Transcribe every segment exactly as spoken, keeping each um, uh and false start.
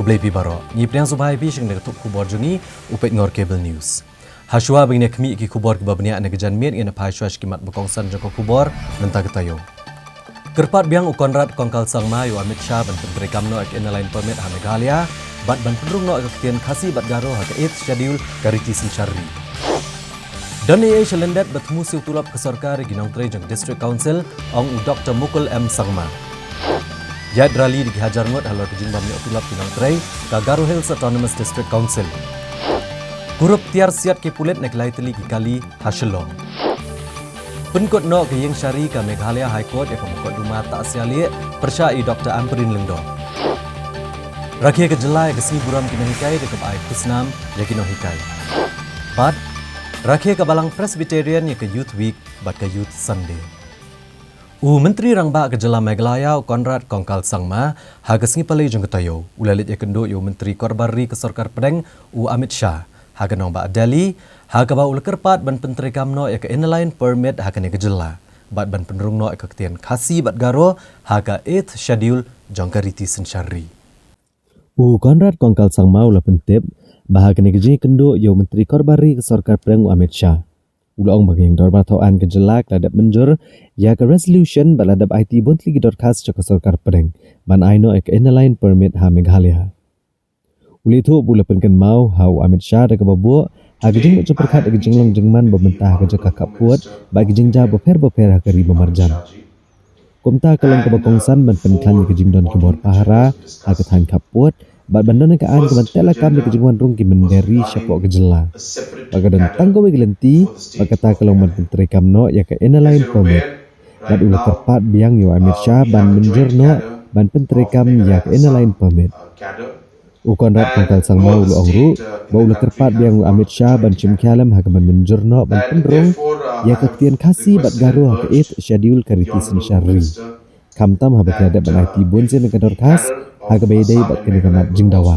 Blei phi baroh. Ngi pdiang sngewbha ïa phi sha kane ka tup khubor jong ngi, u peit Ngor Cable News. Hashuwa ba ngin ïa khmih ïa ki khubor kiba bniah na ka janmiet, ngin ïa phai shuwa sha ki mat ba kongsan jong ka khubor mynta ka taïew. Kyrpad biang u Conrad Kongkal Sangma ïa u Amit Shah ban pyntreikam noh ïa ka Inner Line Permit ha Meghalaya bad ban pynrung noh ïa ka ktien Khasi bad Garo ha ka Eighth Schedule ka riti synshar ri. Don ei ei sha lyndet ba thmu siew tulop ka sorkar ïa ki nongtrei jong ka District Council, ong u Doctor Mukul M Sangma. Ïaid rally da ki hajar ngut halor ka jingbym ïoh tulop ki nongtrei ka Garo Hills Autonomous District Council. Kurup tiar siat ki pulit na ki lai tylli ki kali ha Shillong. Pynkut noh ka ïing shari ka Meghalaya High Court ïa ka mukotduma Tasia Lieh, pyrshah ïa u Doctor Ampareen Lyngdoh. Rakhe ka jylla ïa ka sngi burom ki nonghikai da kaba ai khusnam ïa ki nonghikai. Bad rakhe ka Balang Presbyterian ïa ka Youth Week bad ka Youth Sunday. U Myntri Rangbah ka jylla Meghalaya u Conrad Kongkal Sangma ha ka sngi palei jong ka taïew u la leit ïakynduh ïa u Myntri Korbar Ri ka Sorkar Pdeng u Amit Shah ha ka nongbah Delhi, ha kaba u la kyrpad ban pyntreikam noh ïa ka Inner Line Permit ha kane ka jylla bad ban pynrung noh ïa ka ktien Khasi bad Garo ha ka Eighth Schedule jong ka riti synshar ri. U Conrad Kongkal Sangma u la pyntip ba ha kane ka jingïakynduh ïa u Myntri Korbar Ri ka Sorkar Pdeng u Amit Shah. U la ong ba ka ïing dorbar thaw aiñ ka jylla ka la dep mynjur ïa ka resolution bad la dep aiti bun tylli ki dorkhas sha ka Sorkar Pdeng ban ai noh ïa ka Inner Line Permit ha Meghalaya. U la ïathuh ba u la pynkynmaw ha u Amit Shah da kaba buh ha ka jingmut jingpyrkhat ïa ka jinglong jingman ba mynta ha ka jaka khappud bad ki jingjia bapher bapher ha ka ri ba marjan. Kumta ka long kaba kongsan ban pynkhlaiñ ïa ka jingdon ki bor pahara ha ka thaiñ khappud bad ban don ïa ka aiñ kaban teh lakam ïa ka jingwan rung ki mynder ri shapoh ka jylla. Bad ka don tang kawei ka lynti bad kata ka long ban pyntreikam noh ïa ka Inner Line Permit. Bad u la kyrpad biang ïa u Amit Shah ban mynjur noh ban pyntreikam ïa ka Inner Line Permit. U Conrad Kongkal Sangma u la ong ruh ba u la kyrpad biang u Amit Shah ban shim khia lem ha kaban mynjur noh ban pynrung ïa ka ktien Khasi bad Garo ha ka Eighth Schedule ka riti synshar ri. Khamtam haba ki la dep ban aiti bun sien ka dorkhas ha kaba ïadei bad kane ka mat jingdawa.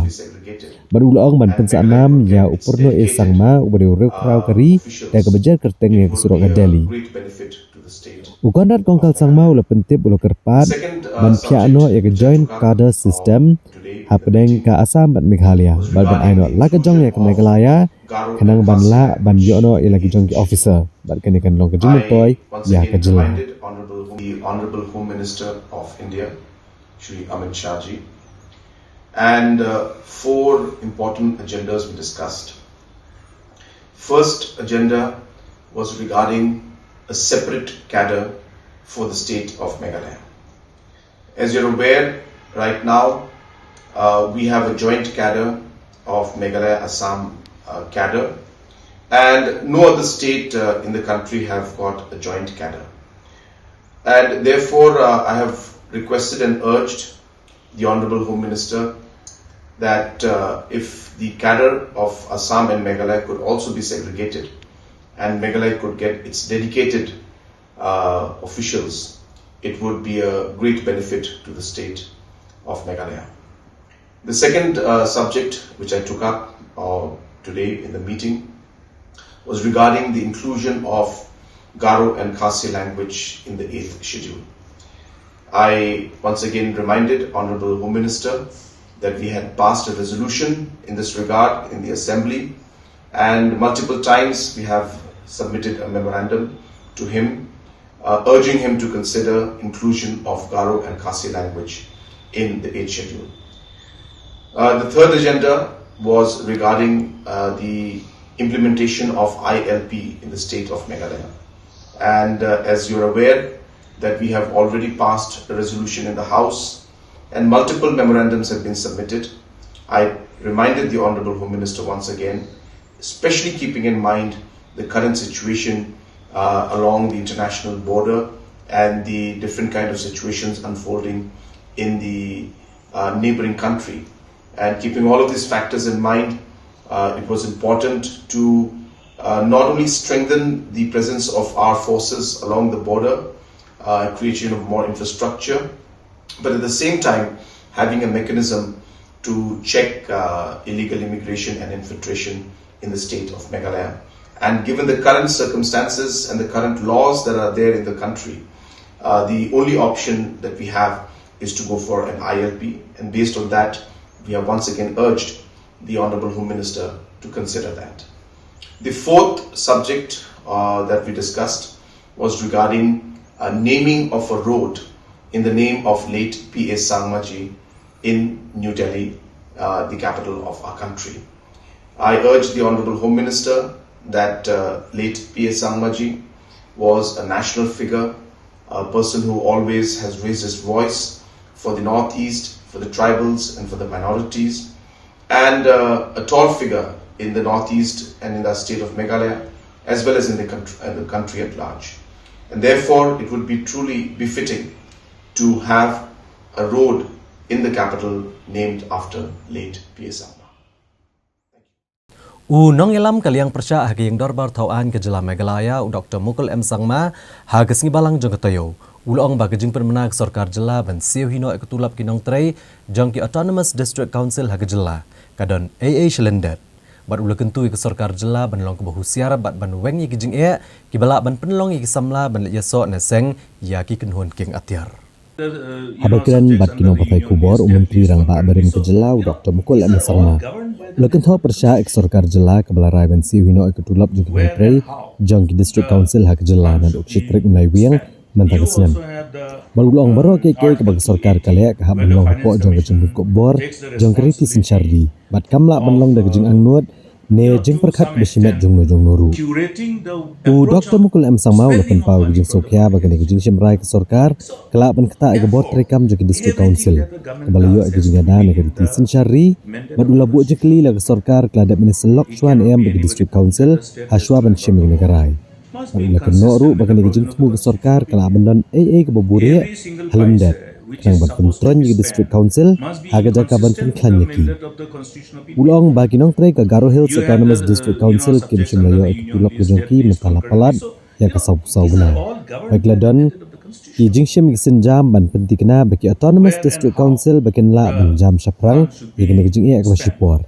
Bad u la ong ban pynsah nam ïa u Purno A Sangma uba dei u riewkhraw ka ri da kaba jer kyrteng ïa ka surok ha Delhi. U Conrad Kongkal Sangma u la pyntip, u la kyrpad ban phiah noh ïa ka Joint Cadre System hapdeng ka Assam bad Meghalaya bad ban ai noh la ka jong ïa ka Meghalaya khnang ban lah ban ïoh noh ïa la ki jong ki officer bad kane kan long ka jingmyntoi ïa ka jylla. The Honorable Home Minister of India, Shri Amit Shah ji, and uh, four important agendas we discussed. First agenda was regarding a separate cadre for the state of Meghalaya. As you're aware, right now uh, we have a joint cadre of Meghalaya Assam uh, cadre, and no other state uh, in the country have got a joint cadre. And therefore, uh, I have requested and urged the Honorable Home Minister that uh, if the cadre of Assam and Meghalaya could also be segregated and Meghalaya could get its dedicated uh, officials, it would be a great benefit to the state of Meghalaya. The second uh, subject which I took up uh, today in the meeting was regarding the inclusion of Garo and Khasi language in the eighth schedule. I once again reminded Honorable Home Minister that we had passed a resolution in this regard in the Assembly, and multiple times we have submitted a memorandum to him uh, urging him to consider inclusion of Garo and Khasi language in the eighth schedule. Uh, the third agenda was regarding uh, the implementation of I L P in the state of Meghalaya. And uh, as you're aware, that we have already passed a resolution in the House and multiple memorandums have been submitted. I reminded the Honorable Home Minister once again, especially keeping in mind the current situation uh, along the international border and the different kind of situations unfolding in the uh, neighboring country. And keeping all of these factors in mind, uh, it was important to uh, not only strengthen the presence of our forces along the border, uh, creation of more infrastructure, but at the same time, having a mechanism to check uh, illegal immigration and infiltration in the state of Meghalaya. And given the current circumstances and the current laws that are there in the country, uh, the only option that we have is to go for an I L P. And based on that, We have once again urged the Honorable Home Minister to consider that. The fourth subject uh, that we discussed was regarding a naming of a road in the name of late P A Sangmaji in New Delhi, uh, the capital of our country. I urge the Honorable Home Minister that uh, late P A Sangmaji was a national figure, a person who always has raised his voice for the Northeast, for the tribals, and for the minorities, and uh, a tall figure in the Northeast and in the state of Meghalaya, as well as in the country, uh, the country at large. And therefore, it would be truly befitting to have a road in the capital named after late P A Sangma. U nongïalam ka liang pyrshah ha ka ïing dorbar thaw aiñ ka jylla Meghalaya, u Doktor Mukul M Sangma, ha ka sngi Balang jong ka taïew u la ong ba ka jingpynbna ka sorkar jylla ban siew hi noh ïa ka tulop ki nongtrei jong ki Autonomous District Council ha ka jylla ka don ei ei shalyndet. Bad u la kyntu ïa ka sorkar jylla ban long kaba husiar bad ban weng ïa ki jingeh kiba lah ban pynlong ïa ki samla ban leit ïasoh ne seng ïa ki kynhun kieng atiar. Haba kren bad ki nongpathai khubor, u Myntri Rangbah barim ka jylla, u Doktor Mukul M Sangma, u la kynthoh pyrshah ïa ka sorkar jylla kaba la rai ban siew hi noh ïa ka tulop jong ki nongtrei jong ki District Council ha ka jylla naduh ka shi tarik u Naiwieng mynta ka snem. Bad u la ong baroh kiei kiei kaba ka sorkar ka leh ka hap ban long hapoh jong ka jingpynkup bor jong ka riti synshar ri bad kam lah ban long da ka jingangnud ne jingpyrkhat kaba shimet jongno jongno ruh. U Doktor Mukul M Sangma u la pynpaw ka jingsngewkhia ba kane ka jingshim rai ka sorkar ka lah ban ktah ïa ka bor treikam jong ki District Council kaba la ïoh ïa ka jingïada na ka riti synshar ri, bad u la buh jingkylli ïa ka sorkar ka la dep mynne syllok shwa ne em bad ki District Council ha shwa ban shim ïa kane ka rai. Bad u la kynnoh ruh ba kane ka jingthmu ka sorkar ka lah ban don ei ei kaba buhrieh ha lyndet khnang ban pyntroiñ ïa ka District Council ha ka jaka ban pynkhlaiñ ïa ki. U la ong ba ki nongtrei ka Garo Hills Autonomous District Council kim shym la ïoh ïa ka tulop ka jong ki mynta la palat ïa ka sawphew saw bnai. Bad ki la don ki jingshim ïa ki sienjam ban pynthikna ba ki Autonomous District Council ba kin lah ban jam shaphrang ïa kane ka jingeh kaba shipor.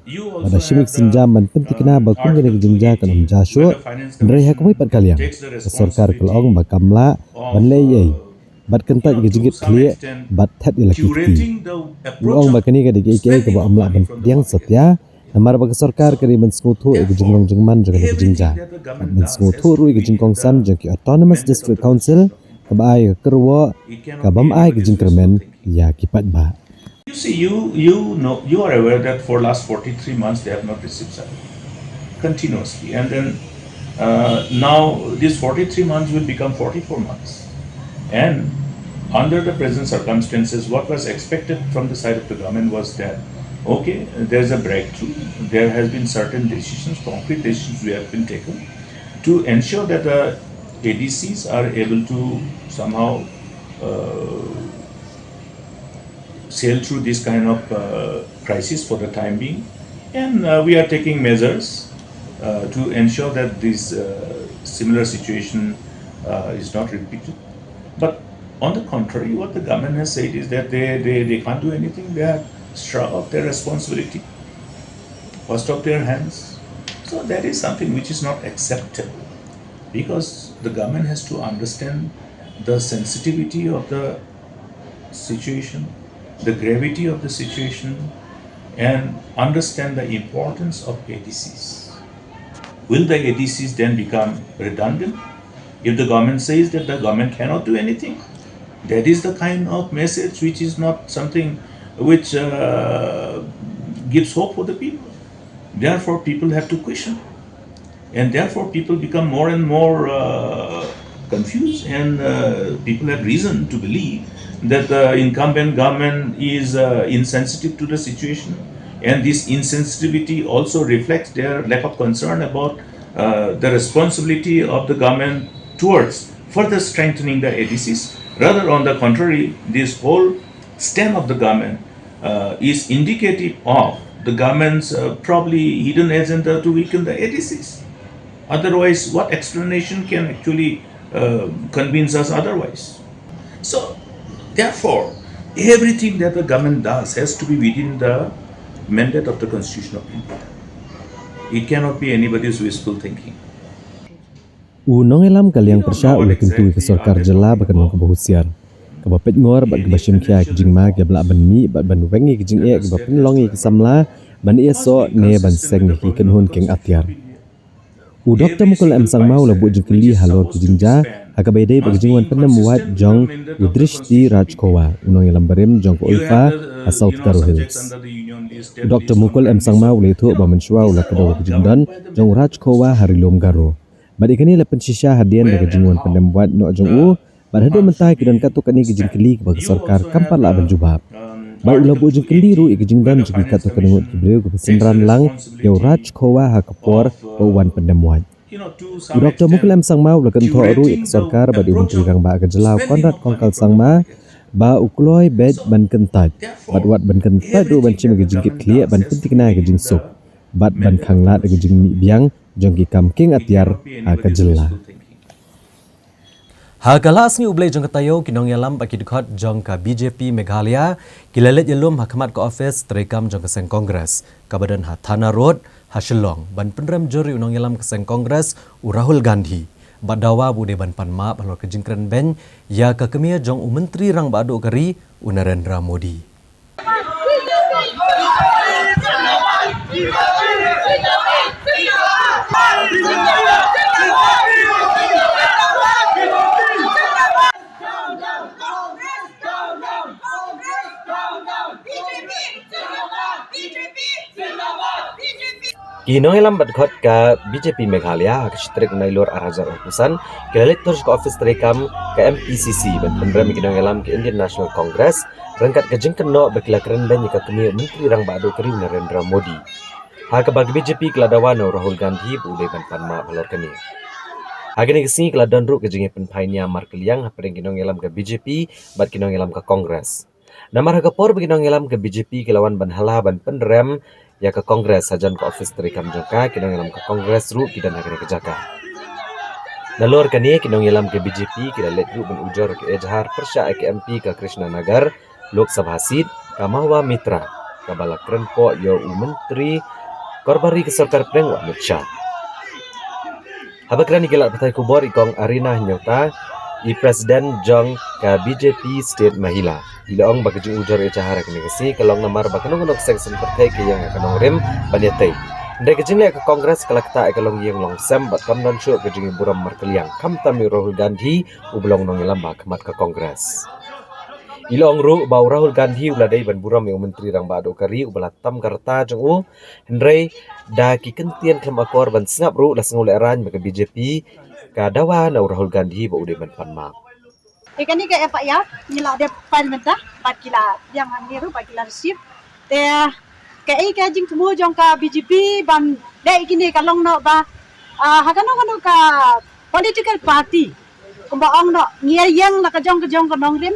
Bad da shim ïa ki sienjam ban pynthikna ba kum kane ka jingjia kan ym jia shuh, hynrei ha kawei pat ka liang ka sorkar ka la ong ba kam lah ban leh ei ei bad kyntait ïa ka jingkitkhlieh bad thet ïa la ki kti. U la ong ba kane ka dei kaei kaei kaba ym lah ban pdiang satia, namar ba ka sorkar ka dei ban sngewthuh ïa ka jinglong jingman jong kane ka jingjia bad ban sngewthuh ruh ïa ka jingkongsan jong ki Autonomous District Council kaba ai ka kyrwoh ka bym ai ka jingkyrmen ïa ki paidbah. You see, you you know, you are aware that for last forty-three months they have not received salary continuously, and then uh, now these forty-three months will become forty-four months, and under the present circumstances, what was expected from the side of the government was that, okay, there's a breakthrough, there has been certain decisions, concrete decisions we have been taken to ensure that the A D Cs are able to somehow uh, sail through this kind of uh, crisis for the time being, and uh, we are taking measures uh, to ensure that this uh, similar situation uh, is not repeated. But on the contrary, what the government has said is that they, they, they can't do anything. They are struck of their responsibility, washed off their hands. So that is something which is not acceptable, because the government has to understand the sensitivity of the situation, the gravity of the situation, and understand the importance of A D Cs. Will the A D Cs then become redundant? If the government says that the government cannot do anything, that is the kind of message which is not something which uh, gives hope for the people. Therefore, people have to question. And therefore, people become more and more uh, confused, and uh, people have reason to believe that the incumbent government is uh, insensitive to the situation, and this insensitivity also reflects their lack of concern about uh, the responsibility of the government towards further strengthening the A D Cs. Rather, on the contrary, this whole stand of the government uh, is indicative of the government's uh, probably hidden agenda to weaken the A D Cs. Otherwise, what explanation can actually uh, convince us otherwise? So, therefore, everything that the government does has to be within the mandate of the Constitution of India. It cannot be anybody's wishful thinking. U nongïalam ka liang pyrshah u la kyntu ïa ka sorkar jylla ba kan long kaba husiar. Kaba peit ngor bad kaba shim khia ki jingma kiba lah ban mih bad ban weng ïa ki jingeh kiba pynlong ïa ki samla ban ïasoh ne ban seng ïa ki kynhun kieng atiar. U Doktor Mukul M Sangma u la buh jingkylli halor ki jingjia ha kaba ïadei bad ka jingwan pyndem wad jong u Drishti Rajkhowa, u nongïalam barim jong ka ULFA ha South Garo Hills. U Doktor Mukul M Sangma u la ïathuh ba mynshuwa u la kdew ka jingdon jong u Rajkhowa ha Ri Lum Garo. Bad ïa kane la pynshisha hadien da ka jingwan pyndem wad noh jong u, bad haduh mynta ki don katto katne ki jingkylli kiba ka sorkar kam pat lah ban jubab. Bad u la buh jingkylli ruh ïa ka jingdon jong ki katto katne ngut ki briew kiba synran lang ïa u Rajkhowa ha ka por ba u wan pyndem wad. U Doktor Mukul M Sangma u la kynthoh ruh ïa ka sorkar bad ïa u Myntri Rangbah ka jylla u Conrad Kongkal Sangma ba u kloi beit ban kyntait bad wat ban kyntait ruh ban shim ïa ka jingkitkhlieh ban pynthikna ïa ka jingsuk bad ban khanglad ïa ka jingmih biang jong ki kam kieng atiar ha ka jylla. Ha ka la sngi U Blei jong ka taïew, ki nongïalam bad ki dkhot jong ka B J P Meghalaya ki la leit ïalum ha khmat ka ophis treikam jong ka seng Congress kaba don ha Thana Road ha Shillong ban pynrem jur ïa u nongïalam ka seng Congress u Rahul Gandhi, bad dawa ba u dei ban pan map halor ka jingkren beiñ ïa ka kmie jong u Myntri Rangbah Duh ka ri u Narendra Modi. Ki nongïalam bad dkhot ka B J P Meghalaya ha ka shi tarik Nailur ar hajar arphew san ki la leit tur sha ka ophis treikam ka M P C C ban pynrem ïa ki nongïalam ka Indian National Congress ryngkat ka jingkynnoh ba ki la kren beiñ ïa ka kmie u Myntri Rangbah Duh ka ri u Narendra Modi. Ha kaba ka B J P ka la dawa na u Rahul Gandhi ba u dei ban pan map halor kane. Ha kane ka sngi ka la don ruh ka jingïapynphai niam markylliang hapdeng ki nongïalam ka B J P bad ki nongïalam ka Congress. Namar ha ka por ba ki nongïalam ka B J P ki la wan ban hala ban pynrem ïa ka Congress hajan ka ophis treikam jong ka, ki nongïalam ka Congress ruh ki don ha kane ka jaka. Nalor kane ki nongïalam ka B J P ki la leit ruh ban ujor ka ejhar pyrshah ïa ka M P ka Krishnanagar Lok Sabha seat, ka Mahua Mitra, kaba la kren poh ïa u Myntri Korbari ka Sorkar Pdeng u Amit Shah. Haba kren ïa ki lad pathai khubor i Kong Arina Hynñiewta, i President jong ka B J P State Mahila, i la ong ba ka jingujor ejhar ha kane ka sngi ka long namar ba kano kano ka seng saiñ pyrthei ka ïeng ha ka nongrim ban ïatei. Hynrei ka jingleh ka Congress ka la ktah ïa ka longïing longsem bad kam don shuh ka jingïaburom markylliang khamtam ïa u Rahul Gandhi uba long nongïalam ba ha khmat ka Congress. I la ong ruh ba u Rahul Gandhi u la dei ban burom ïa u Myntri Rangbah Duh ka ri uba la tam ka rta jong u, hynrei da ki kyntien khlem akor ban sngap ruh la sngewlehrain ba ka B J P ka dawa na u Rahul Gandhi ba u dei ban pan map. Te kane ka F I R ngi la dep file mynta bad ki la biang hangne ruh bad ki la receive. Te kaei ka jingthmu jong ka B J P ban leh ïa kine ka long noh ba, ah, ha kano kano ka political party kumba ong noh ngi ïeng la ka jong ka jong ka nongrim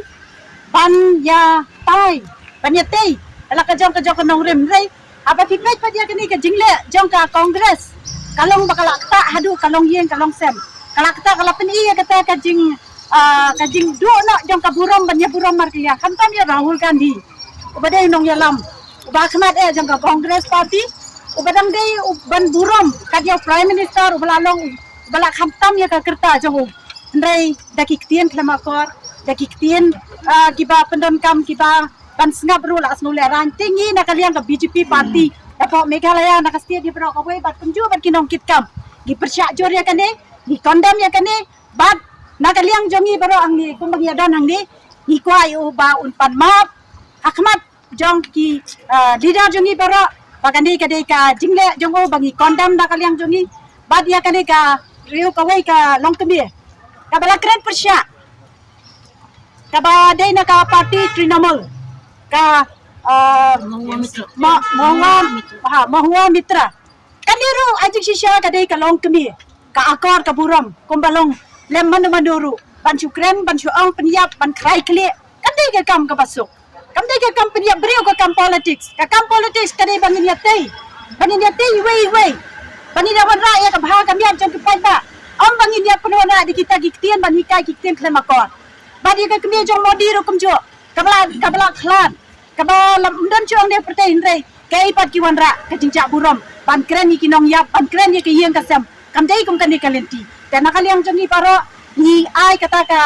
ban ïatai ban ïatei la ka jong ka jong ka nongrim, hynrei haba phi peit pat ïa kane ka jingleh jong ka Congress ka long ba ka la ktah haduh ka longïing ka longsem, ka la ktah, ka la pyni ïa kata ka jing, ah, ka jingduh noh jong ka burom ban ïaburom markylliang khamtam ïa Rahul Gandhi uba dei u nongïalam uba khmat eh jong ka Congress Party uba dang dei u ban burom kat ïa u Prime Minister uba la long uba la khamtam ïa ka rta jong u. Hynrei da ki ktien khlem akor, da ki ktien, ah, kiba pyndonkam kiba ban sngap ruh la sngewlehrain. Te ngi na ka liang ka B J P Party hapoh Meghalaya na ka state hi baroh kawei bad kumjuh bad ki nongkitkam ngi pyrshah jur ïa kane, ngi condemn ïa kane, bad na ka liang jong ngi baroh hangne kumba ngi ïa don hangne ngi kwah ïa u ba un pan map ha khmat jong ki, ah, leader jong ngi baroh ba kane ka dei ka jingleh jong u ba ngi condemn na ka liang jong ngi. Bad ïa kane ka riew kawei ka longkmie kaba la kren pyrshah kaba dei na ka party Trinamool ka, ah, Mahua Mitra. Ma-, Mahua, ha, Mahua Mitra. Kane ruh ai jingshisha ka dei ka longkmie, ka akor ka burom kumba long lem mano mano ruh ban shu kren ban shu ong pynïap ban khrai khlieh. Kam dei ka kam kaba suk, kam dei ka kam pynïap briew, ka kam politics. Ka kam politics ka dei ban ngin ïatei, ban ngin ïatei iwei iwei, ban ngin ïa wanrah ïa ka bha ka miat jong ki paidbah. Ym ban ngin ïa pynwanrah da kita ki ktien ban hikai ki ktien khlem akor. Bad ïa ka kmie jong Modi ruh kumjuh kaba la, kaba la khlad kaba lam don shuh ong dei pyrthei hynrei kaei pat ki wanrah ka jingjah burom ban kren ïa ki nongïap, ban kren ïa ka ïing ka sem. Kam dei kum kane ka lynti. Te na ka liang jong ngi baroh ngi ai kata ka,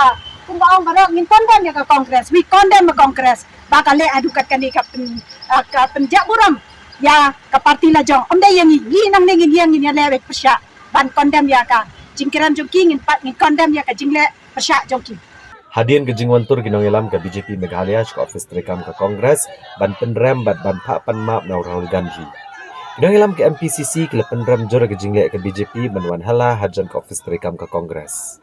Kumba ong baroh, ngin condemn ïa ka Congress. We condemn the Congress. Ba ka leh haduh kat kane ka pyn, ah, ka pynjah burom ïa ka party la jong. Ym dei ïa ngi, ngi nangne ngin ïeng ngin ïaleh beit pyrshah ban condemn ïa ka jingkren jong ki, ngin pat ngin condemn ïa ka jingleh pyrshah jong ki. Hadien ka jingwan tur ki nongïalam ka B J P Meghalaya sha ka office treikam ka Congress ban pynrem bad ban phah pan map na u Rahul Gandhi, ki nongïalam ka M P C C ki la pynrem jur ïa ka jingleh ka B J P ban wan hala hajan ka office treikam ka Congress.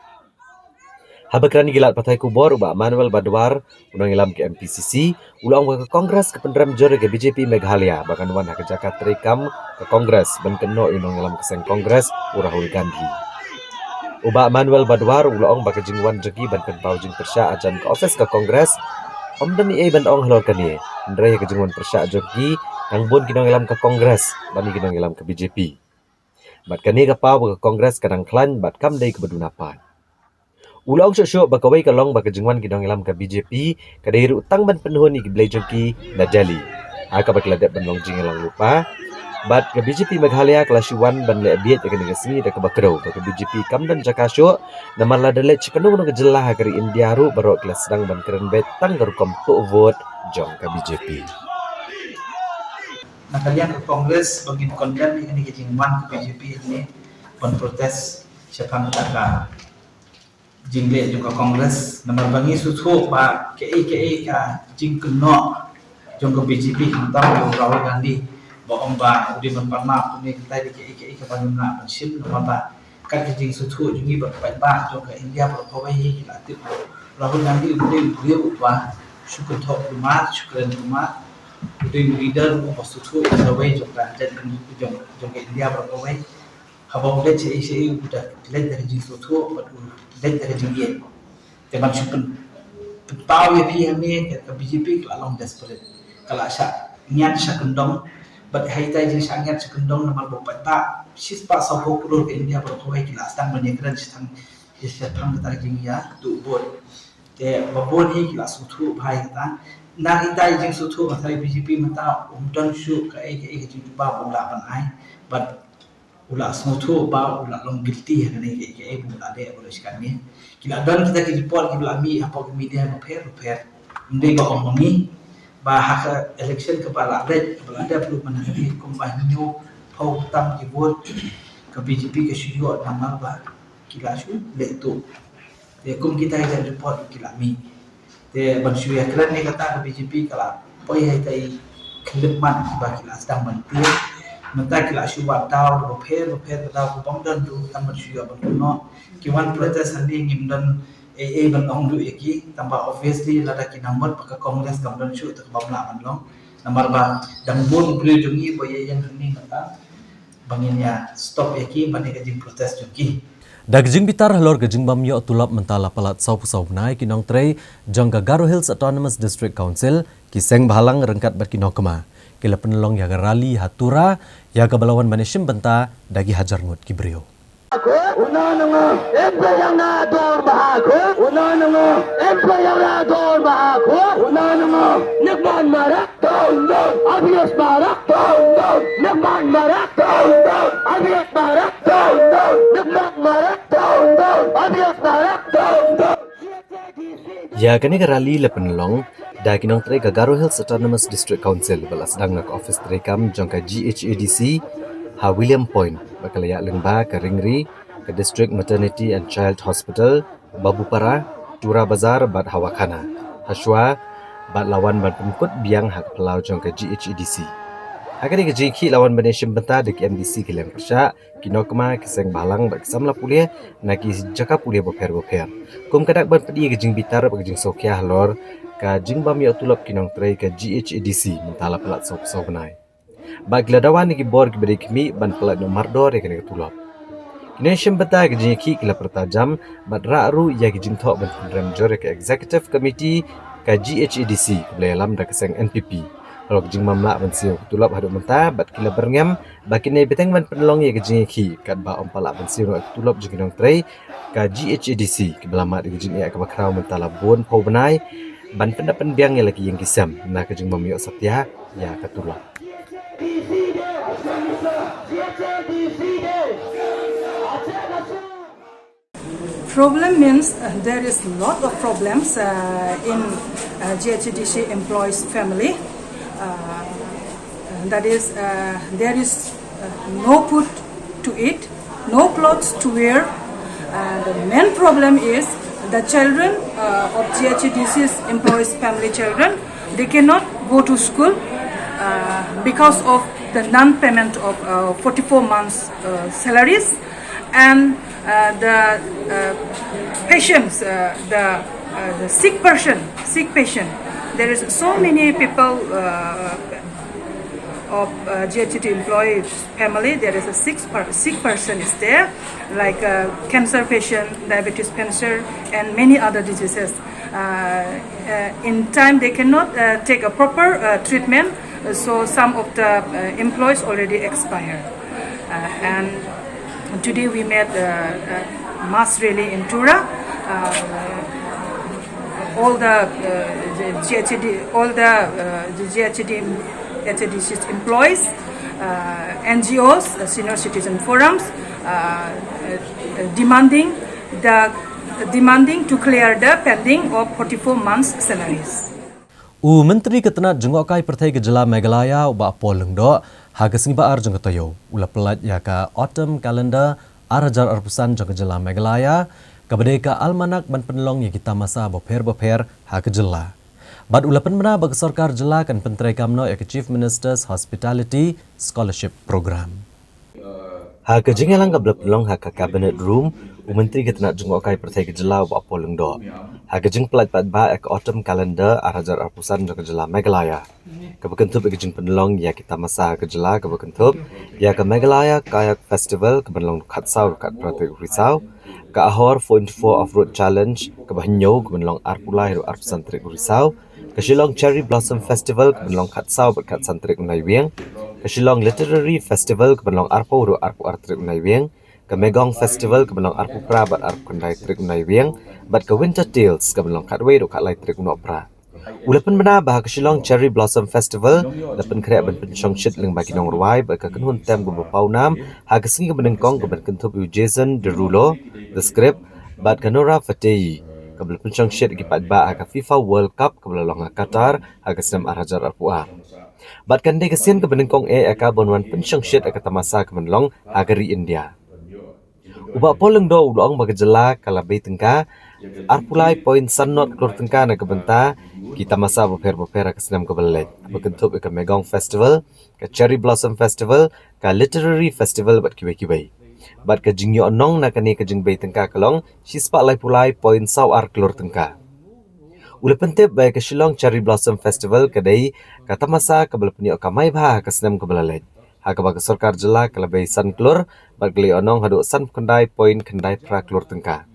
Haba kren ïa ki lad pathai khubor, u Bah Manuel Badwar, u nongïalam ka M P C C, u la ong ba ka Congress ka pynrem jur ïa ka B J P Meghalaya ba kan wan ha ka jaka treikam ka Congress ban kynnoh ïa u nongïalam ka seng Congress, u Rahul Gandhi. U Bah Manuel Badwar u la ong ba ka jingwan jong ki ban pynpaw jingpyrshah hajan ka office ka Congress ym don ei ei ban ong halor kane, hynrei ha ka jingwan pyrshah jong ki, dang bun ki nongïalam ka Congress bad ki nongïalam ka B J P. Bad kane ka paw ba ka Congress ka dang khlaiñ bad kam dei kaba duna paid. U la ong shuh shuh ba kawei ka long ba ka jingwan ki nongïalam ka B J P ka dei ruh tang ban pynhun ïa ki blei jong ki na Delhi, ha kaba ki la dep ban long jingïalang lypa. Bad ka B J P Meghalaya ka la shu wan ban leh bieit ïa kane ka sngi da kaba kdew ba ka B J P kam don jaka shuh, namar lada leit sha kano kano ka jylla ha ka ri India ruh baroh ki la sdang ban kren beit tang ka rukom tuh vote jong ka B J P. Na ka liang ka Congress ba ngin condemn ïa kane ka jingwan ka B J P hangne ban protest shaphang kata ka jingleh jong ka Congress, namar ba ngi sngewthuh ba kaei kaei ka jingkynnoh jong ka B J P khamtam ïa u Rahul Gandhi ba ong ba u dei ban pan map, u dei ban tai, dei kaei kaei kaba ngim lah ban shim, namar ba kat ka jingsngewthuh jong ngi bad paidbah jong ka India baroh kawei hi ki la tip Rahul Gandhi u dei u briew uba shu kynthoh kulmar, shu kren kulmar, u dei u leader uba sngewthuh ïa kawei jong ka, jong, jong ka India baroh kawei. Haba u leit shaei shaei u da leit da ka jingsngewthuh bad u leit da ka jingïeit. Te ban shu pyn, pynpaw ïa phi hangne ka, ka B J P ka la long desperate. Ka la shah ngiat shah kyndong. Bad ha ita i jingshah ngiat shah kyndong namar ba u paidbah shispah sawphew klur ka India baroh kawei ki la sdang ban ïakren shaphang, shaphang kata ka jingïatuh vote. Te ba bun hi ki la sngewthuh bha ïa kata. Na ita i jingsngewthuh mynta i B J P mynta um don shuh kaei kaei ka jingtbah ba u lah ban ai. Bad u la sngewthuh ba u la long guilty ha kane kaei kaei ba u la leh ba u la shah ngiat. Ki la don kita ki report kiba la mih hapoh ki media bapher bapher. Ym dei ba ong ma ngi ba ha ka election kaba la leit kaba la dep ruh mynta ka dei kumba hynñiewphew tam ki vote ka B J P ka shu ïoh namar ba ki la shu leh tuh. Te kum kita ki report ki la mih. Te ban shu ïakren ïa kata ka B J P ka la poi ha ita i khyllipmat kiba ki la sdang ban tieng. Mynta ki la shu wad daw bapher bapher ka daw ka bym don ruh tang ban shu ïoh ban kynnoh. Ki wan protest hangne ngim don ei ei ban ong ruh ïa ki, tang ba obviously lada ki nang mut ba ka Congress kam don shuh te ka bym lah ban long. Namar ba dang bun u briew jong ngi ba ïa ïeng hangne mynta ba ngin ïa stop ïa ki ban ïa ka jingprotest jong ki. Da ka jingbitar halor ka jingbym ïoh tulop mynta la palat sawphew saw bnai ki nongtrei jong ka Garo Hills Autonomous District Council, ki seng bhalang ryngkat bad ki nongkma ki la pynlong ïa ka rally ha Tura, ïa kaba la wan ban ïashim bynta da ki hajar ngut ki briew. Ïa kane ka rally la pynlong da ki nongtrei ka Garo Hills Autonomous District Council ba la sdang na ka office treikam jong ka G H A D C ha William Point, ba ka la ïaid lyngba ka Ringri, ka District Maternity and Child Hospital, Babupara, Tura Bazar bad Hawakhana. Hashwa bad la wan ban pynkut biang ha ka phyllaw jong ka G H A D C. Ha kane ka jingïakhih la wan ban ïashim bynta da ki M D C ki leng pyrshah, ki nongkma, ki seng bhalang bad ki samla pule na ki jaka pule bapher bapher. Kum ka dak ban pyni ka jingbitar bad ka jingsngewkhia halor ka jingbym ïoh tulop ki nongtrei ka G H A D C mynta la palat sawphew saw bnai. Bad ki la dawa na ki bor kiba dei khmih ban palat noh mardor ïa kane ka tulop. Ki nongïashim bynta ka jingïakhih ki la pyrta jam bad rah ruh ïa ki jingthoh ban pynrem jur ïa ka Executive Committee ka G H A D C kaba la ïalam da ka seng N P P halor ka jingbym lah ban siew ka tulop haduh mynta, bad ki la byrngem ba kine bteng ban pynlong ïa ka jingïakhih katba ym pat lah ban siew noh ïa ka tulop jong ki nongtrei ka G H A D C kiba la mad ïa ka jingeh kaba khraw mynta la bun phew bnai ban pyndap pynbiang ïa la ki ïing ki sem na ka jingbym ïoh satia ïa ka tulop. Problem means uh, there is lot of problems uh, in uh, G H A D C employees family. Uh, that is, uh, there is uh, no food to eat, no clothes to wear. Uh, the main problem is the children uh, of G H A D C's employees family children, they cannot go to school uh, because of the non-payment of uh, forty-four months uh, salaries and uh, the uh, patients, uh, the uh, the sick person, sick patient. There is so many people uh, of uh, G H A D C employees family. There is a sick per- sick person is there, like uh, cancer patient, diabetes cancer, and many other diseases. Uh, uh, in time, they cannot uh, take a proper uh, treatment, uh, so some of the uh, employees already expire. Uh, and today we made a, a mass rally in Tura. Uh, all the uh, G H A D, all the uh, the G H A D, H A D C's employees, uh, N G Os, uh, senior citizen forums, uh, uh, demanding the demanding to clear the pending of forty-four months salaries. U Myntri ka tnat jngohkai pyrthei ka jylla Meghalaya u Bah Paul Lyngdoh ha ka sngi ba ar jong ka taïew u la pyllait ïa ka Autumn Calendar ar hajar arphew san jong ka jylla Meghalaya kaba dei ka almanak ban pynlong ïa ki tamasa bapher bapher ha ka jylla. Bad u la pynbna ba ka sorkar jylla kan pyntreikam noh ïa ka Chief Minister's Hospitality Scholarship Program. Ha ka jingïalang kaba la pynlong ha ka Cabinet Room, u Myntri ka tnat jngohkai pyrthei ka jylla u Bah Paul Lyngdoh ha ka jingpyllait paidbah ïa ka Autumn Calendar ar hajar arphew san jong ka jylla Meghalaya, kaba kynthup ïa ka jingpynlong ïa ki tamasa ha ka jylla kaba kynthup ïa ka Meghalaya Kayak Festival kaban long khatsaw khatphra tarik u Risaw, ka Ahor four into four Off-Road Challenge kaba hynñiew kaban long arphew lai haduh arphew san tarik u Risaw, ka Shillong Cherry Blossom Festival kaban long khatsaw bad khatsan tarik u Naiwieng, ka Shillong Literary Festival kaban long arphew haduh arphew ar tarik u Naiwieng, ka Megong Festival kaban long arphew phra bad arphew khyndai tarik u Naiwieng, bad ka Winter Tales kaban long khatwei haduh khatlai tarik u Nohprah. U la pynbna ba ha ka Shillong Cherry Blossom Festival la pynkhreh ban pynshongshit lyngba ki nongrwai bad ka kynhun tem kaba pawnam ha ka sngi kaba nyngkong kaban kynthup ïa u Jason Derulo, The Script, bad ka Nora Fatehi, kaba la pynshongshit ïa ki paidbah ha ka FIFA World Cup kaba la long ha Qatar ha ka snem ar hajar arphew ar. Bad kan dei ka sien kaba nyngkong eh ïa ka ban wan pynshongshit ïa ka tamasa kaban long ha ka ri India. U Bah Paul Lyngdoh u la ong ba ka jylla ka la bei tyngka arphew lai point san not klur tyngka na ka bynta ki tamasa bapher bapher ha ka snem kaba la leit, kaba kynthup ïa ka Megong Festival, ka Cherry Blossom Festival, ka Literary Festival bad kiwei kiwei. Bad ka jingïoh nong na kane ka jingbei tyngka ka long shispah laiphew lai point saw ar klur tyngka. U la pyntip ba ïa ka Shillong Cherry Blossom Festival ka dei ka tamasa kaba la pynïoh kamai bha ha ka snem kaba la leit, ha kaba ka sorkar jylla ka la bei san klur bad ka la ïoh nong haduh sanphew khyndai point khyndai phra klur tyngka.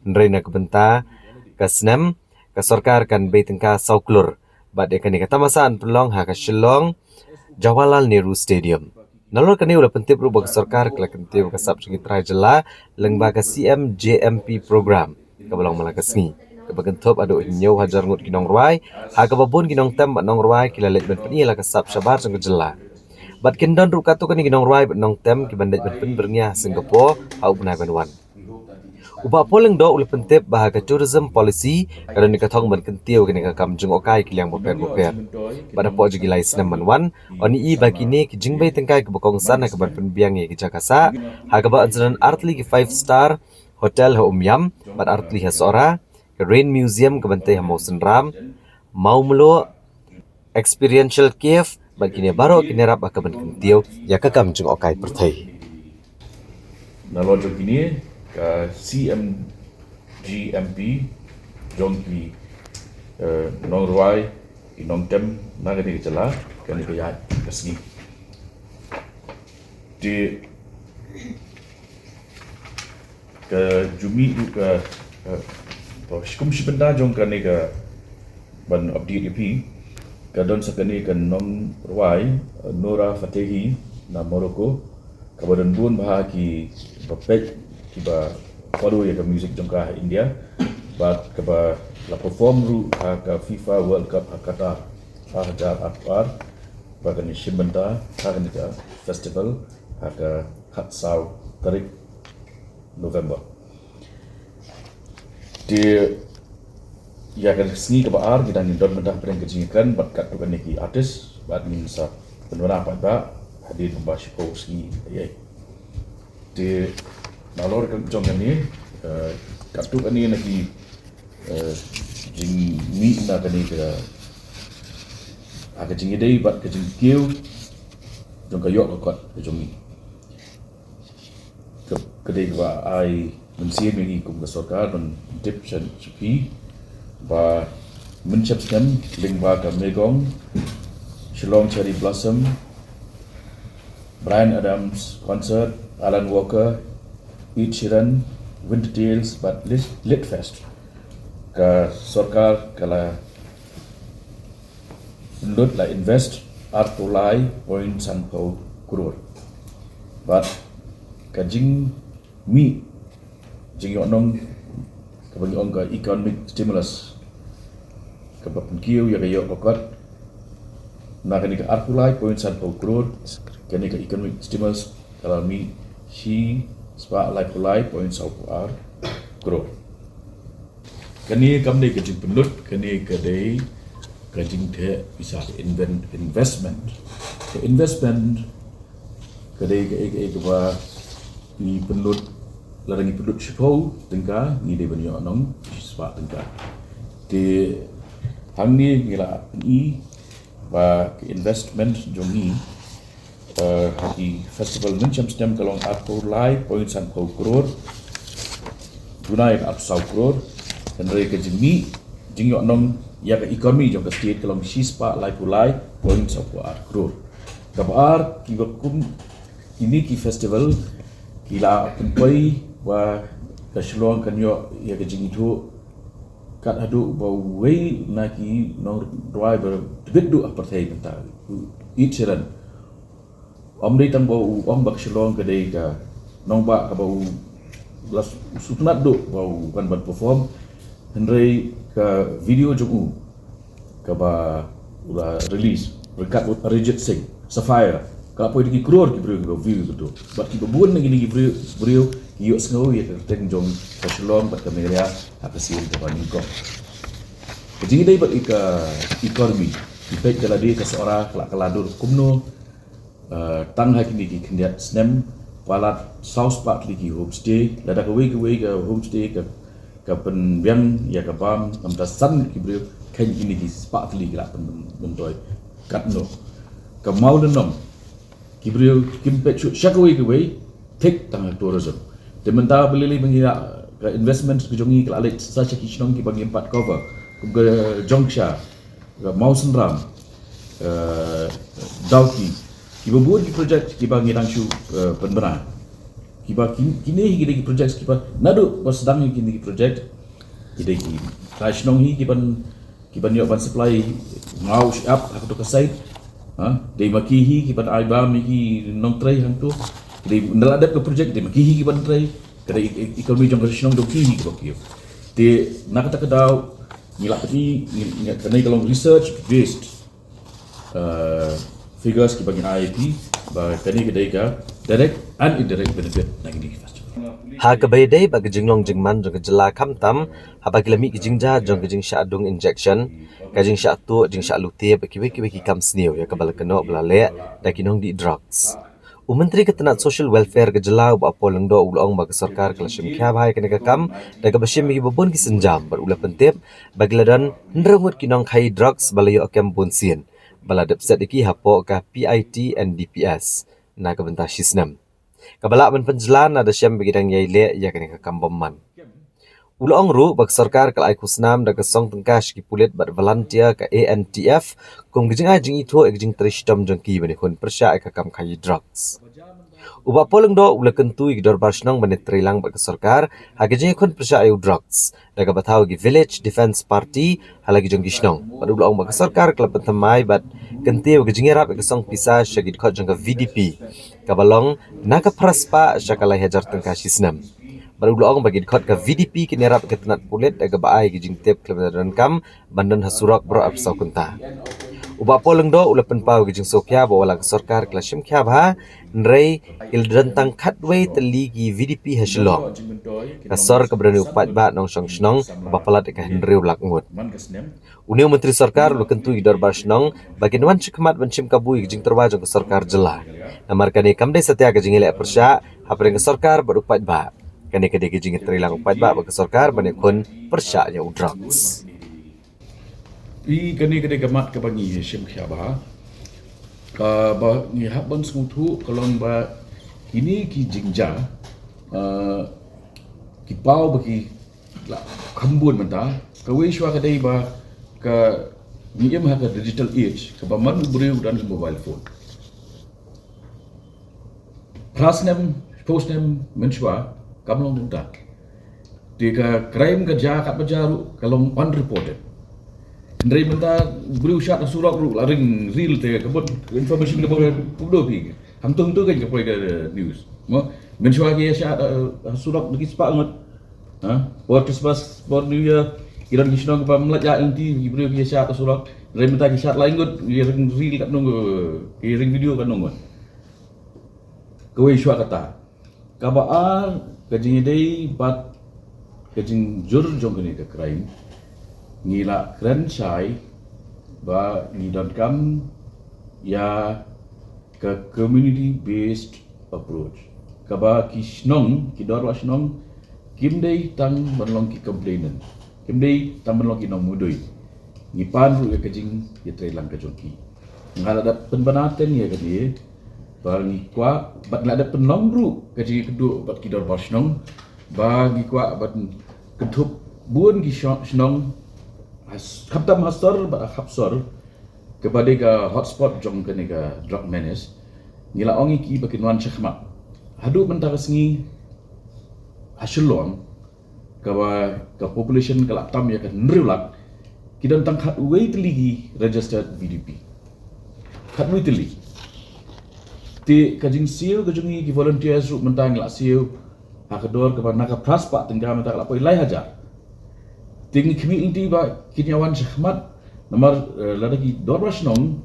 Hynrei na ka bynta ka snem ka sorkar kan bei tyngka saw klur bad ïa kane ka tamasa yn pynlong ha ka Shillong Jawaharlal Nehru Stadium. Nalor kane u la pyntip ruh ba ka sorkar ka la kyntiew ka sap jong ki trai jylla lyngba ka C M J M P program kaba long man la ka sngi, kaba kynthup haduh hynñiew hajar ngut ki nongrwai, ha kaba bun ki nongtem bad nongrwai ki la leit ban pyni ïa la ka sap shabar jong ka jylla. Bad kin don ruh katto katne ki nongrwai bad nongtem ki ban leit ban pynbyrngia ha Singapore ha u bnai ban wan. U Bah Paul Lyngdoh u la pyntip ba ha ka tourism policy ka don ïa ka thong ban kyntiew kane ka kam jngohkai ki liang bapher bapher. Bad hapoh jong ki lai snem ban wan, yn i ba kine ki jingbei tyngka kiba kongsan ha kaban pynbiang ïa ki jaka sah, ha kaba yn sa don artylli ki five star hotel ha Umiam bad artylli ha Sohra, ka Rain Museum kaban tei ha Mawsynram, Mawmluh, Experiential Cave, bad kine baroh kin ïarap ha kaban kyntiew ïa ka kam jngohkai pyrthei. Nalor jong kine ka C M G M P jong ki, eh, nongrwai, ki nongtem na kane ka jylla, kane ka ïaid ka sngi. Te ka jong ngi ruh ka, eh, to, kum shi bynta jong kane ka ban update ïa phi, ka don sa kane ka nongrwai, eh, Nora Fatehi na Morocco, kaba don bun bha kiba peit, kiba follow ïa ka music jong ka ha India, bad kaba la perform ruh ha ka FIFA World Cup ha Qatar, ha hajar arphew ar, ba kan ïashim bynta ha kane ka festival ha ka khatsaw tarik November. Te ïa ka sngi kaba ar ngi dang don mynta pyrshah ka jingkren bad katto katne ki artist bad ngin sa pynbna pat ba hadien ba shiphew sngi ïa. Te nalor ka jong kane, eh, katto katne na ki, eh, jingmih na kane ka, ha ka jingïadei bad ka jingkiew jong ka ïoh ka kot ka jong ngi. Ka, ka dei kaba ai mynsiem ïa ngi kum ka sorkar ban tip sha, sha phi ba mynshep snem lyngba ka Megong, Shillong Cherry Blossom, Bryan Adams Concert, Alan Walker, Ed Sheeran, Winter Tales bad Lit, Lit Fest, ka sorkar ka la pynlut, la invest arphew lai point sanphew klur. Bad ka jingmih jingïohnong kaba ngi ong ka economic stimulus kaba pynkiew ïa ka ïoh ka kot, na kane ka arphew lai point sanphew klur, kane ka economic stimulus ka la mih shispah laiphew lai point sawphew ar klur. Kane kam dei ka jingpynlut, kane ka dei ka jingtheh pisa, ka inven-, investment. Ka investment ka dei kaei kaei kaba ngi pynlut, lada ngi pynlut shiphew tyngka ngi dei ban ïohnong shispah tyngka. Te hangne ngi la pyni ba ka investment jong ngi, eh, ha ki festival mynshem snem ka long arphew lai point sanphew klur, duna ïa ka arphew saw klur, hynrei ka jingmih jingïohnong ïa ka economy jong ka state ka long shispah laiphew lai point sawphew ar klur. Kaba ar, kiba kum kine ki festival ki la pynpoi ba ka Shillong kan ïoh ïa ka jingithuh kat haduh ba uwei na ki nongrwai ba tbit duh ha pyrthei mynta, u Ed Sheeran. Ym dei tang ba u ong ba ka Shillong ka dei ka nongbah kaba u la sngewtynnat duh ba u kan ban perform, hynrei ka video jong u kaba u la release ryngkat bad Arijit Singh, Sapphire, ka la poi da ki klur ki briew kiba view ïa kato. Bad kiba bun na kine ki briew, briew ki ïohsngew ïa ka kyrteng jong ka Shillong bad ka Meghalaya ha ka sien kaba nyngkong. Ka jingïadei bad ïa ka economy, ki peit ka lade ka Sohra ka la kylla dur kumno, eh, tang ha kine ki khyndiat snem, palat saw spah tylli ki homestay, lada kawei kawei ka homestay ka, ka pynbiang ïa ka bam, namar ba san ngut ki briew, khein kine ki spah tylli ki la pynmyntoi. Katno ka Mawlynnong, ki briew kim peit shuh sha kawei kawei, thik tang ha tourism. Te mynta ba lei lei ba ngi ïa ka investment ka jong ngi ka la leit sa sha ki shnong kiba ngim pat cover, kum ka Jongksha, ka Mawsynram, eh, Dawki, kiba bun ki project kiba ngi dang shu, eh, pynbna. Kiba kin-, kine hi ki dei ki project kiba naduh ba sdang hi kine ki project, ki dei ki trai shnong hi kiban, kiban ïoh ban supply maw shyiap ha kato ka side. Ha, dei ma ki hi kiban ai bam ïa ki nongtrei hangto. Dei ynda la dep ka project dei ma ki hi kiban trei. Ka dei e-, e-, economy jong ka shnong dei ki hi kiba kiew. Te na kata ka daw ngi la pyni, ngi, ngi, kane ka long research based, uh, figures kiba ngin ai ïa phi, ba kane ka dei ka direct and indirect benefit na kine ki festival. Ha kaba ïadei bad ka jinglong jingman jong ka jylla, khamtam haba ki la mih ki jingjia jong ka jingshah dung injection, ka jingshah tuh, jingshah lute bad kiwei kiwei ki kam sniew ïa kaba la kynnoh ba la leh da ki nongdih drugs. U Myntri ka tnat Social Welfare ka jylla, u Bah Paul Lyngdoh, u la ong ba ka sorkar ka la shim khia bha ïa kane ka kam da kaba shim ïa kiba bun ki sienjam, bad u la pyntip ba ki la don hynriew ngut ki nongkhaïi drugs ba la ïoh kem bunsien ba la dep set ïa ki hapoh ka P I T and D P S na ka bynta shi snem. Kaba lah ban pynjlan lada shem ba ki dang ïai leh ïa kane ka kam bymman. U la ong ruh ba ka sorkar ka la ai khusnam da ka song tyngka sha ki pulit bad volunteer ka A N T F kum ka jingai jingithuh ïa ka jingtrei shitom jong ki ban ïakhun pyrshah ïa ka kam khaïi drugs. U Bah Paul Lyngdoh u la kyntu ïa ki dorbar shnong ban ïatreilang bad ka sorkar ha ka jingïakhun pyrshah ïa u drugs da kaba thaw ïa ki Village Defence Party ha la ki jong ki shnong. Bad u la ong ba ka sorkar ka la pynthymmai bad kyntiew ïa ka jingïarap ïa ka song pisa sha ki dkhot jong ka V D P kaba long na ka phra spah sha ka lai hajar tyngka shi snem. Bad u la ong ba ki dkhot ka V D P kin ïarap ïa ka tnat pulit da kaba ai ïa ki jingtip khlem da donkam ban don ha surok baroh arphew saw kynta. U Bah Paul Lyngdoh u la pynpaw ki jingsngewkhia ba wat la ka sorkar ka la shim khia bha, hynrei ki la don tang khatwei tylli ki VDP ha Shillong. Ka sor kaba don ïa u paidbah nongshong shnong kaba palat ïa ka hynriew lak ngut. Une u Myntri Sorkar u la kyntu ïa ki dorbar shnong ba kin wan shakhmat ban shim kabu ïa ka jingtyrwa jong ka sorkar jylla. Namar kane kam dei satia ka jingïaleh pyrshah hapdeng ka sorkar bad u paidbah. Kane ka dei ka jingïatreilang u paidbah bad ka sorkar ban ïakhun pyrshah ïa u drugs. Ïa kane ka dei ka mat kaba ngi shim khia bha. Kaba ngi hap ban sngewthuh ka long ba kine ki jingjia, ah, ki paw ba ki la kham bun mynta. Kawei shuwa ka dei ba ka ngi im ha ka digital age, kaba man u briew u don ka mobile phone. Phra snem, shiphew snem mynshuwa kam long kumta. Te ka crime ka jia katba jia ruh ka long unreported. Hynrei mynta u briew shad ha surok ruh la ring reel te ka bun information kaba kumno phi. Hangto hangto kein ka poi ka news. Mo, mynshuwa ki ïa shad, eh, ha surok da ki spah ngut. Ha? Por Christmas, por New Year, ki don ki shnong kaba mlak ïa lynti, ki briew ki ïa shad ha surok. Hynrei mynta ki shad lai ngut, ki ring reel katno ngut, ki ring video katno ngut. Kawei shuwa kata. Kaba ar, ka jingïadei bad ka jingjur jong kane ka crime, ngi la kren shai ba ngi donkam ïa ka community based approach. Kaba ki shnong, ki dorbar shnong, kim dei tang ban long ki complainant. Kim dei tang ban long ki nongmudui. Ngi pan ruh ïa ka jingïatreilang ka jong ki. Nga la dep pynbna teng ïa kane, ba ngi kwah, bad nga la dep pynlong ruh ka jingïakynduh bad ki dorbar shnong, ba ngi kwah ban kynthup bun ki sho-, shnong, has-, khamtam ha sor bad ha khap sor, kaba dei ka hotspot jong kane ka drug menace. Ngi la ong ïa ki ba kin wan shakhmat. Haduh mynta ka sngi ha Shillong, kaba ka population ka la tam ïa ka hynriew lak, ki don tang khatwei tylli ki registered VDP. Khatwei tylli. Te ka jingsiew ka jong ngi ki volunteers ruh mynta ngi la siew ha ka dor kaba na ka phra spah tyngka, mynta ka la poi lai hajar. Te ngi khmih lynti ba kin ïa wan shakhmat, namar, eh, lada ki dorbar shnong,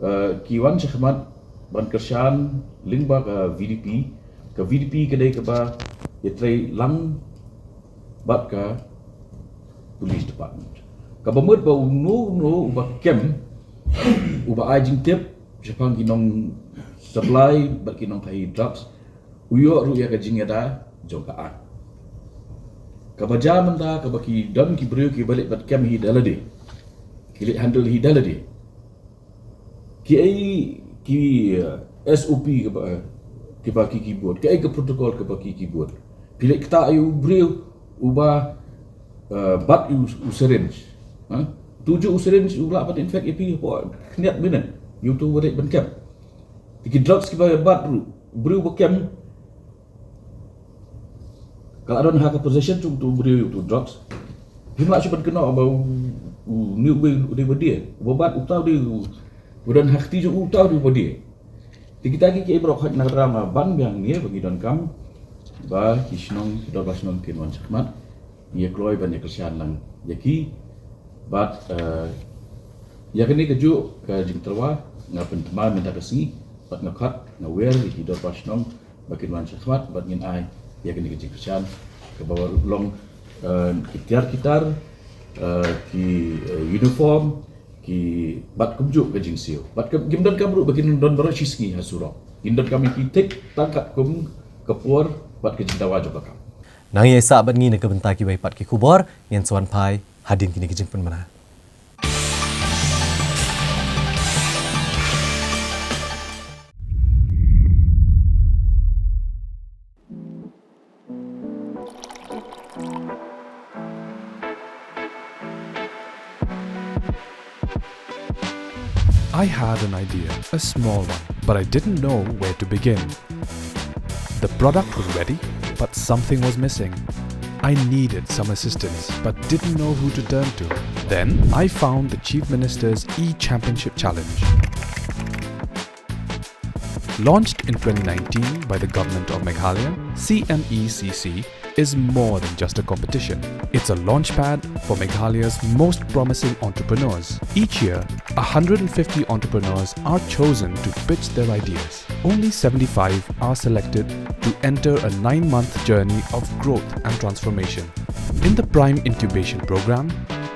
eh, ki wan shakhmat ban kyrshan lyngba ka VDP, ka VDP ka dei kaba ïatreilang bad ka police department. Kaba mut ba uno uno uba kem, uba ai jingtip shaphang ki nong supply bad ki nong khaïi drugs, u ïoh ruh ïa ka jingïada jong ka aiñ. Kaba jia mynta kaba ki don ki briew kiba leit bad kem hi da lade, ki leit handle hi da lade. Ki ei ki, eh, SOP kaba, eh, kaba ki ki bud, ki ei ka protocol kaba ki ki bud. Phi leit ktah ïa u briew uba, eh, bat ïa u, u syringe. Ha? Tuju u syringe u lah ban infect ïa phi hapoh khyndiat minit. Ïa uto uba leit ban kem. Te ki drugs kiba bat ruh, u briew ba kem, ka la don ha ka possession jong uto u briew uto u drugs. Phim lah shuh ban kynnoh ba u, une uwei u dei uba die. Uba bat uta u dei u, uba don ha kti jong uta u dei uba die. Te kita ki kiei baroh khoit na ka daw nga ban biang ne ba ngi donkam ba ki shnong, ki dorbar shnong kin wan shakhmat. Ngi ïa kloi ban ïa kyrshan lang ïa ki. Bad, eh, ïa kane kajuh ka jingtyrwa nga pynthymmai mynta ka sngi, bad nga khot, nga wer ïa ki dorbar shnong ba kin wan shakhmat bad ngin ai ïa kane ka jingkyrshan kaba long, eh, ki tiar ki tar, eh, ki, eh, uniform, ki bad kumjuh ka jingsiew. Bad ka, kim donkam ruh ba kin don baroh shi sngi ha surok. Kin donkam ïa ki thik tang katkum ka por bad ka jingdawa jong ka kam. Nang ïa sah bad ngi na ka bynta kiwei pat ki khubor, ngin sa wan phai hadien kine ki jingpynbna. I had an idea, a small one, but I didn't know where to begin. The product was ready, but something was missing. I needed some assistance, but didn't know who to turn to. Then I found the Chief Minister's e-Championship Challenge. Launched in twenty nineteen by the Government of Meghalaya, C M E C C is more than just a competition. It's a launchpad for Meghalaya's most promising entrepreneurs. Each year, one hundred fifty entrepreneurs are chosen to pitch their ideas. Only seventy-five are selected to enter a nine month journey of growth and transformation. In the Prime Incubation Program,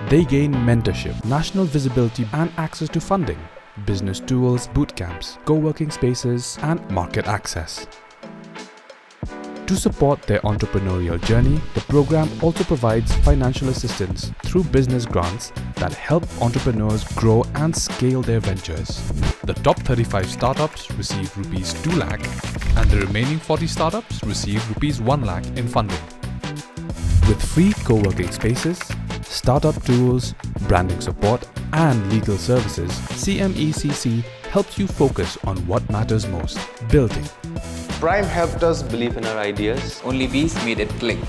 they gain mentorship, national visibility, and access to funding, business tools, boot camps, co working spaces, and market access. To support their entrepreneurial journey, the program also provides financial assistance through business grants that help entrepreneurs grow and scale their ventures. The top thirty-five startups receive rupees two lakh, and the remaining forty startups receive rupees one lakh in funding. With free co working spaces, startup tools, branding support, and legal services, C M E C C helps you focus on what matters most: building. Prime helped us believe in our ideas. Only Bees made it click.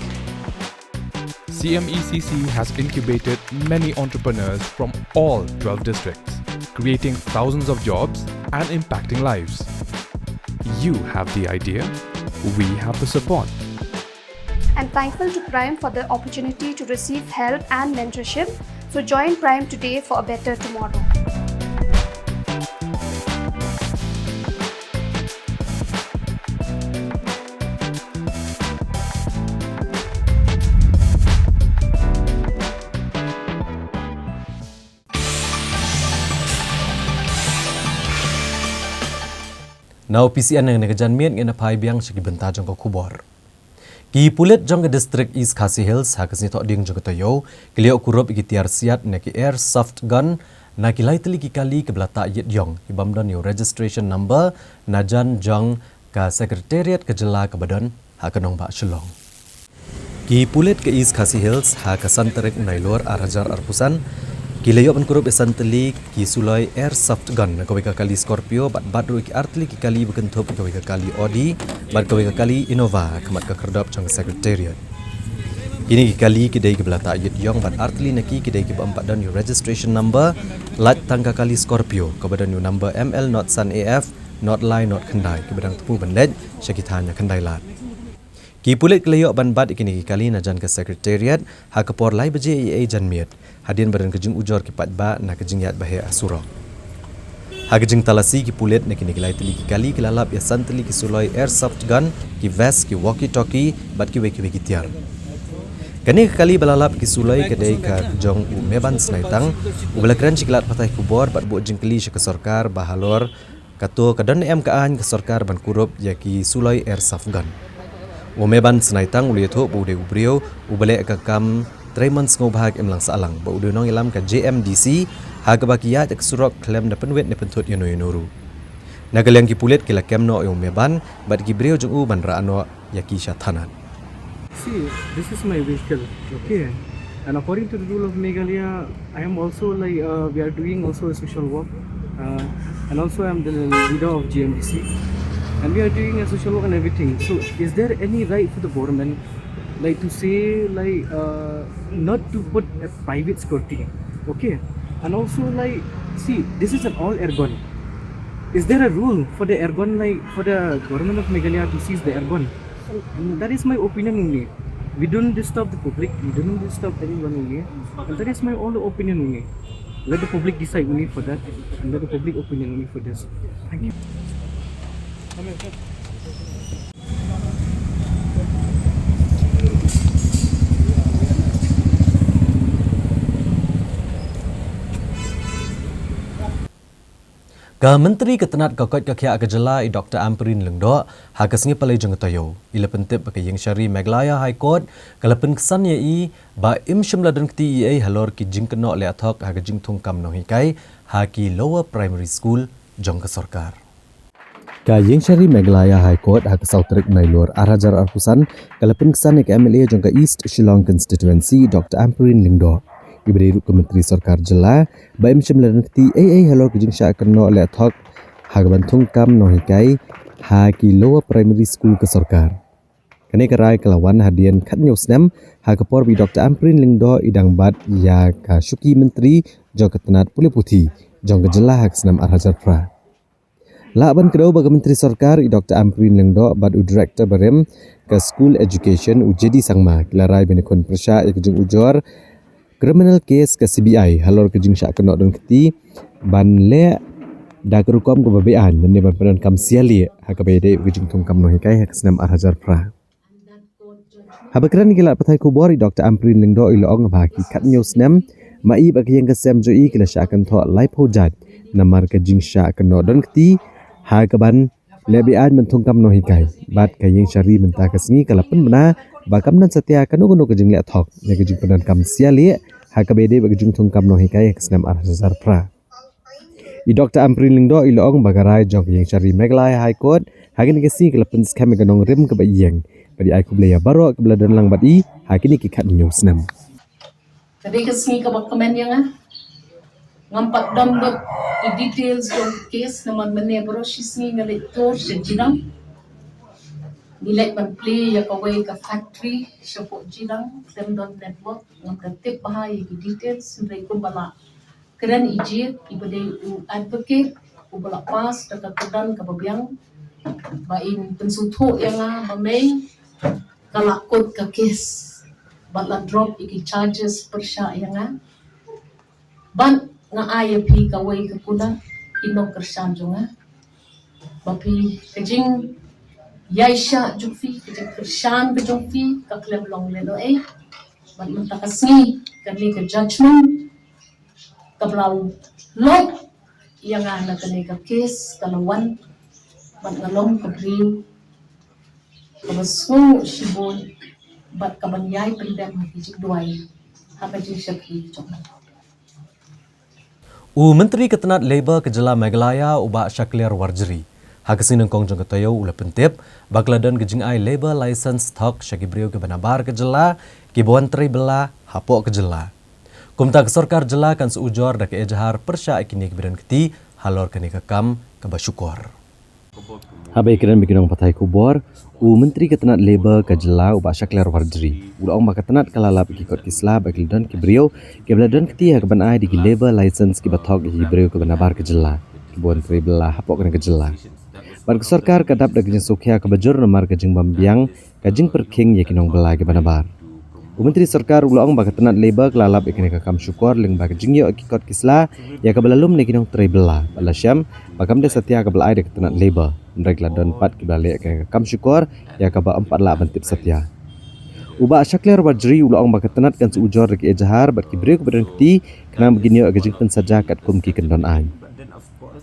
C M E C C has incubated many entrepreneurs from all twelve districts, creating thousands of jobs and impacting lives. You have the idea, we have the support. I'm thankful to Prime for the opportunity to receive help and mentorship. So join Prime today for a better tomorrow. Na u P C N, nang na ka janmiet ngin ïa phai biang sha ki bynta jong ka khubor. Ki pulit jong ka district East Khasi Hills ha ka sngi Thohdieng jong ka taïew ki la ïoh kurup ïa ki tiar siat na ki airsoft gun na ki lai tylli ki kali kiba la tah ïit ïong, ki bym don ïa u registration number, na jan jong ka Secretariat ka jylla kaba don ha ka nongbah Shillong. Ki pulit ka East Khasi Hills ha ka san tarik Nailur ar hajar arphew san ki la ïoh ban kurup ïa san tylli ki suloi airsoft gun na kawei ka kali Scorpio bad bat ruh ïa ki ar tylli ki kali ba kynthup ïa kawei ka kali Audi bad kawei ka kali Innova ha khmat ka khyrdop jong ka Secretariat. Kine ki kali ki dei kiba la tah ïit ïong bad ar tylli na ki ki dei kiba ym pat don ïa u registration number, lait tang ka kali Scorpio kaba don ïa u number M L not san A F not lai not khyndai, kiba dang thmu ban leit sha ki thaiñ ïa khyndai lad. Ki pulit ki la ïoh ban bat ïa kine ki kali na jan ka Secretariat ha ka por lai baje eiei janmiet, hadien ba don ka jingujor ki paidbah na ka jingïaid baheh ha surok. Ha ka jingtalasi ki pulit na kine ki lai tylli ki kali ki la lap ïa san tylli ki suloi airsoft gun, ki vest, ki walkie talkie bad kiwei kiwei ki tiar. Kane ka kali ba la lap ki suloi ka dei ka jong u Meban Snaitang, uba la kren sha ki lad pathai khubor bad buh jingkylli sha ka sorkar ba halor kato ka don ne em ka aiñ ka sorkar ban kurup ïa ki suloi airsoft gun. U Meban Snaitang u la ïathuh ba u dei u briew uba leh ka kam trei mon sngewbha ha ka imlang sahlang, ba u dei u nongïalam ka J M D C, ha kaba ki ïaid ha ka surok khlem da pynwit ne pynthut ïano ïano ruh. Na ka liang ki pulit ki la kem noh ïa u Meban bad ki briew jong u ban rah noh ïa ki sha thanat. See, this is my vehicle, okay? And according to the rule of Meghalaya, I am also like, uh, we are doing also a social work, uh, and also I'm the leader of G M D C, and we are doing a social work and everything. So, is there any right for the government, like, to say, like, uh, not to put a private security, okay? And also, like, see, this is an all airgun. Is there a rule for the airgun, like, for the government of Meghalaya to seize the airgun? And that is my opinion only. We don't disturb the public. We don't disturb anyone only. And that is my only opinion only. Let the public decide only for that, and let the public opinion only for this. Thank you. Ka Myntri ka tnat ka koit ka khiah ka jylla i Doktor Ampareen Lyngdoh ha ka sngi Palei jong ka taïew i la pyntip ba ka Ïingshari Meghalaya High Court ka la pynksan ïa i ba im shym la don kti ei ei halor ki jingkynnoh leh thok ha ka jingthung kam nonghikai ha ki lower primary school jong ka sorkar. Ka Ïingshari Meghalaya High Court ha ka saw tarik Nailur ar hajar arphew san ka la pynksan ïa ka M L A jong ka East Shillong Constituency, Doktor Ampareen Lyngdoh, iba dei ruh ka Myntri Sorkar Jylla, ba im shym la don kti ei ei halor ka jingshah kynnoh leh thok ha ka ban thung kam nonghikai ha ki lower primary school ka sorkar. Kane ka rai ka la wan hadien khathynñiew snem ha ka por ba i Doktor Ampareen Lyngdoh i dang bat ïa ka shuki myntri jong ka tnat pule puthi jong ka jylla ha ka snem ar hajar phra. Lah ban kdew ba ka Myntri Sorkar i Doktor Ampareen Lyngdoh bad u Director barim ka School Education u J D Sangma ki la rai ban ïakhun pyrshah ïa ka jingujor criminal case ka C B I halor ka jingshah kynnoh don kti ban leh da ka rukom kaba beaiñ lane ban pyndonkam sialieh ha kaba ïadei bad ka jingthung kam nonghikai ha ka snem ar hajar phra. Haba kren ïa ki lad pathai khubor i Doktor Ampareen Lyngdoh i la ong ba ha ki khathynñiew snem ma i bad ka ïing ka sem jong i ki la shah kynthoh laiphew jait namar ka jingshah kynnoh don kti ha kaban leh beaiñ ban thung kam nonghikai. Bad ka ïing shari mynta ka sngi ka la pynbna ba kam don satia kano kano ka jingleh thok ïa ka jingpyndonkam sialieh ha kaba ïadei bad ka jingthung kam nonghikai ha ka snem ar hajar phra. I Doktor Ampareen Lyngdoh i la ong ba ka rai jong ka ïing shari Meghalaya High Court ha kane ka sngi ka la pynskhem ïa ka nongrim kaba ïeng bad i ai khublei ïa baroh kiba la don lang bad i ha kine ki khathynñiew snem. Ka dei ka sngi kaba kmen ïa nga. Ngam pat don bad i details jong ka case namar mynne baroh shi sngi nga leit tour sha Jirang. Ngi leit ban plie ïa kawei ka factory shapoh Jirang, khlem don network, ngam da tip bha ïa ki details, hynrei kumba la kren i Jied iba dei u advocate uba la pass da ka kyrdan kaba biang ba in pynsngewthuh ïa nga ba mei ka la kut ka case bad la drop ïa ki charges pyrshah ïa nga. Bad nga ai ïa phi kawei ka kular ki nongkyrshan jong nga ba phi ka jingïaishah jong phi, ka jingkyrshan ka jong phi ka khlem long lehnohei. Bad mynta ka sngi kane ka judgment kaba la lot ïa nga na kane ka case ka la wan bad nga long ka briew kaba sngew shibun bad kaban ïai pyndem ha ki jingduwai ha ka jingshakri jong nga. U Myntri ka tnat Labour ka jylla Meghalaya u Bah Shakliar Warjri ha ka sngi nyngkong jong ka taïew u la pyntip ba ka la don ka jingai labour license thok sha ki briew kiba nabar ka jylla kiba wan trei bylla hapoh ka jylla. Kumta ka sorkar jylla kan sa ujor da ka ejahar pyrshah ïa kine kiba don kti halor kane ka kam kaba shukor. Haba ïakren bad ki nongpathai khubor, u Myntri ka tnat Labour ka jylla u Bah Shakliar Warjri u la ong ba ka tnat ka la lap ïa ki kot ki sla ba ki la don ki briew kiba la don kti ha kaban ai da ki labour license kiba thok ïa ki briew kiba nabar ka jylla kiba wan trei bylla hapoh kane ka jylla. Bad ka sorkar ka dap da ka jingsngewkhia kaba jur namar ka jingbym biang ka jingpyrkhing ïa ki nongbylla kiba nabar. U Myntri Sorkar u la ong ba ka tnat Labour ka la lap ïa kane ka kam shukor lyngba ka jingïoh ïa ki kot ki sla ïa kaba la lum na ki nongtrei bylla bad la shem ba kam dei satia kaba la ai da ka tnat Labour, hynrei ka la don pat kiba la leh ïa kane ka kam shukor ïa kaba ym pat lah ban tip satia. U Bah Shakliar Warjri u la ong ba ka tnat kan sa ujor da ka ejahar bad ki briew kiba don kti khnang ba kin ïoh ïa ka jingpynsaja katkum ki kyndon aiñ.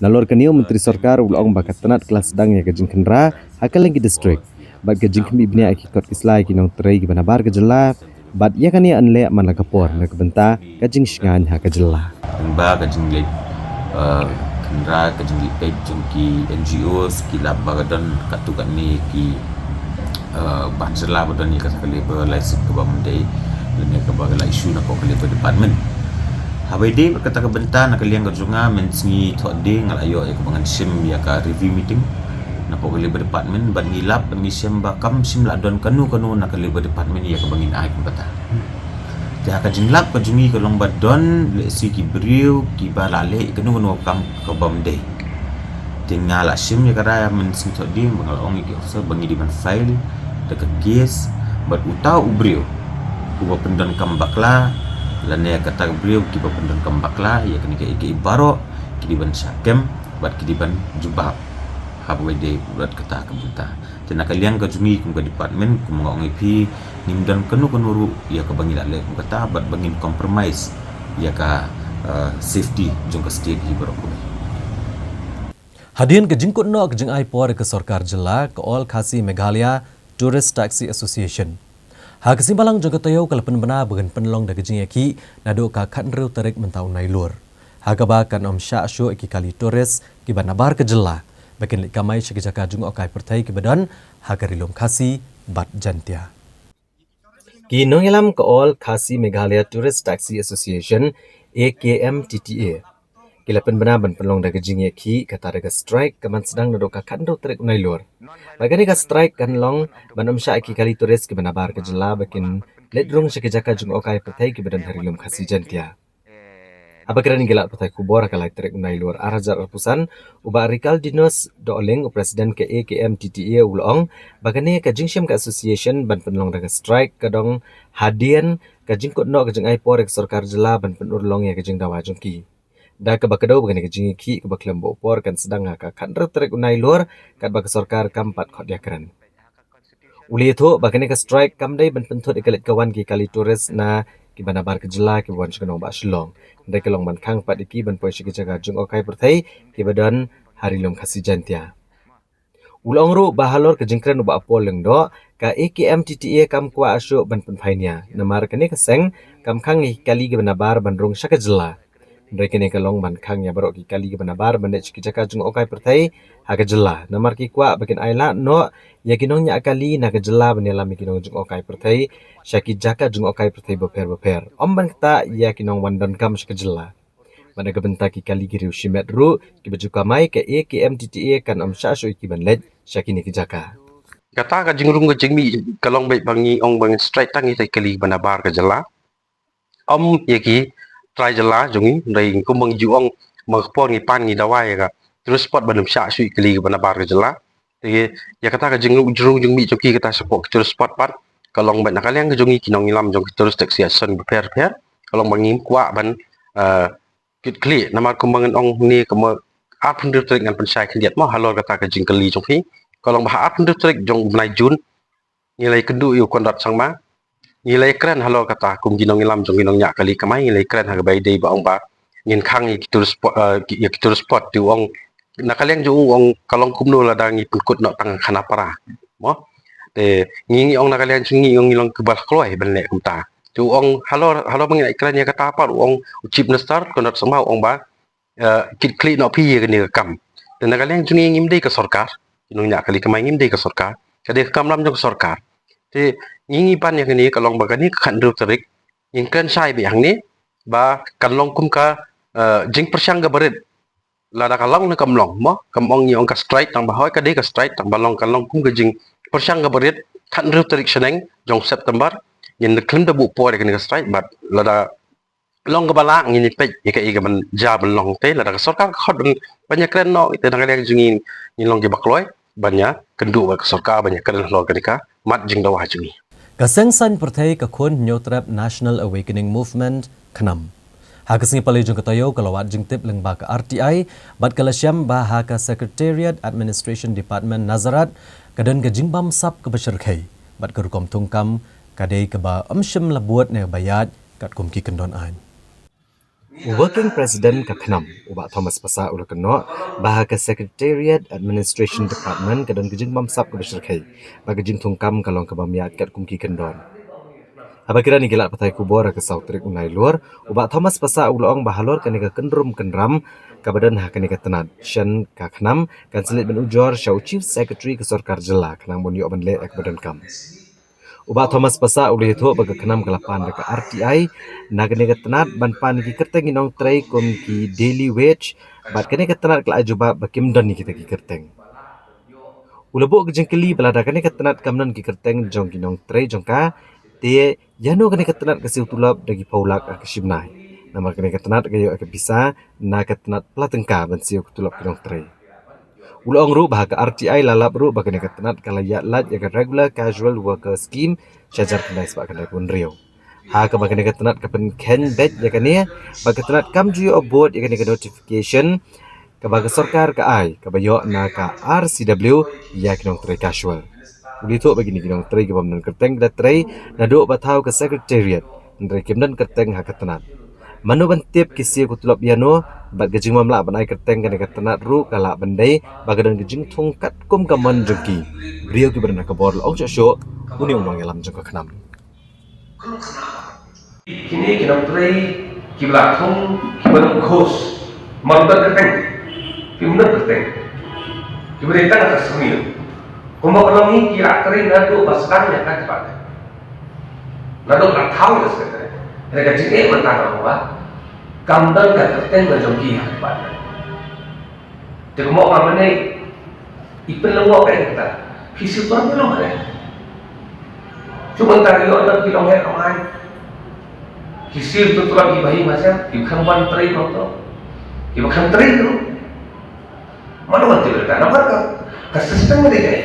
Nalor kane u Myntri Sorkar u la ong ba ka tnat ka la sdang ïa ka jingkhynra ha kylleng ki district bad ka jingkhmih bniah ïa ki kot ki sla ïa ki nongtrei kiba nabar ka jylla bad ïa kane yn leh man la ka por na ka bynta ka jingshngaiñ ha ka jylla. Lyngba ka jingleit, eh, khynra ka jingleit peit jong ki N G Os ki lap ba ka don katto katne ki, eh, ban jylla ba don ïa kata ka labour license kaba ym dei lane kaba la issue na ka Labour Department. Haba ïadei bad kata ka bynta na ka liang ka jong nga mynsngi thohdieng nga la ïoh ïa kaba ngan shim ïa ka review meeting na ka Labour Department bad ngi lap bad ngi shem ba kam shym la don kano kano na ka Labour Department ïa kaba ngin ai kum kata. Te ha ka jinglap ka jong ngi ka long ba don lehse ki briew kiba la leh kano kano ka kam kaba ym dei. Te nga la shim ïa ka rai ha mynsngi thohdieng ba nga la ong ïa ki officer ba ngi dei ban file da ka case bad uta u briew uba pyndonkam bakla lane kata ka briew kiba pyndonkam bakla ïa kane ka, ïa ki baroh ki dei ban shah kem bad ki dei ban jubab. Haba ïadei bad kata ka bynta. Te na ka liang ka jong ngi kum ka department kum nga ong ïa phi ngim don kano kano ruh ïa kaba ngi la leh kum kata bad ba ngin compromise ïa ka, eh, safety jong ka state hi baroh kawei. Hadien ka jingkut noh ka jingai por ka sorkar jylla ka All Khasi Meghalaya Tourist Taxi Association. Ha ka sngi Balang jong ka taïew ka la pynbna ba kan pynlong da ka jingïakhih naduh ka khathynriew tarik mynta u Nailur. Ha kaba kan ym shah shuh ïa ki kali tourist kiba nabar ka jylla ba kin leit kamai sha ki jaka jngohkai pyrthei kiba don ha ka Ri Lum Khasi bad Jaintia. Ki nongïalam ka All Khasi Meghalaya Tourist Taxi Association, A K M T T A, ki la pynbna ban pynlong da ka jingïakhih kata da ka strike ka ban sdang naduh ka khathynriew tarik u Nailur. Bad kane ka strike kan long ban ym shah ïa ki kali tourist kiba nabar ka jylla ba kin leit rung sha ki jaka jngohkai pyrthei kiba don ha Ri Lum Khasi Jaintia. Haba kren ïa ki lad pathai khubor ha ka lai tarik u Nailur ar hajar arphew san, u Bah Rikaldinus Dohling, u President ka A K M T T A, u la ong ba kane ka jingshim ka association ban pynlong da ka strike ka dang hadien ka jingkut noh ka jingai por ïa ka sorkar jylla ban pynurlong ïa ka jingdawa jong ki. Da kaba kdew ba kane ka jingïakhih kaba khlem buh por kan sdang ha ka khathynriew tarik u Nailur, katba ka sorkar kam pat khot ïakren. U la ïathuh ba kane ka strike kam dei ban pynthut ïa ka leit ka wan ki kali tourist na kiba nabar ka jylla kiba wan sha ka nongbah Shillong. Hynrei ka long ban khang pat ïa ki ban poi sha ki jaka jngohkai pyrthei kiba don ha ri lum Khasi Jaintia. U la ong ruh ba halor ka jingkren u Bah Apol Lyngdoh, ka A K M T T A kam kwah shuh ban pynphai nia, namar kane ka seng kam khang ïa ki kali kiba nabar ban rung sha ka jylla. Hynrei kane ka long ban khang ïa baroh ki kali kiba nabar ban leit sha ki jaka jngohkai pyrthei ha ka jylla, namar ki kwah ba kin ailad noh ïa ki nongñiah kali na ka jylla ban ïalam ïa ki nongjngohkai pyrthei sha ki jaka jngohkai pyrthei bapher bapher, ym ban ktah ïa ki nongwan donkam sha ka jylla. Bad na ka bynta ki kali ki riew shimet ruh kiba ju kamai, ka A K M T T A kan ym shah shuh ïa ki ban leit sha kine ki jaka. Kata ka jingrung ka jingmih ka long beit ba ngi ong ba ngin strike tang ïa ki kali kiba nabar ka jylla, ym ïa ki trai jylla jong ngi. Hynrei kumba ngi ju ong, ma ka por ngi pan ngi dawa ïa ka tourist spot ban ym shah shuh ïa ki kali kiba nabar ka jylla. Te ïa kata ka jingrung, jingrung jingmih jong ki kata shapoh ki tourist spot pat ka long beit na ka liang ka jong ngi ki nongïalam jong ki tourist destination bapher bapher, ka long ba ngim kwah ban, eh, kit khlieh, namar kumba ngan ong ne, kumba arphew hynriew tarik ngan pynshai khyndiat mo halor kata ka jingkylli jong phi. Ka long ba ha arphew hynriew tarik jong u bnai Jun ngi la ïakynduh ïa u Conrad Sangma, ngi la ïakren halor kata kum ki nongïalam jong ki nongñiah kali kamai, ngi la ïakren ha kaba ïadei ba ong ba ngin khang ïa ki tourist spot, eh, ki, ïa ki tourist spot. Te u ong, na ka liang jong u, u ong ka long kumno lada ngi pynkut noh tang ha Khanapara mo. Te ngi, ngi ong na ka liang jong ngi, ngi ong ngi long kiba la kloi ban leh kumta. Te u ong halor, halor ba ngi la ïakren ïa kata pat, u ong u Chief Minister Conrad Sangma u ong ba, eh, kit khlieh noh phi ïa kane ka kam. Te na ka liang jong ngi ngim dei ka sorkar, ki nongñiah kali kamai ngim dei ka sorkar, ka dei ka kam lam jong ka sorkar. Te ngi, ngi pan ïa kane ka long ba kane ka khathynriew tarik ngin kren shai beit hangne ba kan long kum ka, eh, jingpyrshang kaba rit. Lada ka long ne kam long mo, kam ong ngi ong ka strike tang ba hoi, ka dei ka strike tang ba long, kan long kum ka jingpyrshang kaba rit. Khathynriew tarik shaneng jong September ngin da khlem da buh por ïa kane ka strike, bad lada long kaba lah ngin ïa peit ïa kaei kaban jia ban long. Te lada ka sorkar ka khot ban, ban ïakren noh, te na ka liang jong ngi ngin long kiba kloi ban ïakynduh bad ka sorkar ban ïakren halor kane ka mat jingdawa jong ngi. Ka Seng Saiñ Pyrthei ka Khun Hynñiewtrep National Awakening Movement, KHNAM, ha ka sngi Palei jong ka taïew ka la wad jingtip lyngba ka R T I bad ka la shem ba ha ka Secretariat Administration Department Nazareth ka don ka jingbamsap kaba shyrkhei bad ka rukom thungkam ka dei kaba ym shym la bud ne ba ïaid katkum ki kyndon aiñ. U Working President ka KHNAM, u Bah Thomas Passah, u la kynnoh ba ha ka Secretariat Administration Department ka don ka jingbamsap kaba shyrkhei bad ka jingthungkam ka long kaba ym ïaid katkum ki kyndon. Haba kren ïa ki lad pathai khubor ha ka saw tarik u Nailur, u Bah Thomas Passah u la ong ba halor kane ka kynrum kynram kaba don ha kane ka tnat, shen ka KHNAM kan sa leit ban ujor sha u Chief Secretary ka sorkar jylla khnang ban ïoh ban leh ïa kaba donkam. U Bah Thomas Passah u la ïathuh ba ka KHNAM ka la pan da ka R T I na kane ka tnat ban pan ïa ki kyrteng ki nongtrei kum ki daily wage, bad kane ka tnat ka la ai jubab ba kim don ïa kita ki kyrteng. U la buh ka jingkylli ba lada kane ka tnat kam don ki kyrteng jong ki nongtrei jong ka, te ïano kane ka tnat ka siew tulop da ki phew lak ha ka shibnai? Namar kane ka tnat ka ïoh ïa ka pisa na ka tnat pla tyngka ban siew ka tulop ki nongtrei. U la ong ruh ba ha ka R T I la lap ruh ba kane ka tnat ka la ïaid lait ïa ka Regular Casual Worker Scheme sha hajar khyndai spah khyndaiphew hynriew, ha kaba kane ka tnat ka pynkheiñ beit ïa kane ba ka tnat kam ju ïoh bud ïa kane ka notification kaba ka sorkar ka ai, kaba ïoh na ka R C W ïa ki nongtrei casual. U la ïathuh ba kine ki nongtrei ki bym don kyrteng ki da trei naduh ba thaw ka Secretariat, hynrei kim don kyrteng ha ka tnat. Mano ban tip ki siew ka tulop ïano, bad ka jingbymlah ban ai kyrteng kane ka tnat ruh ka lah ban dei ba ka don ka jingthung katkum ka mon jong ki briew kiba don ha ka bor, la ong shuh shuh une u nongïalam jong ka KHNAM. Kine ki nongtrei kiba la thung, kiba la khos, man ba kyrteng, kim don kyrteng, kiba dei tang ka sniew. Kumba ka long hi ki la trei naduh ba sdang ïa ka jingpang, naduh ba la thaw ïa ka secretary. Hynrei ka jingeh mynta ka long ba kam don ka kyrteng ka jong ki ha ka jingpang. Te kumba ka mane i pynlong ka ïa kata, phi siew tulop ïano mane? Shu mynta ïoh na ki long heh long ai. Ki siew tu tulop kiba hi masem, kiba khlem ban trei, kiba khlem trei tu. Mano ban tip ïa kata? Namar ka, ka system ka dei kaei?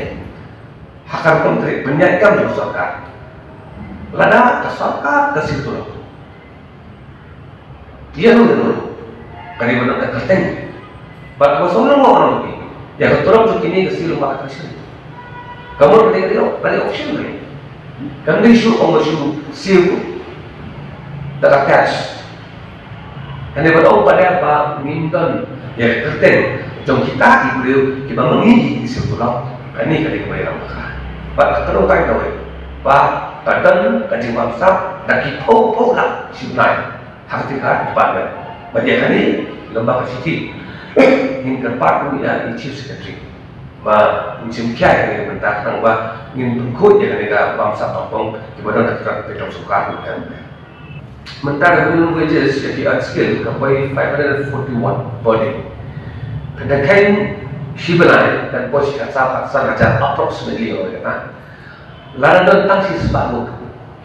Ha ka rukom trei pynïaid kam jong ka sorkar. Lada ka sorkar ka siew tulop, ïa no, ïa no, ka dei ban don ka kyrteng. Bad kaba sngewlyngngoh ruh ïa ka tulop jong kine ka siew lyngba ka tradition. Ka mut ka dei, ka dei, ka dei option, ka dei. Kam dei shu ong shu siew da ka cash. Kane ba ong pat ba ngim don ïa ka kyrteng jong kita ki briew kiba ma ngi ki siew tulop. Kane ka dei kaba ïalam bakla. Bad ka kynnoh tai kawei ba ka don ka jingbamsap da ki phew phew lak shi bnai ha ka department. Bad ïa kane lem bad ka shithi ngin kyrpad ruh ïa i Chief Secretary ba ngin shim khia ïa kane ka bynta khnang ba ngin pynkhuid ïa kane ka bamsap bamtong kiba don ha ka department jong sorkar. Mynta ka minimum wages ïa ki unskilled ka poi five hundred forty-one per day. Ka dei kein shi bnai kan poi shi khatsaw khatsan hajar approximately, ong kata. Lada don tang shi spah ngut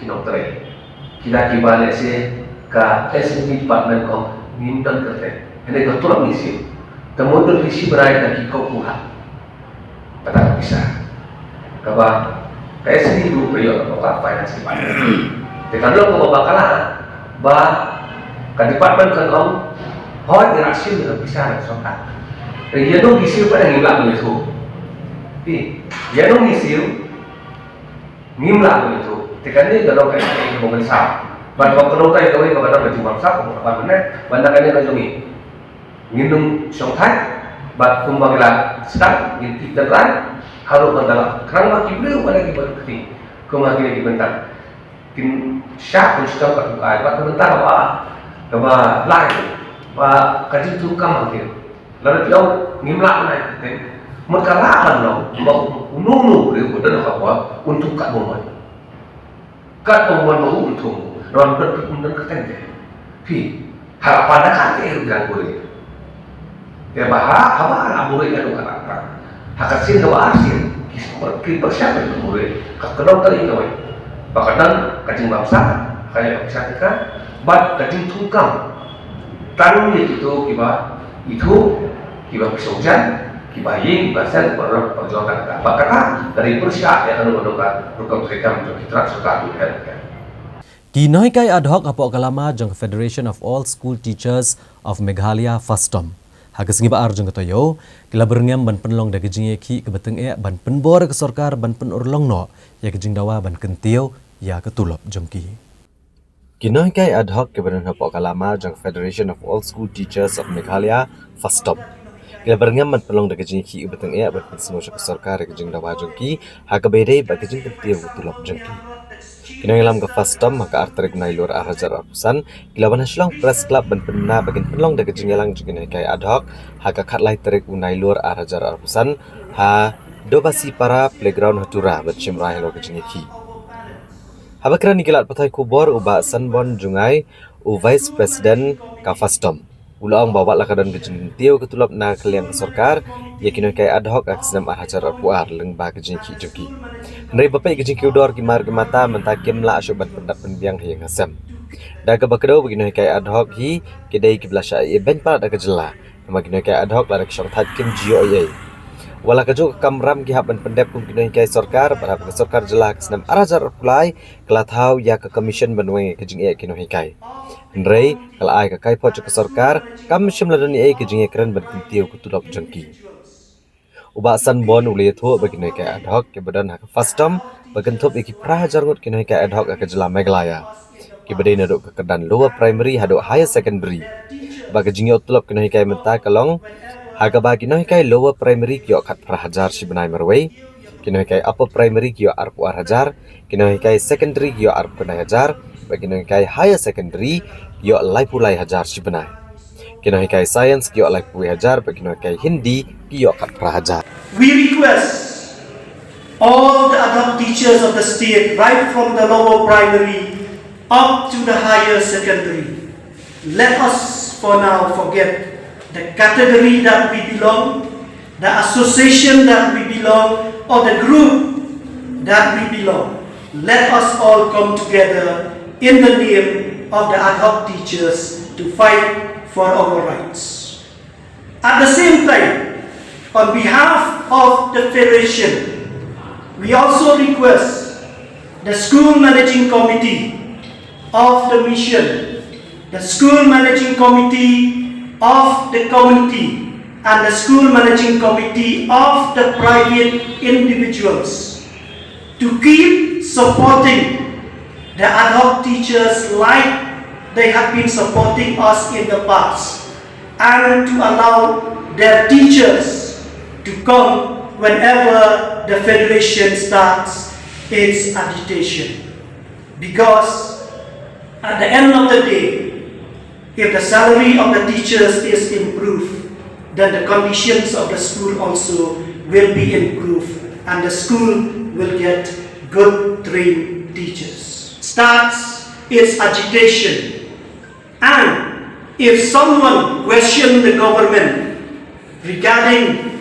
ki nongtrei, kita kiba, let's say, ka S M E department ka ong ngim don kyrteng, hynrei ka tulop ngi siew. Te mut don ki shi bnai da ki phew phew lak. Kata ka pisa kaba ka S M E ruh ka ïoh na ka finance department. Te ka long kaba bakla ba ka department kan ong, hooid, ngi la siew ïa ka pisa na ka sorkar. Te ïa no ngi siew pat, ngim lah ban ïathuh. Te ïa no ngi siew, ngim lah ban ïathuh. Te kane ka long kaei kaba mynsaw. Bad ba ka long kaei kawei kaba don ka jingbamsap kaba mynne, bad na kane ka jong ngi. Ngin ym shongthait bad kumba ngi la sdang, ngin tip tynrai haduh ban da la khrang ba ki briew ba la ki bad kti kumba kine ki bynta kin shah kin shitom ka tukai bad ka bynta kaba, kaba lai ba ka jingthung kam hangtei. Lada phi ong ngim lah ban ai kyrteng, mut ka lah ban long ba uno uno u briew ba don ha ka bor un thung katba u mon. Katba u mon ba u thung, ron bad phi kum don kyrteng te. Phi, ha ka pan da ka te u biang kuri. Te ba ha, haba ha la buri ka dong ka ta. Ha ka sien kaba arsien, ki sien ki pyrshah ka buri. Ka kynnoh ka ri kawei. Ba ka don ka jingbamsap, ka ïa ka pyrshah ka, bad ka jingthung kam. Tang ïa kito kiba ithuh, kiba pynshong jan, kiba ïeng, kiba seng, kiba rep, kiba jor, kata, kata, kata, ka dei pyrshah ïa kano kano ka rukom treikam jong ki tnat sorkar, ki health care. Ki nonghikai ad hoc hapoh ka lama jong ka Federation of All School Teachers of Meghalaya, FASTOM, ha ka sngi ba ar jong ka taïew, ki la byrngem ban pynlong da ka jingïakhih kaba tyngeh ban pynbor ïa ka sorkar ban pynurlong noh ïa ka jingdawa ban kyntiew ïa ka tulop jong ki. Ki nonghikai ad hoc kiba don hapoh ka lama jong ka Federation of All School Teachers of Meghalaya, FASTOM, ki la byrngem ban pynlong da ka jingïakhih kaba tyngeh ban pynsngew sha ka sorkar ïa ka jingdawa jong ki ha kaba ïadei bad ka jingkyntiew ka tulop jong ki. Ki nongïalam ka FASTOM ha ka ar tarik Nailur ar hajar arphew san ki la wan ha Shillong Press Club ban pynbna ba kin pynlong da ka jingïalang jong ki nonghikai ad hoc ha ka khatlai tarik u Nailur ar hajar arphew san ha Dobasipara Playground ha Tura ban shim rai halor ka jingïakhih. Haba kren ïa ki lad pathai khubor, u Bah Sanbon Jngai, u Vice President ka FASTOM, u la ong ba wat la ka don ka jingkyntiew ka tulop na ka liang ka sorkar ïa ki nonghikai ad hoc ha ka snem ar hajar arphew ar lyngba ka jingïakhih jong ki, hynrei ba peit ka jingkiew dor ki mar ki mata mynta kim lah shuh ban pyndap pynbiang ha ïing ha sem. Da kaba kdew ba ki nonghikai ad hoc hi ki dei kiba la shah ïehnoh palat da ka jylla. Namar ki nonghikai ad hoc lada ki shongthait kim ju ïoh ei ei. Wat la kajuh ka kamram ki hap ban pyndep kum ki nonghikai sorkar, bad haba ka sorkar jylla ha ka snem ar hajar arphew lai ka la thaw ïa ka commission ban weng ïa ka jingeh ki nonghikai. Hynrei ka la ai ka kaiphod jong ka sorkar, kam shym la don ei ei ka jingïakren ban kyntiew ka tulop jong ki. U Bah Sanbon u la ïathuh ba ki nonghikai ad hoc kiba don ha ka FASTOM ba kynthup ïa ki phra hajar ngut ki nonghikai ad hoc ha ka jylla Meghalaya, kiba dei naduh ka kyrdan lower primary haduh higher secondary. Ba ka jingïoh tulop ki nonghikai mynta ka long ha kaba ki nonghikai lower primary ki ïoh khatphra hajar shi bnai marwei, ki nonghikai upper primary ki ïoh arphew ar hajar, ki nonghikai secondary ki ïoh arphew khyndai hajar, bad ki nonghikai higher secondary ki ïoh laiphew lai hajar shi bnai. Ki nonghikai science ki ïoh laiphew hajar, bad ki nonghikai Hindi ki ïoh khatphra hajar. We request all the ad hoc teachers of the state, right from the lower primary up to the higher secondary, let us for now forget the category that we belong, the association that we belong, or the group that we belong. Let us all come together in the name of the ad hoc teachers to fight for our rights. At the same time, on behalf of the Federation, we also request the School Managing Committee of the Mission, the School Managing Committee of the community, and the School Managing Committee of the private individuals to keep supporting the ad hoc teachers like they have been supporting us in the past, and to allow their teachers to come whenever the Federation starts its agitation. Because at the end of the day, if the salary of the teachers is improved, then the conditions of the school also will be improved, and the school will get good trained teachers. Starts its agitation, and if someone question the government regarding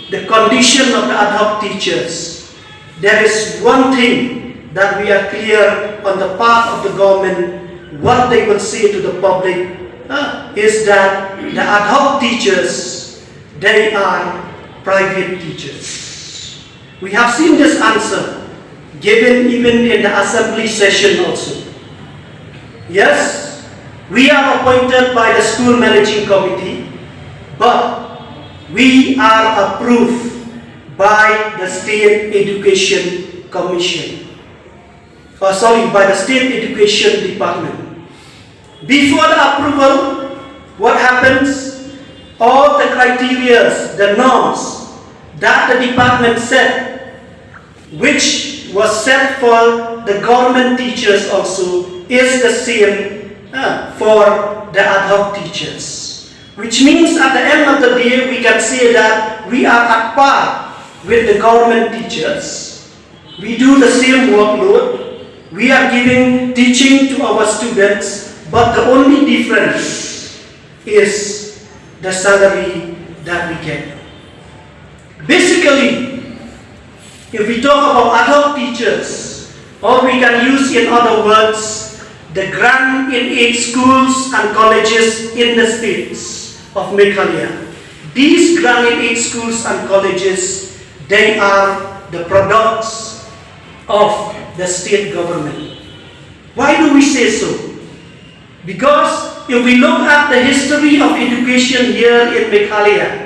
the condition of the ad hoc teachers, there is one thing that we are clear on the part of the government, what they will say to the public, uh, is that the ad hoc teachers, they are private teachers. We have seen this answer given even in the assembly session also. Yes, we are appointed by the school managing committee, but we are approved by the State Education Commission. Oh, sorry, by the State Education Department. Before the approval, what happens? All the criterias, the norms that the department set, which was set for the government teachers also, is the same, uh, for the ad hoc teachers. Which means at the end of the day, we can say that we are at par with the government teachers. We do the same workload. We are giving teaching to our students, but the only difference is the salary that we get. Basically, if we talk about ad hoc teachers, or we can use in other words, the grant in aid schools and colleges in the states of Meghalaya. These grant in aid schools and colleges, they are the products of the state government. Why do we say so? Because if we look at the history of education here in Meghalaya,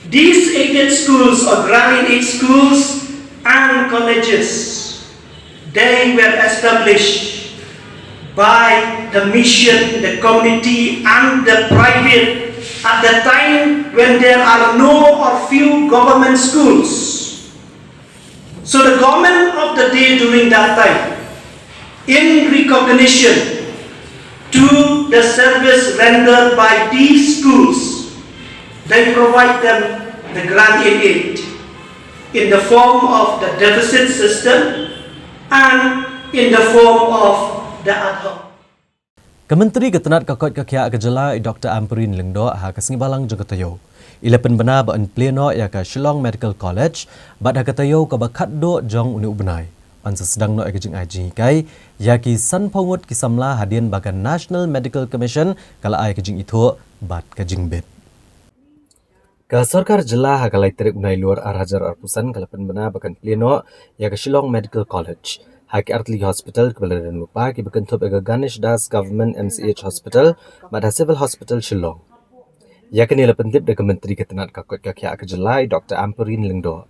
these aided schools or grant in aid schools and colleges, they were established by the mission, the community, and the private at the time when there are no or few government schools. So the government of the day during that time, in recognition to the service rendered by these schools, they provide them the grant in aid in the form of the deficit system and in the form of the ad hoc. Ka Myntri ka tnat ka koit ka khiah ka jylla i Doctor Ampareen Lyngdoh ha ka sngi Balang jong ka taïew i la pynbna ba yn plie noh ïa ka Shillong Medical College bad ha ka taïew kaba khatduh jong une u bnai yn sa sdang noh ïa ka jingai jinghikai ïa ki sanphew ngut ki samla hadien ba ka National Medical Commission ka la ai ka jingithuh bad ka jingbit. Ka sorkar jylla ha ka lai tarik u Nailur ar hajar arphew san ka la pynbna ba kan plie noh ïa ka Shillong Medical College ha ki artylli hospital kiba la don lypa kiba kynthup ïa ka Ganesh Das Government M C H Hospital bad ha Civil Hospital Shillong. Ïa kane la pyntip da ka Myntri ka tnat ka koit ka khiah ka jylla i Doctor Ampareen Lyngdoh.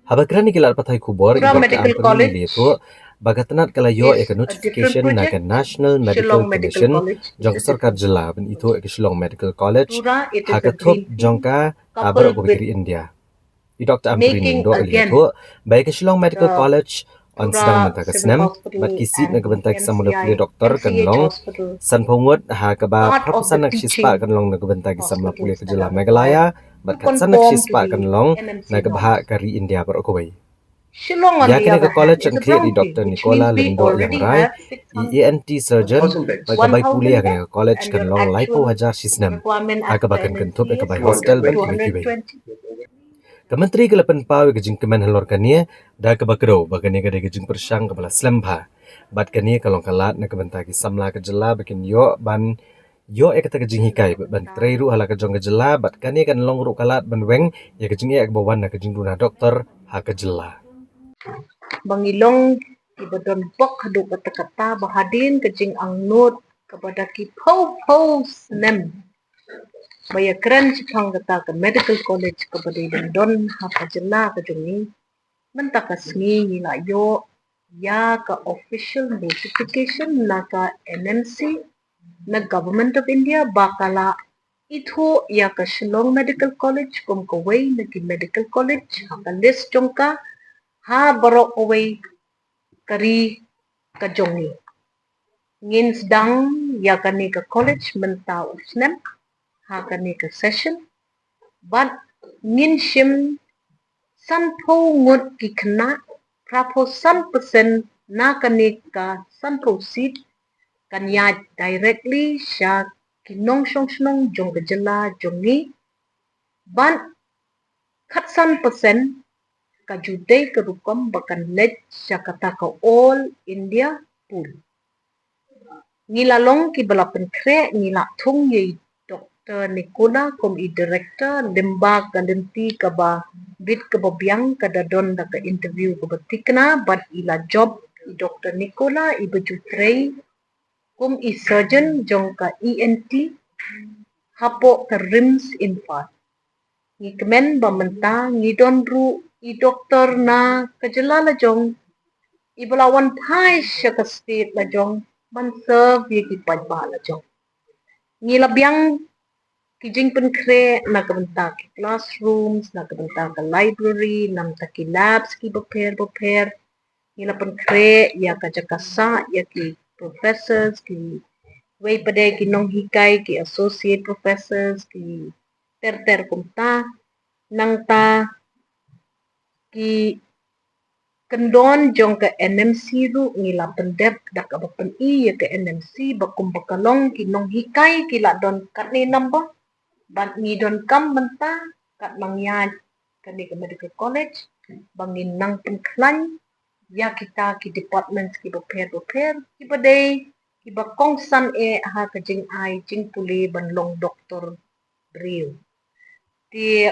Haba kren ïa ki lad pathai khubor i Doctor Ampareen la ïathuh ba ka tnat ka la ïoh ïa ka notification na ka National Medical Commission jong ka sorkar jylla ban ithuh ïa ka Shillong Medical College ha ka thup jong ka ha baroh kawei ka ri India. I Doctor Ampareen Lyngdoh la ïathuh ba ïa ka Shillong Medical College yn sdang mynta ka snem bad ki seat na ka bynta ki samla pule doktor kan long sanphew ngut, ha kaba phra phew san na ka shispah kan long na ka bynta ki samla pule ka jylla Meghalaya bad khatsan na ka shispah kan long na ka bhah ka ri India baroh kawei. Ïa kane ka college yn khlieh da i Doctor Nicola Lyngdoh Iangrai, i E N T surgeon bad ka bai pule ha kane ka college kan long laiphew hajar shi snem, ha kaba kan kynthup ïa ka bai hostel bad kiwei kiwei. Ka Myntri ka la pynpaw ïa ka jingkmen halor kane da kaba kdew ba kane ka dei ka jingpyrshang kaba la slem bha Bad kane ka long ka lad na ka bynta ki samla ka jylla ba kin ïoh ban ïoh ïa kata ka jinghikai bad ban trei ruh ha la ka jong ka jylla, bad kane kan long ruh ka lad ban weng ïa ka jingeh kaba wan na ka jingduna doktor ha ka jylla. Ba ngi long kiba don bok haduh katta katta ba hadien ka jingangnud kaba da ki phew phew snem ba ïakren shaphang kata ka medical college kaba dei ban don ha ka jylla ka jong ngi. Mynta ka sngi ngi la ïoh ïa ka official notification na ka N M C, na Government of India, ba ka la ithuh ïa ka Shillong Medical College kum kawei na ki medical college ha ka list jong ka ha baroh kawei ka ri ka jong ngi. Ngin sdang ïa kane ka college mynta u snem ha kane ka session, bad ngin shim sanphew ngut ki khynnah, phraphew san percent na kane ka sanphew seat kan ïaid directly sha ki nongshong shnong jong ka jylla jong ngi, bad khatsan percent ka ju dei ka rukom ba kan leit sha kata ka All India Pool. Ngi la long kiba la pynkhreh, ngi la thung ïa i Doktor Nicola kum i director, lyngba ka lynti kaba bit kaba biang ka da don da ka interview kaba thikna, bad i la jop i Doktor Nicola iba ju trei kum i surgeon jong ka E N T hapoh ka RIMS Imphal. Ngi kmen ba mynta ngi don ruh i doktor na ka jylla la jong iba la wan phai sha ka state la jong ban serve ïa ki paidbah la jong. Ngi la biang ki jingpynkhreh na ka bynta ki classrooms, na ka bynta ka library, na ka bynta ki labs kiba pher ba pher. Ngi la pynkhreh ïa ka jaka sah ïa ki professors, kiwei pat de ki nonghikai, ki associate professors, ki ter ter kumta. Nangta ki kyndon jong ka N M C ruh ngi la pyndep da kaba pyni ïa ka N M C ba kumba ka long ki nonghikai ki la don katne number, bad ngi donkam mynta kat nang ïaid kane ka medical college ba ngin nang pynkhlaiñ ïa kita ki departments kiba pher ba pher kiba dei kiba kongsan eh ha ka jingai jingpule ban long doktor briew. Te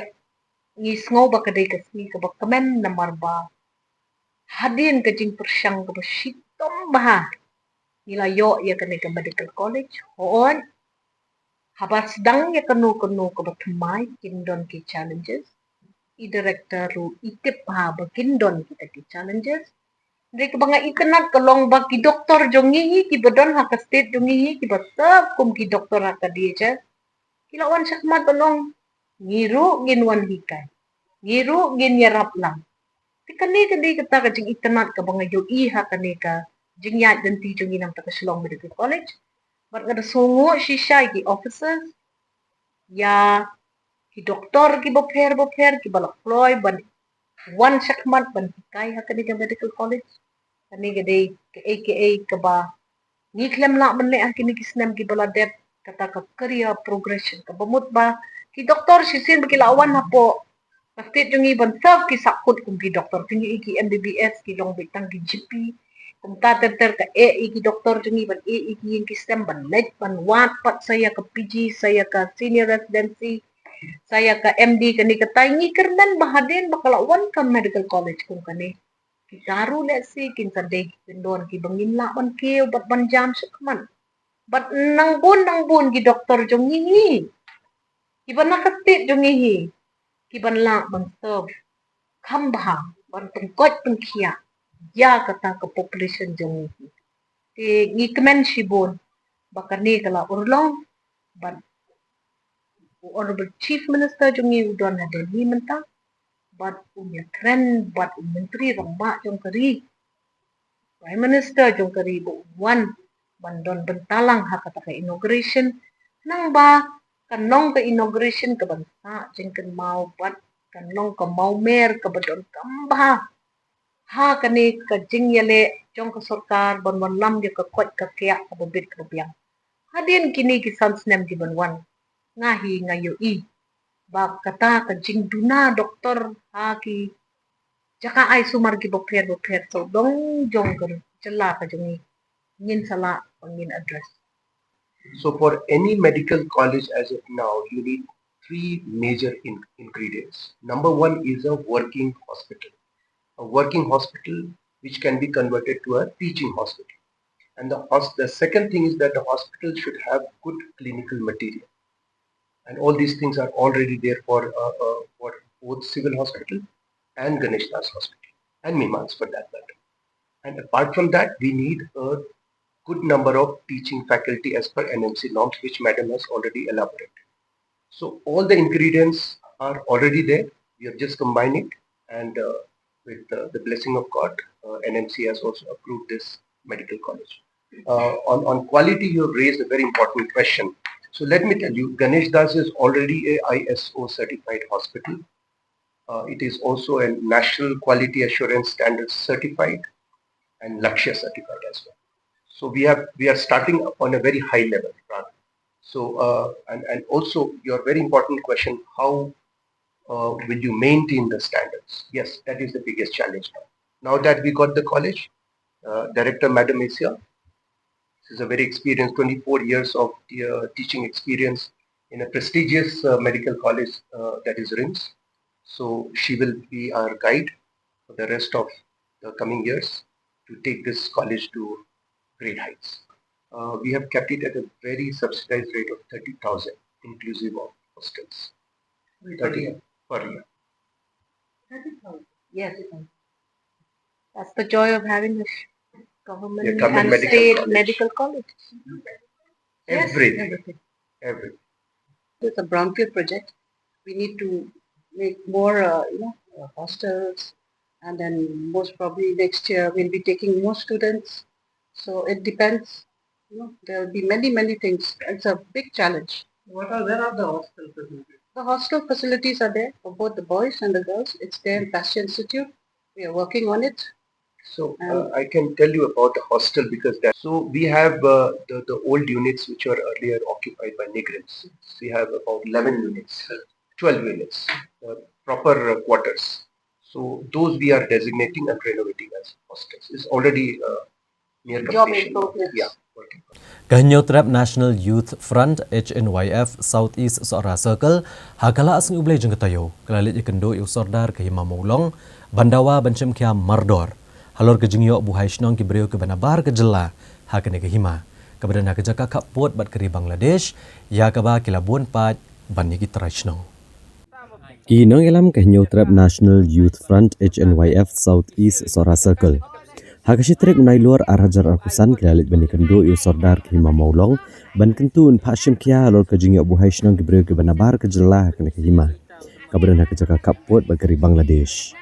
ngi sngew ba ka dei ka sngi kaba kmen namar ba hadien ka jingpyrshang kaba shitom bha ngi la ïoh ïa kane ka medical college. Hooid, haba sdang ïa kano kano kaba thymmai kin don ki challenges. I director ruh i tip bha ba kin don kita ki challenges. Hynrei kaba nga itynnad ka long ba ki doktor jong ngi hi kiba don ha ka state jong ngi hi kiba serve kum ki doktor ha ka D H S, ki la wan shakhmat ban ong ngi ruh ngin wan hikai, ngi ruh ngin ïarap lang. Te kane ka dei kata ka jingitynnad kaba nga ïohi ha kane ka jingïaid lynti jong ngi na kata ka Shillong Medical College. Bad nga da sngewnguh shisha ïa ki officers, ïa ki doktor kiba pher ba pher kiba la kloi ban wan shakhmat ban hikai ha kane ka medical college. Kane ka dei kaei kaei kaba ngi khlem lah ban leh ha kine ki snem kiba la dep, kata ka career progression kaba mut ba ki doktor shisien ba ki la wan hapoh ka state jong ngi ban serve ki sahkut kum ki doktor, ki ngi ki M B B S, ki long beit tang ki G P. Kumta ter ter ka eh ïa ki doktor jong ngi ban eh ïa ki ïing ki sem ban leit ban wad pat sa ïa ka P G, sa ïa ka senior residency, sa ïa ka M D. Kane katai ngi kyrmen ba hadien ba ka la wan ka medical college kum kane, kita ruh lehse kin sa dei ki kyndon kiba ngin lah ban kiew bad ban jam shakhmat. Bad nang bun nang bun ki doktor jong ngi hi kiba na ka state jong ngi hi kiban lah ban serve kham bha ban pynkoit pynkhiah ïa kata ka population jong ngi hi. Te ngi kmen shibun ba kane ka la urlong bad u Honorable Chief Minister jong ngi u don ha Delhi mynta bad u ïakren bad u Myntri Rangbah jong ka ri, Prime Minister jong ka ri ba u wan ban don bynta lang ha kata ka inauguration. Nang ba kan long ka inauguration kaban sah jingkynmaw bad kan long ka mawmer kaba donkam bha ha kane ka jingïaleh jong ka sorkar ban wanlam ïa ka koit ka khiah kaba bit kaba biang. Hadien kine ki san snem kiban wan, nga hi nga ïohi ba kata ka jingduna doktor ha ki jaka ai sumar kiba pher ba pher sawdong jong ka kylla ka jong ngi, ngin sa lah ba ngin address. So for any medical college as of now, you need three major in- ingredients. Number one is a working hospital. A working hospital which can be converted to a teaching hospital. And the, hos- the second thing is that the hospital should have good clinical material. And all these things are already there for, uh, uh, for both Civil Hospital and Ganesh Das Hospital and Mimans for that matter. And apart from that, we need a good number of teaching faculty as per N M C norms, which Madam has already elaborated. So all the ingredients are already there. We have just combined it, and uh, with uh, the blessing of God, uh, N M C has also approved this medical college. Uh, on, on quality, you have raised a very important question. So let me tell you, Ganesh Das is already a I S O certified hospital. Uh, it is also a National Quality Assurance Standards certified and Lakshya certified as well. So we have we are starting on a very high level, rather. So uh, and and also your very important question: how uh, will you maintain the standards? Yes, that is the biggest challenge now. Now that we got the college, uh, director Madam is here. She's a very experienced, twenty-four years of uh, teaching experience in a prestigious uh, medical college, uh, that is RIMS. So she will be our guide for the rest of the coming years to take this college to great heights. Uh, we have kept it at a very subsidized rate of thirty thousand, inclusive of hostels. Thirty per year. Yes, that's the joy of having a sh- government Yeah, government and medical state college. Medical college. Yes, Everything, everything. everything. It's a brownfield project. We need to make more, uh, you know, uh, hostels, and then most probably next year we'll be taking more students. So it depends. You know, there'll be many, many things. It's a big challenge. What are, where are the hostel facilities? The hostel facilities are there for both the boys and the girls. It's there in Pasteur Institute. We are working on it. So uh, I can tell you about the hostel because that. So we have uh, the, the old units which were earlier occupied by NEIGRIHMS. We have about eleven units, twelve units, uh, proper uh, quarters. So those we are designating and renovating as hostels. It's already uh, near Job in completion. progress. Yeah, work in progress. Ka Hynñiewtrep National Youth Front, H N Y F, South East Sohra Circle, ha ka la sngi U Blei jong ka taïew, ka la leit ïakynduh ïa u Sordar ka Hima Mawlong ban dawa ban shim khia mardor halor ka jingïoh buhai shnong ki briew kiba nabar ka jylla ha kane ka hima, kaba don ha ka jaka khappud bad ka ri Bangladesh, ïa kaba ki la bun paid ban ïa ki trai shnong. Ki nongïalam ka Hynñiewtrep National Youth Front, H N Y F, South East Sohra Circle, ha ka shi tarik u Nailur ar hajar arphew san ki la leit ban ïakynduh ïa u Sordar ka Hima Mawlong ban kyntu un phah shim khia halor ka jingïoh buhai shnong ki briew kiba nabar ka jylla ha kane ka hima, kaba don ha ka jaka khappud bad ka ri Bangladesh.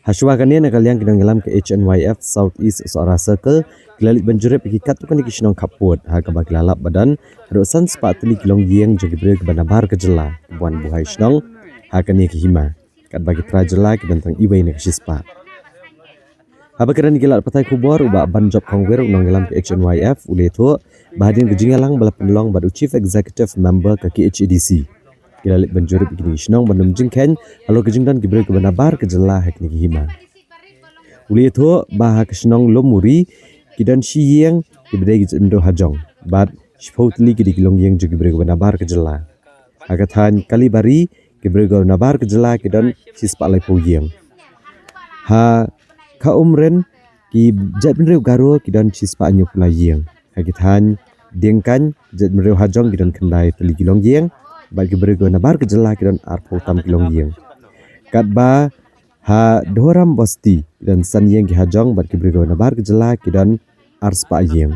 Hashwa kane, na ka liang ki nongïalam ka H N Y F South East Sohra Circle ki la leit ban jurip ïa ki katto katne ki shnong khappud, ha kaba ki la lap ba don haduh san spah tylli ki longïing jong ki briew kiba nabar ka jylla kiba wan buhai shnong ha kane ka hima, katba ki trai jylla ki don tang iwei na ka shi spah. Haba kren ïa ki lad pathai khubor, u Bah Banjop Kongwir, u nongïalam ka H N Y F, u la ïathuh ba hadien ka jingïalang ba la pynlong bad u Chief Executive Member ka K H A D C, ki la leit ban jurip ïa kine ki shnong ban ym jingkheiñ halor ka jingdon ki briew kiba nabar ka jylla ha kine ki hima. U la ïathuh ba ha ka shnong Lummuri ki don shi ïing kiba dei ki jaitbynriew hajong bad shiphew tylli ki dei ki longïing jong ki briew kiba nabar ka jylla. Ha ka thaiñ Kalibari ki briew kiba nabar ka jylla ki don shi spah laiphew ïing. Ha Khaumren ki jaitbynriew Garo ki don shi spah hynñiewphew lai ïing. Ha ki thaiñ Diengkaiñ jaitbynriew hajong ki don khyndai tylli ki longïing bad ki briew kiba nabar ka jylla ki don arphew tam ki longïing. Katba ha Dhoram Bosti ki don san ïing ki hajong bad ki briew kiba nabar ka jylla ki don ar spah ïing.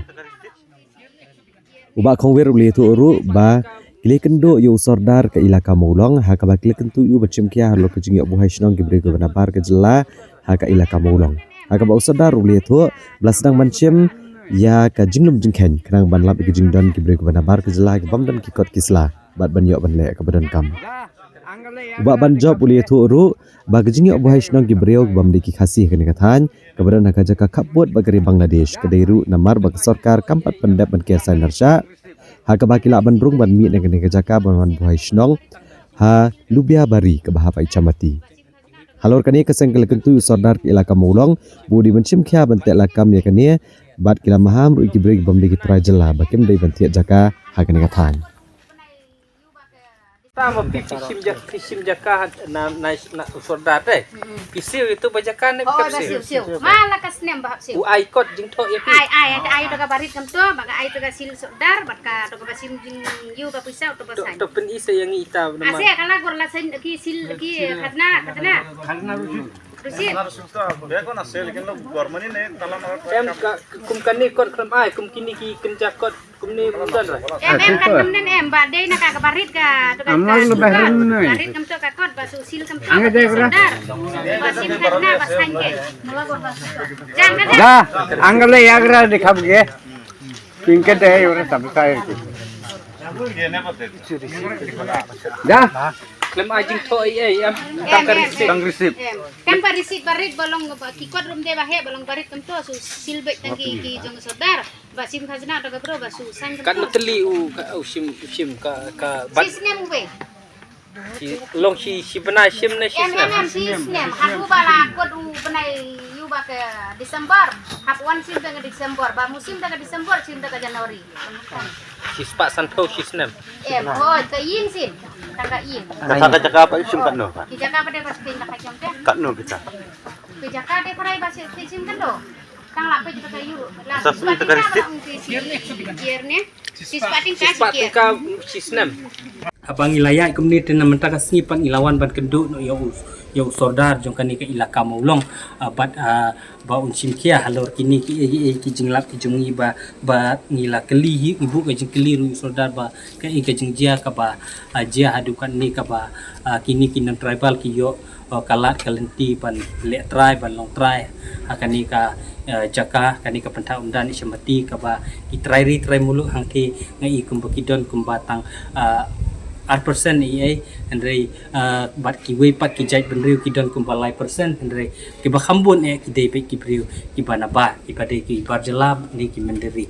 U Bah Kongwir u la ïathuh ruh ba ki la ïakynduh ïa u Sordar ka Elaka Mawlong, ha kaba ki la kyntu ïa u ban shim khia halor ka jingïoh buhai shnong ki briew kiba nabar ka jylla ha ka Elaka Mawlong. Ha kaba u Sordar u la ïathuh ba la sdang ban shim ïa ka jinglum jingkheiñ khnang ban lap ïa ka jingdon ki briew kiba nabar ka jylla kibym don ki kot ki sla bad ban ïoh ban leh kaba donkam. U Bah Banjop u la ïathuh ruh ba ka jingïoh buhai shnong ki briew kibym dei ki Khasi ha kane ka thaiñ, kaba don ha ka jaka khappud bad ka ri Bangladesh, ka dei ruh namar ba ka sorkar kam pat pyndep ban ker saiñ lashai, ha kaba ki lah ban rung ban mih na kane ka jaka ban wan buhai shnong ha Lubiabari kaba hap ha Ichamati. Halor kane ka seng ka la kyntu ïa u Sordar ka Elaka Mawlong ba u dei ban shim khia ban teh lakam ïa kane bad ki la maham ruh ïa ki briew ki bym dei ki trai jylla ba kim dei ban thied jaka ha kane ka thaiñ. Tang ba phi, phi shim jaka, phi shim jaka na, na, na u Sordar te. Phi siew ïa uto ba jaka ne? Oh, phi siew, siew. Ma la ka snem ba hap siew. U ai kot jingthoh ïa phi. Ai, ai, ai, ai to ka barit kumto, ba ka ai to ka sil Sordar, bad ka to ka ba shim jingïoh ka pisa to ba saiñ. To pyn-i sa ïa ngi ita namar. Ase ka la gor la saiñ ki sil ki khajna, khajna. Rusin. Em ka, kum kane kot khlem ai, kum kine ki kynja kot, kumne ym don re. Em, em, kan ym nen em, ba dei na ka, ka barit ka, to ka, ka, barit kam to ka kot, ba su sil kam to, Sordar. Ba sim khajna, ba saiñ ke. Jang ka da. Da, ang ka le yagra de khap ge. King ka de, ora sab sai ke. Da. Khlem ai jingthoh ei ei, em. Tang ka receipt. Tang receipt. Em. Kan ba receipt barit ba long ba ki kot ruh ym dei ba heh, ba long barit kam to, su sil beit tang ki, ki jong Sordar. Ba sim khajna da ka bro ba su saiñ. Katno tylli u, ka, u shim, u shim ka, ka bat. Shi snem u wei. Shi, long shi, shi bnai shim ne shi snem? Em, em, em, shi snem. Haduh ba la kot u bnai ïa u ba ka December. Hap wan shim da ka December. Ba musim da ka December shim da ka January. Shi spah sanphew shi snem. Em, oh, ka ïing shim. Ka, ka ïing. Kata ka jaka ba shim katno? Ki jaka ba dei ba shim da ka jong te. Katno kita? Ki jaka dei krai ba shim, shim katno? Tang la peit ka ïu. La. Sa snem ta ka receipt. Shi spah tyngka, shi spah tyngka shi snem. Haba ngi la ïaid kumne te na mynta ka sngi pat ngi la wan ban kynduh noh ïa u, ïa u Sordar jong kane ka Elaka Mawlong, ah, bad, ah, ba un shim khia halor kine ki, eh, eh, ki jinglap ki jong ngi ba, ba ngi la kylli hi, ngi buh ka jingkylli ruh ïa u Sordar ba kaei ka jingjia kaba, ah, jia haduh katne kaba, ah, kine ki non tribal ki ïoh, uh, ka lad ka lynti ban leh trai, ban long trai ha kane ka, uh, jaka, kane ka Pynthak Umdan Isamati kaba ki trai ri trai muluk hangtei nga i kumba ki don kumba tang, uh, ar percent ei ei, hynrei, uh, bad kiwei pat ki jaitbynriew ki don kumba lai percent, hynrei kiba kham bun eh ki dei beit ki briew kiba nabar, kiba dei ki bar jylla ne ki mynder ri.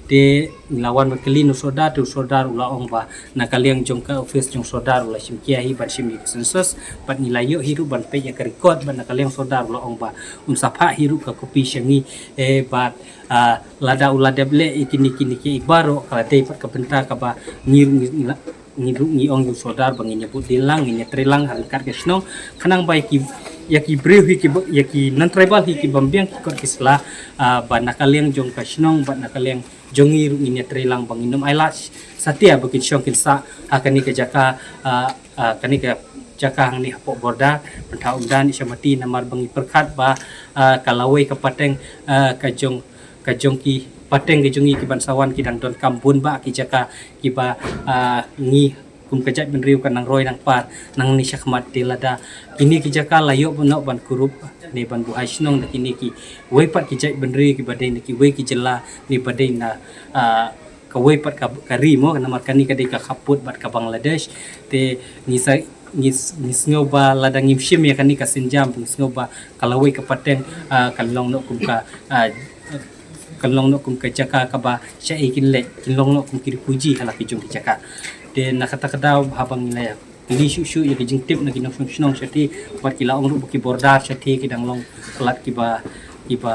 Te ngi la wan ban kylli na u Sordar, te u Sordar u la ong ba na ka liang jong ka office jong u Sordar u la shim khia hi ban shim ïa ka census, bad ngi la ïoh hi ruh ban peit ïa ka record, bad na ka liang Sordar u la ong ba un sa phah hi ruh ka kopi sha ngi, eh, bad, ah, lada u la dep leh ïa kine kine kiei baroh ka la dei pat ka bynta kaba ngi ruh ngi la, ngi ruh ngi ong ïa u Sordar ba ngin ïa bud dien lang, ngin ïa trei lang ha ryngkat ka shnong, khnang ba ïa ki, ïa ki briew hi ki ba, ïa ki non tribal hi ki bym biang ki kot ki sla, ah, ba na ka liang jong ka shnong bad na ka liang jong ngi ruh ngin ïa trei lang ba ngin ym ai lad satia ba kin shong kin sah ha kane ka jaka, ah, ah, kane ka jaka hangne hapoh border Pynthak Umdan Isamati, namar ba ngi pyrkhat ba, ah, ka lawei ka pateng, ah, ka jong, ka jong ki pateng ka jong ngi ki ban sa wan ki dang donkam bun bah ki jaka kiba, ah, ngi kum ka jaitbynriew kan nang roi nang par nangne shakhmat. Te lada kine ki jaka la ïoh ban, ban kurup ne ban buhai shnong da kine kiwei pat ki jaitbynriew kiba dei na kiwei ki jylla ne ba dei na, ah, kawei pat ka, ka ri mo, namar kane ka dei ka khappud bad ka Bangladesh. Te ngi sa, ngi s-, ngi sngew ba lada ngim shim ïa kane ka sienjam, ngi sngew ba ka lawei ka pateng, ah, kan long noh kum ka, ah, kan long noh kum ka jaka kaba shaei kin leit, kin long noh kum ki refugee ha la ki jong ki jaka. Te na kata ka daw haba ngi la ïa kylli shuh shuh ïa ki jingtip na ki nongshong shnong shathie, bad ki la ong ruh ba ki border shathie ki dang long palat kiba, kiba,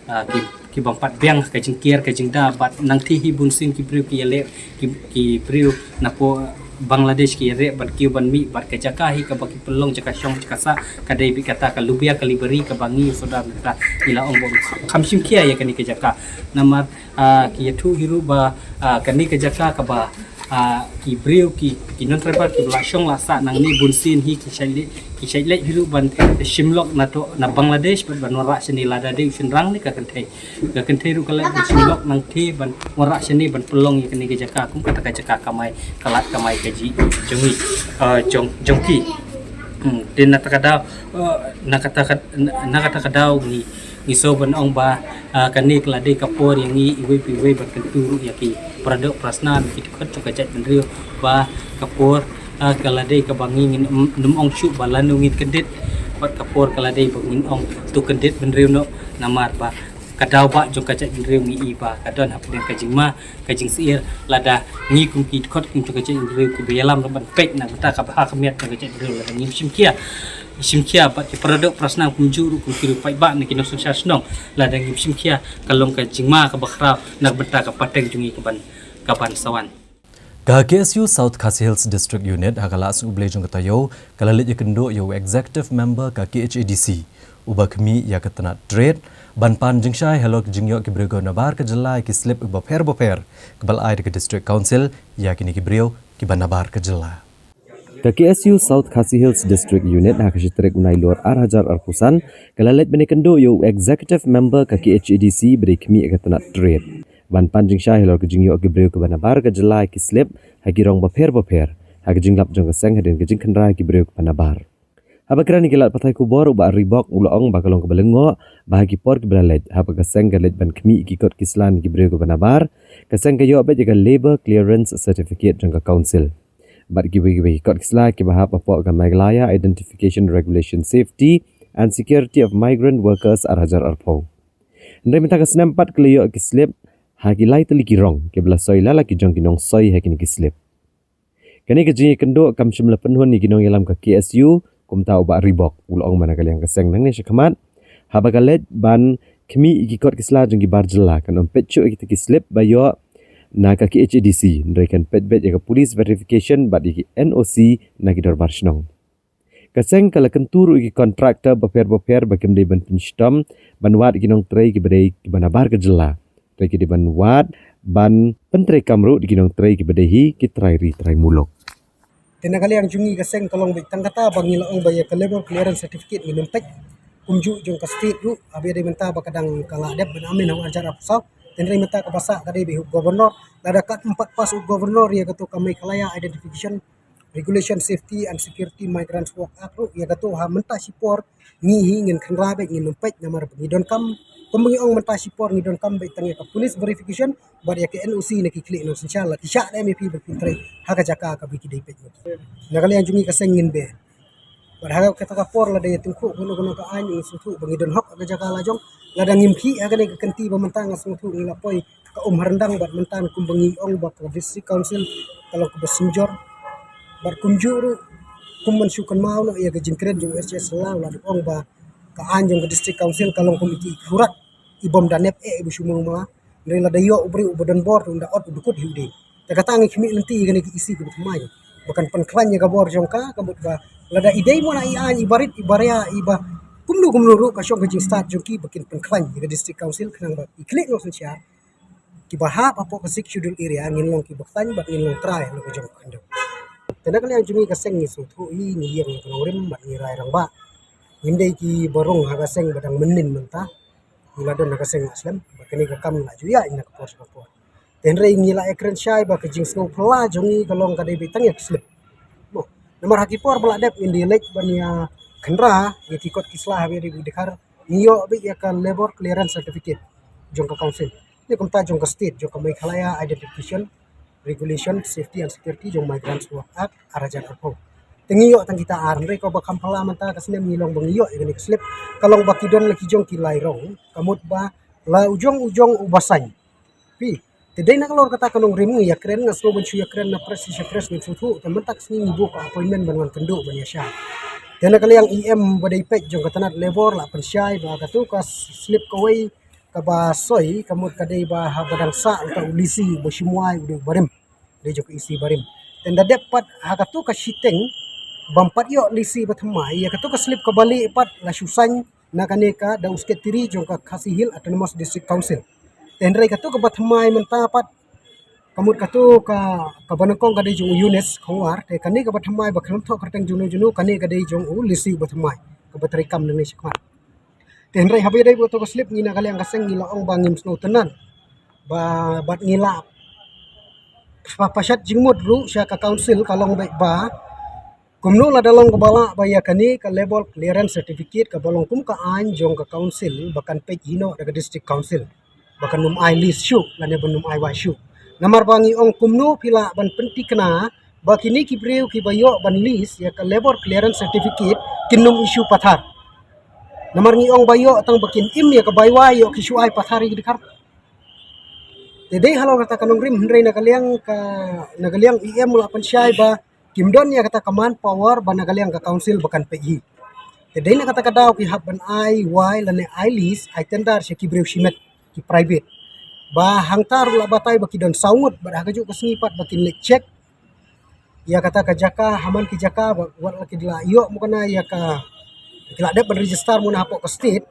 ah, ki, ki bym pat biang ka jingker ka jingda, bad nangthie hi bunsien ki briew ki ïaleh, ki, ki briew napoh Bangladesh ki ïareh ban kiew ban mih, bad ka jaka hi kaba ki pynlong jaka shong jaka sah ka dei beit kata ka Lubia Kalibari kaba ngi u Sordar mynta ngi la ong ba kham shim khia ïa kane ka jaka. Namar, ah, ki ïathuh hi ruh ba, ah, kane ka jaka kaba, ah, ki briew ki, ki non tribal kiba la shong la sah nangne bunsien hi ki shait leit, ki shait leit hi ruh ban shim lok na to, na Bangladesh bad ban wanrah shane lada dei u shynrang ne ka kynthei. Ka kynthei ruh ka leit ban shim lok nangthie ban wanrah shane ban pynlong ïa kane ka jaka kum kata ka jaka kamai, ka lad kamai kajih jong ngi, ah, jong, jong ki. Hmm, te na kata ka daw, ah, na kata ka, na, na kata ka daw ngi, ngi sngew ban ong ba, ah, kane ka la dei ka por ïa ngi iwei pa iwei ban kyntu ruh ïa ki paradoh parasnam, ki dkhot jong ka jaitbynriew ba ka por, ah, ka la dei kaba ngi ngin ym, ym ong shuh ba lano ngin kyndit, bad ka por ka la dei ba ngin ong to kyndit bynriew noh, namar ba Ka daw ba jong ka jaitbynriew ngi i ba ka don hapdeng ka jingma ka jingsyier lada ngi kum ki dkhot kum jong ka jaitbynriew kiba ïalam ruh ban peit na ka bynta ka bha ka miat jong ka jaitbynriew lada ngim shim khia. Shim khia bad ki para doh para snam kumjuh ruh kum ki riew paidbah na ki nongsynshar shnong lada ngim shim khia ka long ka jingma kaba khraw na ka bynta ka pateng jong ngi ka ban, ka ban sa wan. Ka K S U South Khasi Hills District Unit ha ka la sngi U Blei jong ka taïew ka la leit ïakynduh ïa u Executive Member ka K H A D C uba khmih ïa ka tnat trade ban pan jingshai halor ka jingïoh ki briew kiba nabar ka jylla ïa ki slip kiba pher bapher kiba la ai da ka District Council ïa kine ki briew kiba nabar ka jylla. Ka K S U South Khasi Hills District Unit ha ka shi tarik u Nailur ar hajar arphew san ka la leit ban ïakynduh ïa u Executive Member ka K H A D C ba dei khmih ïa ka tnat trade ban pan jingshai halor ka jingïoh ki briew kiba nabar ka jylla ïa ki slip ha ki rong bapher bapher ha ka jinglap jong ka seng hadien ka jingkhynra ïa ki briew kiba nabar. Haba kren ïa ki lad pathai khubor u Bah Ribok u la ong ba ka long kaba lyngngoh ba ha ki por kiba la leit haba ka seng ka leit ban khmih ïa ki kot ki sla na ki briew kiba nabar, ka seng ka ïoh beit ïa ka Labour Clearance Certificate jong ka Council bad kiwei kiwei ki kot ki sla kiba hap hapoh ka Meghalaya Identification Regulation Safety and Security of Migrant Workers ar hajar arphew. Hynrei mynta ka snem pat ki la ïoh ki slip ha ki lai tylli ki rong kiba la soi la la ki jong ki nongsoi ha kine ki slip. Kane ka jingïakynduh kam shym la pynhun ïa ki nongïalam ka K S U, kumta u Bah Ribok u la ong ba na ka liang ka seng nangne shakhmat haba ka leit ban khmih ïa ki kot ki sla jong ki bar jylla kan ym peit shuh ïa kita ki slip ba ïoh na ka K H A D C, hynrei kan peit beit ïa ka police verification bad ïa ki N O C na ki dorbar shnong. Ka seng ka la kyntu ruh ïa ki contractor bapher bapher ba kim dei ban pynshitom ban wad ïa ki nongtrei kiba dei kiba nabar ka jylla. Trei ki dei ban wad ban pyntreikam ruh ïa ki nongtrei kiba dei hi ki trai ri trai muluk. Te na ka liang jong ngi ka seng ka long beit tang kata ba ngi la ong ba ïa ka Labour Clearance Certificate ngin ym peit kumjuh jong ka state ruh, haba ïadei mynta ba ka dang ka la dep ban amen ha u ar hajar arphew saw. Te hynrei mynta kaba sah ka dei beit ha u Governor, lada kat ym pat pass u Governor ïa kato ka Meghalaya Identification Regulation Safety and Security Migrants Work Act ruh, ïa kato ha mynta shipor ngi hi ngin kynra beit, ngin ym peit namar ba ngi donkam, kumba ngi ong mynta shipor ngi donkam beit tang ïa ka police verification bad ïa ka N O C na ki khlieh nongsynshar, la ki shah da M A P ba phin trei ha ka jaka kaba ki dei peit ma ki. Na ka liang jong ngi ka seng ngin beh. Bad ha kata ka por lada ïa tyngkhuh kano kano ka aiñ, ngi sngewthuh ba ngi don hok ha ka jaka la jong. Lada ngim khih ha kane ka kynti ba mynta nga sngewthuh ngi la poi ka um ha ryndang bad mynta kumba ngi ong ba ka District Council ka long kaba synjor. Bad kumjuh ruh kum ban shu kynmaw noh ïa ka jingkren jong u S J S Shylla, la dep ong ba ka aiñ jong ka District Council ka long kum ïa ki khurat i bym da nep eh iba shu mawmala. Hynrei lada ïoh u briew uba don bor te un da ot u dkut hi u dei. Te kata ngi khmih lynti ïa kane ka E C kaba thymmai ba kan pynkhlaiñ ïa ka bor jong ka, ka mut ba lada i dei mo na i aiñ iba rit iba ria iba kumno kumno ruh ka shong ka jingstad jong ki ba kin pynkhlaiñ ïa ka District Council khnang ba ki khlieh nongsynshar kiba hap hapoh ka Sixth Schedule area ngin long kiba khlaiñ bad ngin long trai halor ka jong ka khyndew. Te na ka liang jong ngi ka seng ngi sngewthuh hi, ngi ïeng ïa ka nongrim bad ngi rai rangbah. Ngim dei kiba rung ha ka seng ba dang mynnin mynta. Ngi la don ha ka seng la slem bad kane ka kam ngi la ju ïaid na ka por sha ka por. Te hynrei ngi la ïakren shai ba ka jingsngew phylla jong ngi ka long ka dei beit tang ïa ka slip. Mo, namar ha ki por ba la dep ngin dei leit ban ïa kynra ïa ki kot ki sla haba ïadei bad u Dkhar, ngi ïoh beit ïa ka Labour Clearance Certificate jong ka Council. Ïa kumta jong ka state, jong ka Meghalaya Identification Regulation Safety and Security jong Migrants Work Act ar hajar arphew. Te ngi ïoh tang kita ar, hynrei kaba kham phylla mynta ka snem ngi long ba ngi ïoh ïa kane ka slip. Ka long ba ki don la ki jong ki lai rong, ka mut ba la u jong u jong uba saiñ. Phi, te dei na ka lor kata ka nongrim ngi ïakren, nga sngew ban shu ïakren na press sha press ngin sngewthuh, te mynta ka sngi ngi buh ka appointment ban wan kynduh ban ïashai. Te na ka liang E M ba dei peit jong ka tnat Labour la pynshai ba kato ka slip kawei kaba soi ka mut ka dei ba haba dang sah uta u lisi uba shim wai u dei u barim. Dei jong ka E C barim. Te ynda dep pat ha kato ka shiteng bym pat ïoh lisi ba thymmai, ïa kato ka slip kaba lieh pat la shu saiñ na kane ka da u Secretary jong ka Khasi Hills Autonomous District Council. Te hynrei kato kaba thymmai mynta pat ka mut kato ka, kaba nyngkong ka dei jong u Eunice Khongwar, te kane kaba thymmai ba khlem thoh kyrteng jong no jong no, kane ka dei jong u lisi uba thymmai kaba treikam nangne shakhmat. Te hynrei haba ïadei bad kato ka slip ngi na ka liang ka seng ngi la ong ba ngim sngewtynnad ba bad ngi la pa, pashat jingmut ruh sha ka Council ka long beit ba kumno lada long kaba lah ba ïa kane ka Labour Clearance Certificate kaba long kum ka aiñ jong ka Council ba kan peit hi noh da ka District Council ba kan ym ai list shuh lane ban ym ai wai shuh. Namar ba ngi ong kumno phi lah ban pynthikna ba kine ki briew kiba ïoh ban list ïa ka Labour Clearance Certificate kin ym issue pathar. Namar ngi ong ba ïoh tang ba kin im ïa ka bai wai, ïoh ki shu ai pathar ïa ki dkhar. Te dei halor kata ka nongrim, hynrei na ka liang ka, na ka liang E M u la pynshai ba kim don ïa kata ka manpower ba na ka liang ka council ba kan peit hi. Te dei na kata ka daw ki hap ban ai wai lane ai lease, ai tender sha ki briew shimet, ki private. Ba hangta ruh la batai ba ki don saw ngut, bad ha kajuh ka sngi pat ba kin leit check ïa kata ka jaka, ha man ki jaka ba wat la ki la ïoh mukna ïa ka, ki la dep ban register mukna hapoh ka state,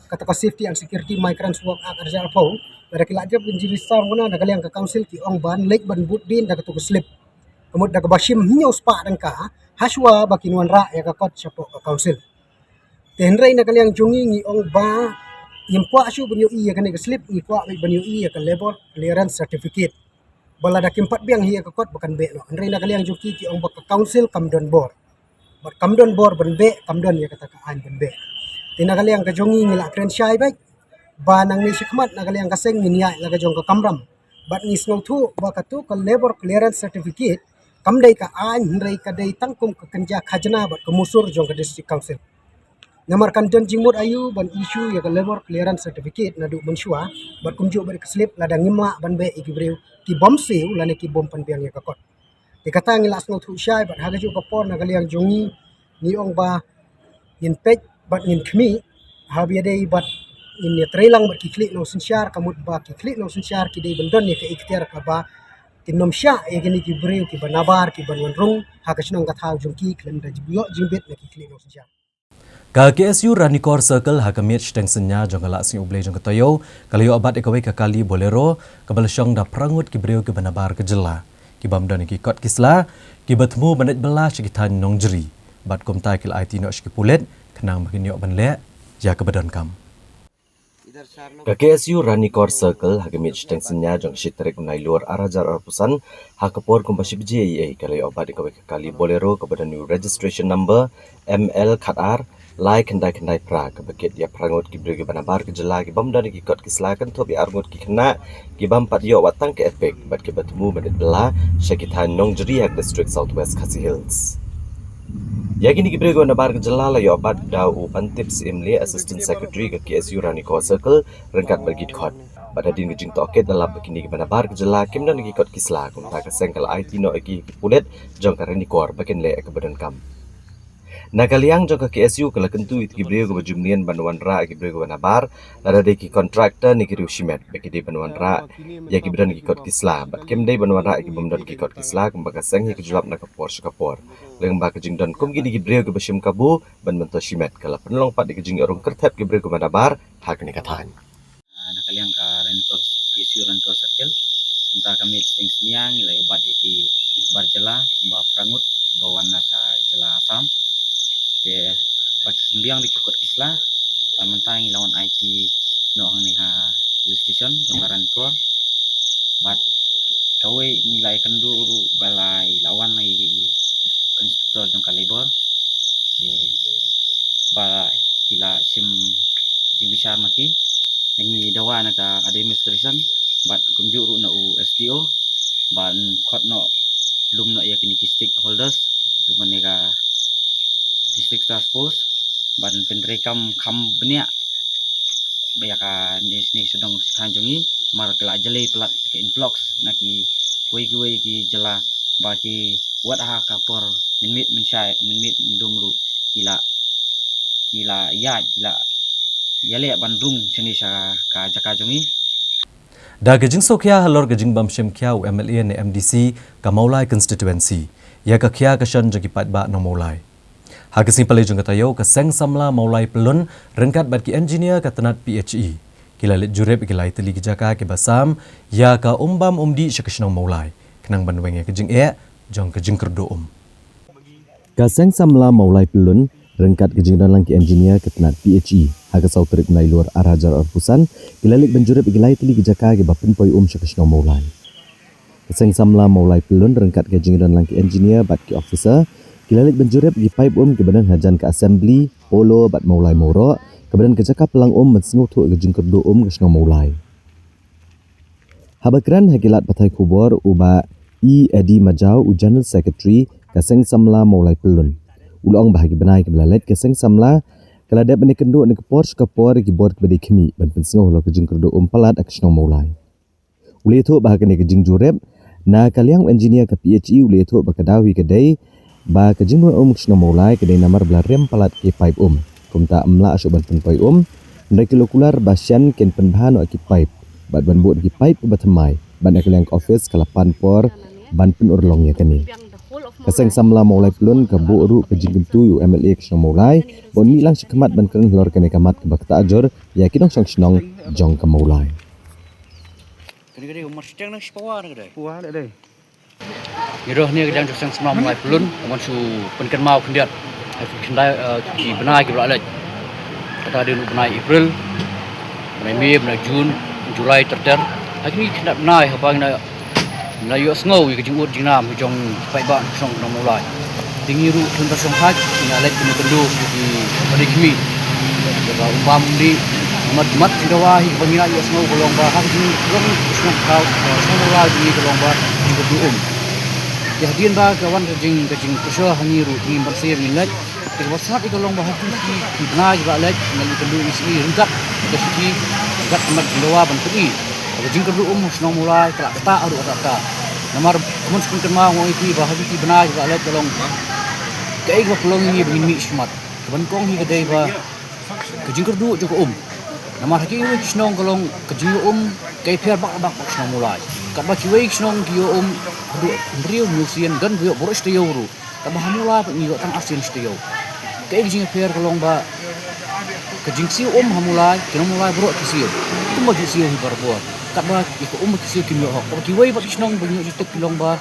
kata ka Safety and Security Migrants Work Act ar hajar arphew. Lada ki la dep ban register mukna, na ka liang ka council ki ong ban leit ban bud dien da katu ka slip. Ka mut da kaba shim hynñiew spah tyngka, hashwa ba kin wanrah ïa ka kot shapoh ka council. Te hynrei na ka liang jong ngi, ngi ong ba ngim kwah shuh ban ïohi ïa kane ka slip, ngi kwah beit ban ïohi ïa ka labour clearance certificate. Ba lada kim pat biang hi ïa ka kot ba kan beh noh. Hynrei na ka liang jong ki, ki ong ba ka council kam don bor. Bad kam don bor ban beh, kam don ïa kata ka aiñ ban beh. Te na ka liang ka jong ngi, ngi la kren shai beit ba nangne shakhmat na ka liang ka seng ngin ïaid la ka jong ka kamram. Bad ngi sngewthuh ba katu ka labour clearance certificate kam dei ka aiñ, hynrei ka dei tang kum ka kynja khajna bad ka musur jong ka district council. Namar kan don jingmut aïu ban issue ïa ka labour clearance certificate naduh mynshuwa, bad kumjuh bad ka slip lada ngim lah ban beh ïa ki briew ki bym siew lane ki bym pynbiang ïa ka kot. Te kata ngi la sngewthuh shai, bad ha kajuh ka por na ka liang jong ngi, ngi ong ba ngin peit bad ngin khmih, ha ba ïadei bad ngin ïatreilang bad ki khlieh nongsynshar, ka mut ba ki khlieh nongsynshar ki dei ban don ïa ka iktiar kaba kin nym shah ïa kine ki briew kiba nabar, kiban wan rung ha ka shnong ka thaw jong ki khlem da ïoh jingbit na ki khlieh nongsynshar. Ka K S U Ranikor Circle ha ka miet shiteng synñia jong ka Lah Sngi U Blei jong ka taïew ka la ïoh bat ïa kawei ka kali Bolero kaba la shong da phra ngut ki briew kiba nabar ka jylla, kibym don ki kot ki sla, kiba thmu ban leit bylla sha ki thaiñ nongjri. Bad kumta ki la aiti noh sha ki pulit khnang ba kin ïoh ban leh ïa kaba donkam. Ka K S U Ranikor Circle ha ka miet shiteng synñia jong ka shi tarik u Nailur ar hajar arphew san, ha ka por kumba shi baje eiei ka la ïoh bat ïa kawei ka kali Bolero kaba don ïa u registration number M L khatar lai khyndai khyndai phra, kaba kit ïa phra ngut ki briew kiba nabar ka jylla kibym don ki kot ki sla, kynthup ïa ar ngut ki khynnah kibym pat ïoh wat tang ka EPIC bad kiba thmu ban leit bylla sha ki thaiñ nongjri ha ka district South West Khasi Hills. Ïa kine ki briew kiba nabar ka jylla la ïoh bat da u Pyntip Syiemlieh, Assistant Secretary ka K S U Ranikor Circle, ryngkat bad ki dkhot. Bad hadien ka jingtohkit la lap ba kine kiba nabar ka jylla kim don ki kot ki sla, kumta ka seng ka la aiti noh ïa ki ha ki pulit jong ka Ranikor ba kin leh ïa kaba donkam. Na ka liang jong ka K S U ka la kyntu ïa ki briew kiba ju mlien ban wanrah ïa ki briew kiba nabar, lada dei ki contractor ne ki riew shimet, ba ki dei ban wanrah ïa kiba don ki kot ki sla, bad kim dei ban wanrah ïa kibym don ki kot ki sla, kumba ka seng hi ka ju lap na ka por sha ka por. Lyngba ka jingdon kum kine ki briew kiba shim kabu ban myntoi shimet, ka la pynlong pat ïa ka jingrung kyrthep ki briew kiba nabar ha kane ka thaiñ. Ah, na ka liang ka Ranikor, K S U Ranikor Circle, mynta ka miet shiteng synñia ngi la ïoh bat ïa ki bar jylla kumba phra ngut ba wan na sha jylla Assam. Te ba ki symbiang da ki kot ki sla, bad mynta ngi la wan aiti noh hangne ha police station jong ka Ranikor. Bad kawei ngi la ïakynduh ruh ba la, i la wan i, i inspector jong ka labour. Te ba ki la shim jingbishar ma ki. Te ngi dawa na ka administration bad kumjuh ruh na u S D O ban khot noh lum noh ïa kine ki stakeholders, lum noh ïa ka District Task Force ban pyntreikam kham bniah ba ïa kane sha shnong sha thaiñ jong ngi, namar ka la jlei palat ka influx na kiwei kiwei ki jylla, ba ki wat ha ka por mynmiet mynshai, mynmiet myndum ruh ki la, ki la ïaid, ki la ïaleh ban rung shane sha ka jaka jong ngi. Da ka jingsngewkhia halor ka jingbym shim khia u M L A ne M D C ka Mawlai constituency ïa ka khia ka shon jong ki paidbah nong Mawlai. Ha ka sngi Palei jong ka taïew, ka Seng Samla Mawlai Pyllun ryngkat bad ki engineer ka tnat P H E ki la leit jurip ïa ki lai tylli ki jaka kiba sam ïa ka um bam um dih sha ka shnong Mawlai, khnang ban weng ïa ka jingeh jong ka jingkyrduh um. Ka Seng Samla Mawlai Pyllun ryngkat ka jingdonlang ki engineer ka tnat P H E ha ka saw tarik Nailur ar hajar arphew san ki la leit ban jurip ïa ki lai tylli ki jaka kiba pynpoi um sha ka shnong Mawlai. Ka Seng Samla Mawlai Pyllun ryngkat ka jingdonlang ki engineer bad ki officer ki la leit ban jurip ïa ki paip um kiba don hajan ka Assembly, Polo bad Mawlai Mawroh, kaba don ka jaka plang um ban sngewthuh ïa ka jingkyrduh um ka shnong Mawlai. Haba kren ha ki lad pathai khubor, u Bah E Eddie Majaw, u General Secretary ka Seng Samla Mawlai Pyllun, u la ong ba ha ki bnai kiba la leit ka Seng Samla ka la dep ban ïakynduh na ka por sha ka por ïa ki bor kiba dei khmih ban pynsngew halor ka jingkyrduh um palat ha ka shnong Mawlai. U la ïathuh ba ha kane ka jingjurip na ka liang u engineer ka P H E u la ïathuh ba ka daw hi ka dei ba ka jingduh um ka shnong Mawlai ka dei namar ba la rem palat ki paip um. Kumta ym lah shuh ban pynpoi um. Hynrei ki la kular ba shen kin pynbha noh ki paip bad ban buh ki paip kiba thymmai bad na ka liang ka office ka la pan por ban pynurlong ïa kane. Ka seng samla Mawlai Pyllun ka buh ruh ka jingkyntu ïa u M L A ka shnong Mawlai ba un mih lang sha khmat ban kren halor kane ka mat kaba ktah jur ïa ki nongshong shnong jong ka Mawlai. Kane ka dei ka mat shiteng na shipawa na ka dei. Pawa na dei. Ngi rah ne ka jang jong seng samla Mawlai Pyllun, ka mon shu pynkynmaw khyndiat. Ai ki khyndai, eh, ki bnai kiba la leit. Kata dei u bnai April, bnai May, bnai June, July ter ter. Ai ki khyndai bnai haba ngi na, ngi na ïohsngew ïa ka jingud jingnam jong ki paidbah shnong Mawlai. Te ngi ruh khlem da shong hait, ngi la leit pynïakynduh ïa ki paidbah khmih. Kaba um bam um dih, mat mat ki dawa hi ba ngi la ïohsngew ka long ba ha ka jinglong ka shnong ka, ka shnong Mawlai jong ngi ka long ba jingkyrduh um. Te hadien ba ka wan ka jing, ka jingpyrshah ha ngi ruh, ngi ban sngewbha ngin leit. Te kaba sngewtynnat ka long ba ha ki, ki bnai kiba la leit ngi la ïakynduh ïa shi ryngkat ka shithi, ryngkat ka mat jingdawa ban pyni ba ka jingkyrduh um ha shnong Mawlai ka la ktah ruh ka la ktah. Namar ka mon shu pynkynmaw ngi ïa phi ba ha ki, ki bnai kiba la leit ka long kaei kaba pynlong ïa ngi ba ngin mih shakhmat. Kaba nyngkong hi ka dei ba ka jingkyrduh jong ka um. Namar ha kiwei ki shnong ka long ka jingïoh um ka ïapher bak bak bad shnong Mawlai. Katba kiwei ki shnong ki ïoh um haduh hynriew hynñiew sien, don ba ïoh baroh shi taïew ruh. Katba ha Mawlai pat ngi ïoh tang ar sien shi taïew. Kaei ka jingïapher ka long ba ka jingsiew um ha Mawlai, ki nong Mawlai baroh ki siew. Kumba ju siew hi barabor. Katba ïa ka um ba ki siew kim ïoh hok. Katba kiwei pat ki shnong ba ngi ïoh ju tip ki long ba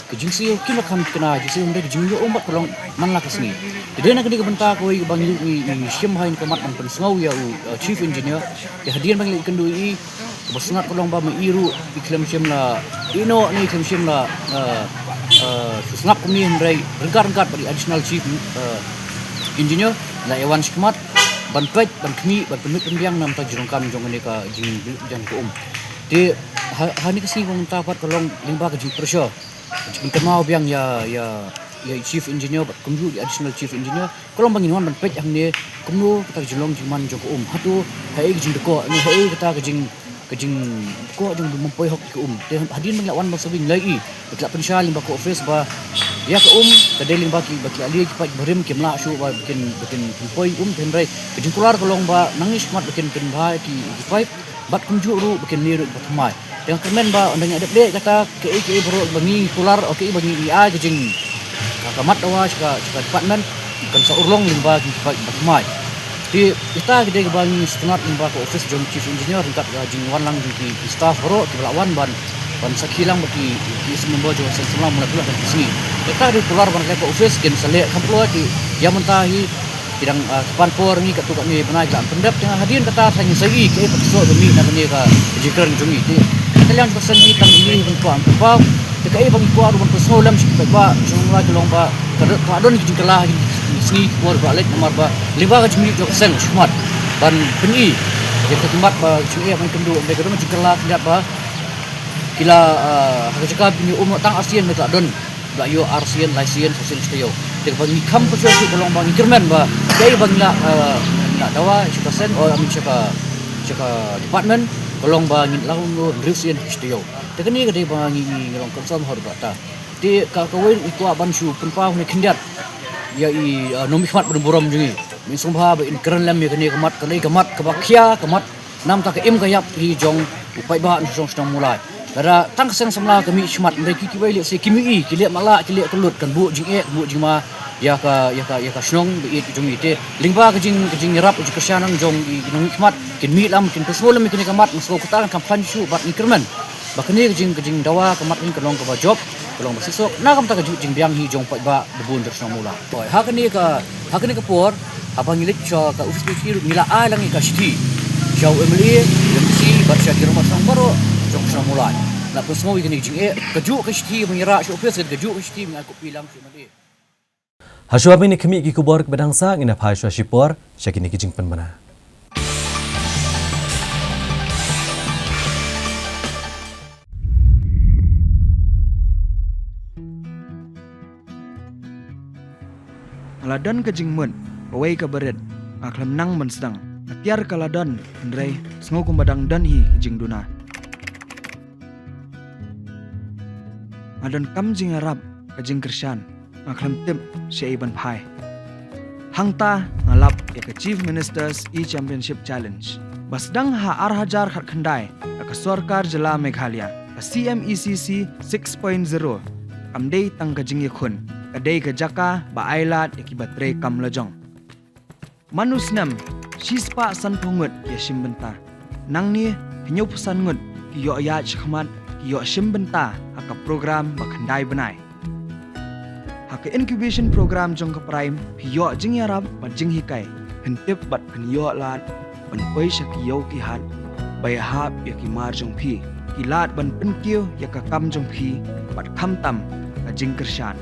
ka jingsiew kim la kham thikna, jingsiew hynrei ka jingïoh um bad ka long man la ka sngi. Te dei na kane ka bynta kawei kaba ngi, ngi, ngi shim ha kane ka mat ban pynsngew ïa u, uh, Chief Engineer. Te hadien ba ngi la ïakynduh ïa i, kaba sngewtynnat ka long ba ma i ruh i khlem shym la ïeh noh ne i khlem shym la, uh, uh, shu sngap kumne hynrei ryngkat ryngkat bad i Additional Chief, uh, Engineer la ïa wan shakhmat ban peit, ban khmih, ban pynmih pynbiang na ka bynta jingdonkam jong kane ka jing, jong ka um. Te ha, ha kane ka sngi ka mynta pat ka long lyngba ka jingpyrshah. Ka jingpynkynmaw biang ïa, ïa, ïa i Chief Engineer bad kumjuh i Additional Chief Engineer. Ka long ba ngin wan ban peit hangne kumno kata ka jinglong jingman jong ka um. Hato haei ka jingdkoh ne haei kata ka jing, ka jingdkoh jong u ym poi hok ïa ka um. Te hadien ba ngi la wan ban sngewbha ngi la ïohi ba ki la pynshai lyngba ka office ba ïa ka um ka dei lyngba ki, ba ki la leh ki paip barim kim lah shuh ba kin, ba kin pynpoi um, hynrei ka jingkular ka long ba nangne shakhmat ba kin pynbha ki, ki paip. Bad kumjuh ruh ba kin leh ruh ba thymmai. Te nga kyrmen ba ynda ngi dep leh kata kaei kaei baroh ba ngi kular, o kaei ba ngi ai ka jing, ka, ka mat dawa sha ka, sha ka department kan sa urlong lyngba ki paip ba thymmai. Te ita ka dei kaba ngi sngewtynnat lyngba ka office jong Chief Engineer ryngkat ka jingwan lang jong ki, ki staff baroh kiba la wan ban, ban sakhi lang bad ki, ki member jong ka seng samla Mawlai Pyllun ha kane ka sngi. Ita ka dei kular ban leh ka office kin sa leh kham pynlong te ïa mynta hi ki dang, ah, ki pan por ngi katto katne bnai ki la pyndep, te hadien kata sa ngin sa ïohi kaei pat ka soh ba mih na kane ka jingkren jong ngi. Te ka liang jong ka seng ngi tang ngi ban kwah ban pynpaw. Te kaei ba ngi kwah ruh ban pynsngew lem sha ki paidbah jong ngi ka long ba ka don, ka don ki jingkylla ha ki sngi ki por ba la leit namar ba lyngba ka jingmih jong ka seng shakhmat ban pyni ïa ka khmat ba jingeh ban kynduh, hynrei ka don ka jingkylla khyndiat ba ki la, ah, ha ka jaka ba kin ïoh um tang arsien hynrei ka la don ba ïoh arsien, laisien, sawsien, shitaïew. Te kaba ngi kham pyrshah shuh ka long ba ngi kyrmen ba kaei ba ngi la, eh, ngi la dawa sha ka seng, oh, I mean, sha ka, sha ka department, ka long ba ngin la ïoh hynriewsien, shitaïew. Te kane ka dei ba ngi, ngi, ngi long concern ha kata. Te ka, kawei ngi kwah ban shu pynpaw ne khyndiat ïa i, eh, nongmihkhmat ba don burom jong ngi. Ngi sngewbha ba in kren lem ïa kane ka mat, ka dei ka mat kaba khia, ka mat namar ka im ka ïap hi jong u paidbah nongshong shnong Mawlai. Lada tang ka seng samla ka mih shakhmat, hynrei ki kiwei lehse kim ïohi, ki leh matlah, ki leh kyllut, kan buh jingeh, kan buh jingma ïa ka, ïa ka, ïa ka shnong ba ïeit jong ngi. Te lyngba ka jing, ka jingïarap, ka jingkyrshan jong i nongmihkhmat, kin mih lem, kin pynsngew lem ïa kane ka mat, nga sngew kata kan kham khlaiñ shuh bad ngi kyrmen ba kane ka jing, ka jingdawa ka mat hi ka long kaba jop, ka long ba shisha na ka bynta ka ju jingbiang hi jong paidbah ba bun jong shnong Mawlai. Hoi, ha kane ka, ha kane ka por, haba ngi leit sha ka office P H E ruh ngi la ai lang ïa ka shithi sha u M L A, M D C, bad sha ki rangbah shnong baroh jong shnong Mawlai. La pynsngew ïa kane ka jingeh, kajuh ka shithi ba ngi rah sha office, kajuh ka shithi ba ngi ai copy lang sha u M L A. Hashwa ban ïa khmih ki khubor kiba dang sah, ngin ïa phai shuwa shipor sha kine ki jingpynbna. Nga la don ka jingmut, kawei kaba rit, Nga khlem nang ban sdang. Ka tiar ka la don, hynrei sngew kumba dang don hi ka jingduna. Nga donkam jingïarap, ka jingkyrshan. Nga khlem tip shaei ban phai. Hangta nga lap ïa ka Chief Minister's E-Championship Challenge ba sdang ha ar hajar khatkhyndai da ka sorkar jylla Meghalaya. Ka C M E C C six point zero kam dei tang ka jingïakhun, ka dei ka jaka ba ai lad ïa kiba trei kam lajong. Man u snem, shispah sanphew ngut ki ïashim bynta. Nangne, hynñiewphew san ngut ki ïoh ïaid shakhmat, ki ïoh shim bynta ha ka program ba khyndai bnai. Ha ka incubation program jong ka PRIME, phi ïoh jingïarap bad jinghikai, phin tip bad phin ïoh lad ban poi sha ki ïew ki hat ba ïahap ïa ki mar jong phi, ki lad ban pynkiew ïa ka kam jong phi bad khamtam ka jingkyrshan.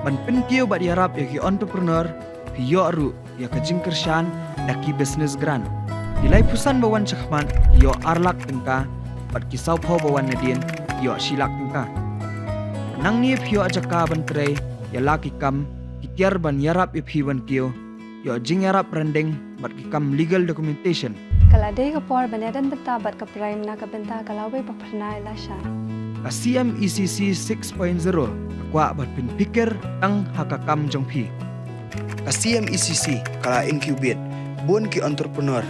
Ban pynkiew bad ïarap ïa ki entrepreneur, phi ïoh ruh ïa ka jingkyrshan da ki business grant. Ki laiphew san ba wan shakhmat ki ïoh ar lak tyngka, bad ki sawphew ba wan nadien ki ïoh shi lak tyngka. Nangne phi ïoh jaka ban trei, ïa la ki kam, ki tiar ban ïarap ïa phi ban kiew, ïoh jingïarap randing bad ki kam legal documentation. Ka la dei ka por ban ïadon bynta bad ka PRIME na ka bynta ka lawei ba phyrnai lashai. Ka C M E C C six point zero ka kwah ban pynpikir tang ha ka kam jong phi. Ka C M E C C ka la incubate bun ki entrepreneur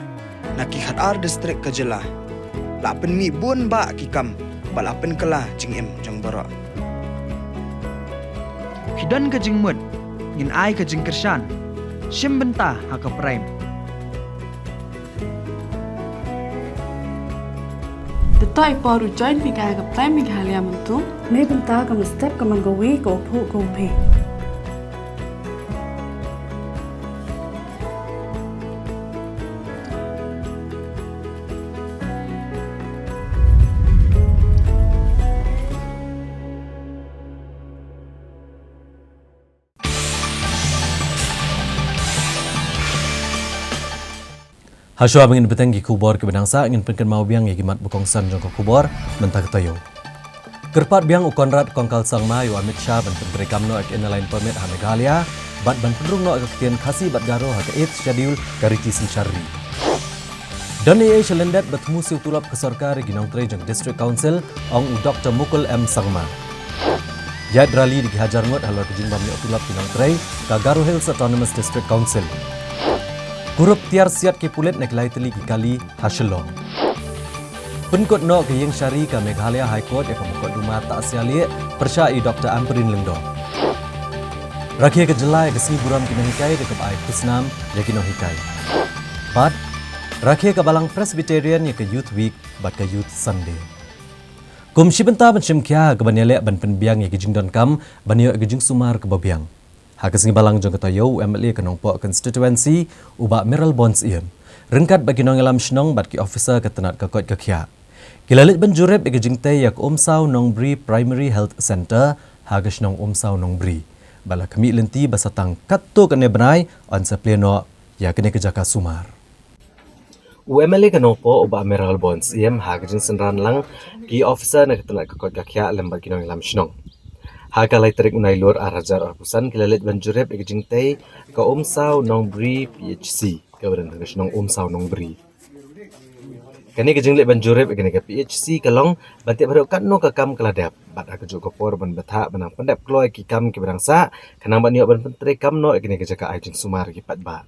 na ki khatar district ka jylla. La pynmih bun bah ki kam bad la pynkylla jingim jong baroh. Phi don ka jingmut, ngin ai ka jingkyrshan. Shim bynta ha ka PRIME. Te to i por u join phi ka ha ka PRIME Meghalaya mynta. Ne bynta ka mynstep ka man ka wi ka u phuh ka u phi. Hashwa ba ngin bteng ki khubor kiba dang sah, ngin pynkynmaw biang ïa ki mat ba kongsan jong ka khubor mynta ka taïew. Kyrpad biang u Conrad Kongkal Sangma ïa u Amit Shah ban pyntreikam noh ïa ka Inner Line Permit ha Meghalaya bad ban pynrung noh ïa ka ktien Khasi bad Garo ha ka Eighth Schedule ka riti synshar ri. Don ei ei sha lyndet ba thmu siew tulop ka sorkar ïa ki nongtrei jong District Council, ong u Doctor Mukul M Sangma. Ïaid rally da ki hajar ngut halor ka jingbym ïoh tulop ki nongtrei ka Garo Hills Autonomous District Council. Kurup tiar siat ki pulit na ki lai tylli ki kali ha Shillong. Pynkut noh ka ïing shari ka Meghalaya High Court ïa ka mukotduma Tasya Lieh pyrshah i Doctor Ampareen Lyngdoh. Rakhe ka jylla ïa ka sngi burom ki nonghikai da kaba ai khusnam ïa ki nonghikai. Bad rakhe ka Balang Presbyterian ïa ka Youth Week bad ka Youth Sunday. Kum shi bynta ban shim khia ha kaban ïaleh ban pynbiang ïa ka jingdonkam ban ïoh ïa ka jingsumar kaba biang, ha ka sngi Balang jong ka taïew, u M L A ka Nongpoh Constituency, u Bah Mayralborn Syiem, ryngkat bad ki nongïalam shnong bad ki officer ka tnat ka koit ka khiah, ki la leit ban jurip ïa ka jingtei ïa ka Umsaw Nongbri Primary Health Centre ha ka shnong Umsaw Nongbri, bad la khmih lynti ba sa tang katto katne bnai yn sa plie noh ïa kane ka jaka sumar. U M L A ka Nongpoh, u Bah Mayralborn Syiem, ha ka jingsynran lang ki officer na ka tnat ka koit ka khiah lem bad ki nongïalam shnong, ha ka lai tarik u Nailur ar hajar arphew san ki la leit ban jurip ïa ka jingtei ka Umsaw Nongbri P H C kaba don ha ka shnong Umsaw Nongbri. Kane ka jingleit ban jurip ïa kane ka P H C ka long ban tip haduh katno ka kam ka la dep bad ha kajuh ka por ban bthah ban nang pyndep kloi ki kam kiba dang sah, khnang ban ïoh ban pyntreikam noh ïa kane ka jaka ai jingsumar ïa ki paidbah.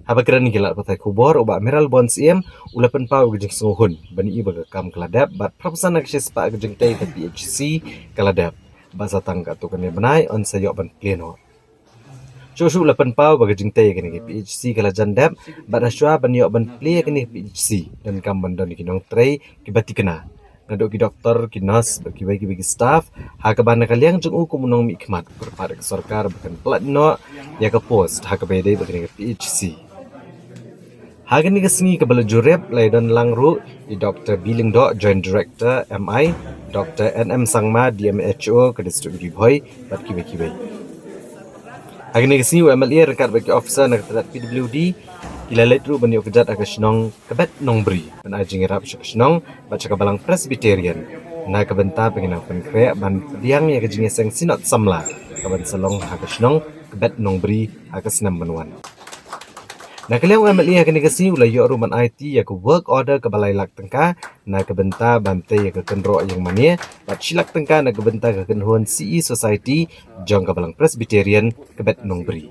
Haba kren ïa ki lad pathai khubor, u Bah Mayralborn Syiem u la pynpaw ïa ka jingsngewhun ban ïohi ba ka kam ka la dep bad phra phew san na ka shispah ka jingtei ka P H C ka la dep, bad sa tang katto katne bnai yn sa ïoh ban plie noh. Shuh shuh u la pynpaw ba ka jingtei ïa kane ka P H C ka la jan dep bad hashwa ban ïoh ban plie ïa kane ka P H C donkam ban don ki nongtrei kiba thikna, naduh ki doktor, ki nurse bad kiwei kiwei ki staff, ha kaba na ka liang jong u kum u nongmihkhmat u kyrpad ïa ka sorkar ba kan pyllait noh ïa ka post ha kaba ïadei bad kane ka P H C. Ha kane ka sngi kaba la jurip la ïadon lang ruh i Doctor B Lyngdoh, Joint Director M I, Doctor N M Sangma, D M H O ka District Ri Bhoi bad kiwei kiwei. Ha kane ka sngi u M L A ryngkat bad ki officer na ka tnat P W D ki la leit ruh ban ïoh kjat ha ka shnong Kbet Nongbri ban ai jingïarap sha ka shnong bad sha ka Balang Presbyterian na ka bynta ba kin nang pynkhreh ban pdiang ïa ka jingïaseng synod samla ka ban sa long ha ka shnong Kbet Nongbri ha ka snem ban wan. Na ka liang u M L A ha kane ka sngi u la ïoh ruh ban aiti ïa ka work order kaba lai lak tyngka na ka bynta ban tei ïa ka kynroh ïing mane bad shi lak tyngka na ka bynta ka kynhun C E Society jong ka Balang Presbyterian Kbet Nongbri.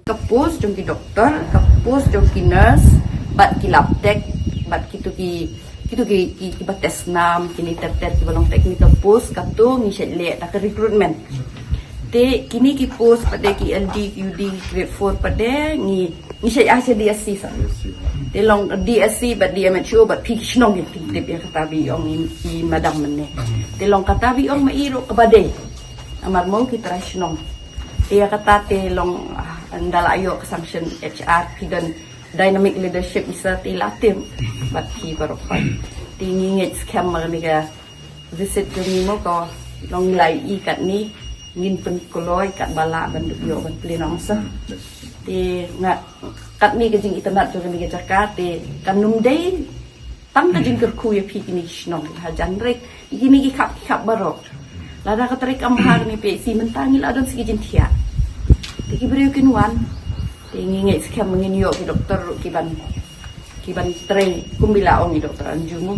Ka post jong ki doktor, ka post jong ki nurse, bad ki lab tech, bad kitu ki, kitu ki, ki, ki ba test nam, kine ter ter ki ba long technical post, katu ngi shait leh da ka recruitment. Te kine ki post pat de ki L D, ki U D, grade four pat de ngi, ngi shait ai sha D S C sa. Te long D S C bad D M H O bad phi ki shnong ki phi tip ïa kata ba ong i, i madam mynne. Te long kata ba ong ma i ruh kaba dei. Namar mo ki trai shnong. Te ïa kata te long, ah, ynda la ïoh ka sanction H R phi don dynamic leadership isa te la tip. Bad phi baroh phi. Te ngi ngeit skhem ma kane ka visit jong ngi mo ka long lai i katne ngin pynkloi katba lah ban ïoh ban plie nongsa. Te nga katne ka jingitynnad jong kane ka jaka te kan ym dei tang ka jingkyrkhu ïa phi kine ki shnong ha jan rek kine ki khap ki khap baroh. Lada ka trei kam ha kane P H C mynta ngi la don sa ki jingthiah. Te ki briew kin wan te ngi ngeit skhem ngin ïoh ki doktor ruh ki ban ki ban trei kum ba la ong i doktor Anju mo.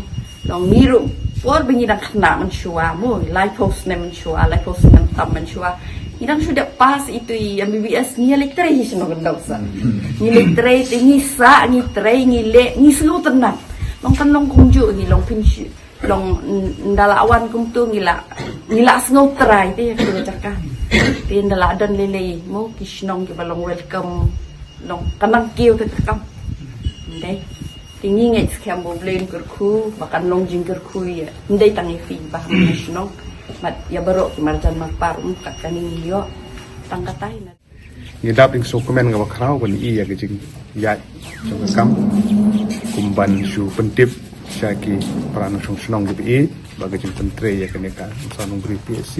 Long ngi ruh por ba ngi dang khynnah mynshuwa mo, laiphew snem mynshuwa, laiphew snem tam mynshuwa. Ngi dang shu dep pass itu i M B B S ngi leit trei hi shnong Kyndoh sa. Ngi leit trei te ngi sah, ngi trei, ngi leh, ngi sngewtynnat. Long kan long kumjuh hi long pynshi. Long n-, ynda la wan kumtu ngi la, ngi la sngew trai te ïa ka jaka. Te ynda la don lei lei mo ki shnong ki ba long welcome. Long kan nang kiew te ka kam. Ym dei. Te ngi ngeit skhem ba U Blei un kyrkhu ba kan long jingkyrkhu ïa. Ym dei tang ïa phi ba ha ka shnong. Bad ïa baroh ki marjan marpa ruh kat kane ngi ïoh. Tang katai na. Ngi dap ïa ka sngewkmen kaba khraw ban ïoh ïa ka jingïaid jong ka kam kum ban shu pyntip sha ki para nongshong shnong kiba ïeit ba ka jingpyntrei ïa kane ka Umsawdongbury P H C,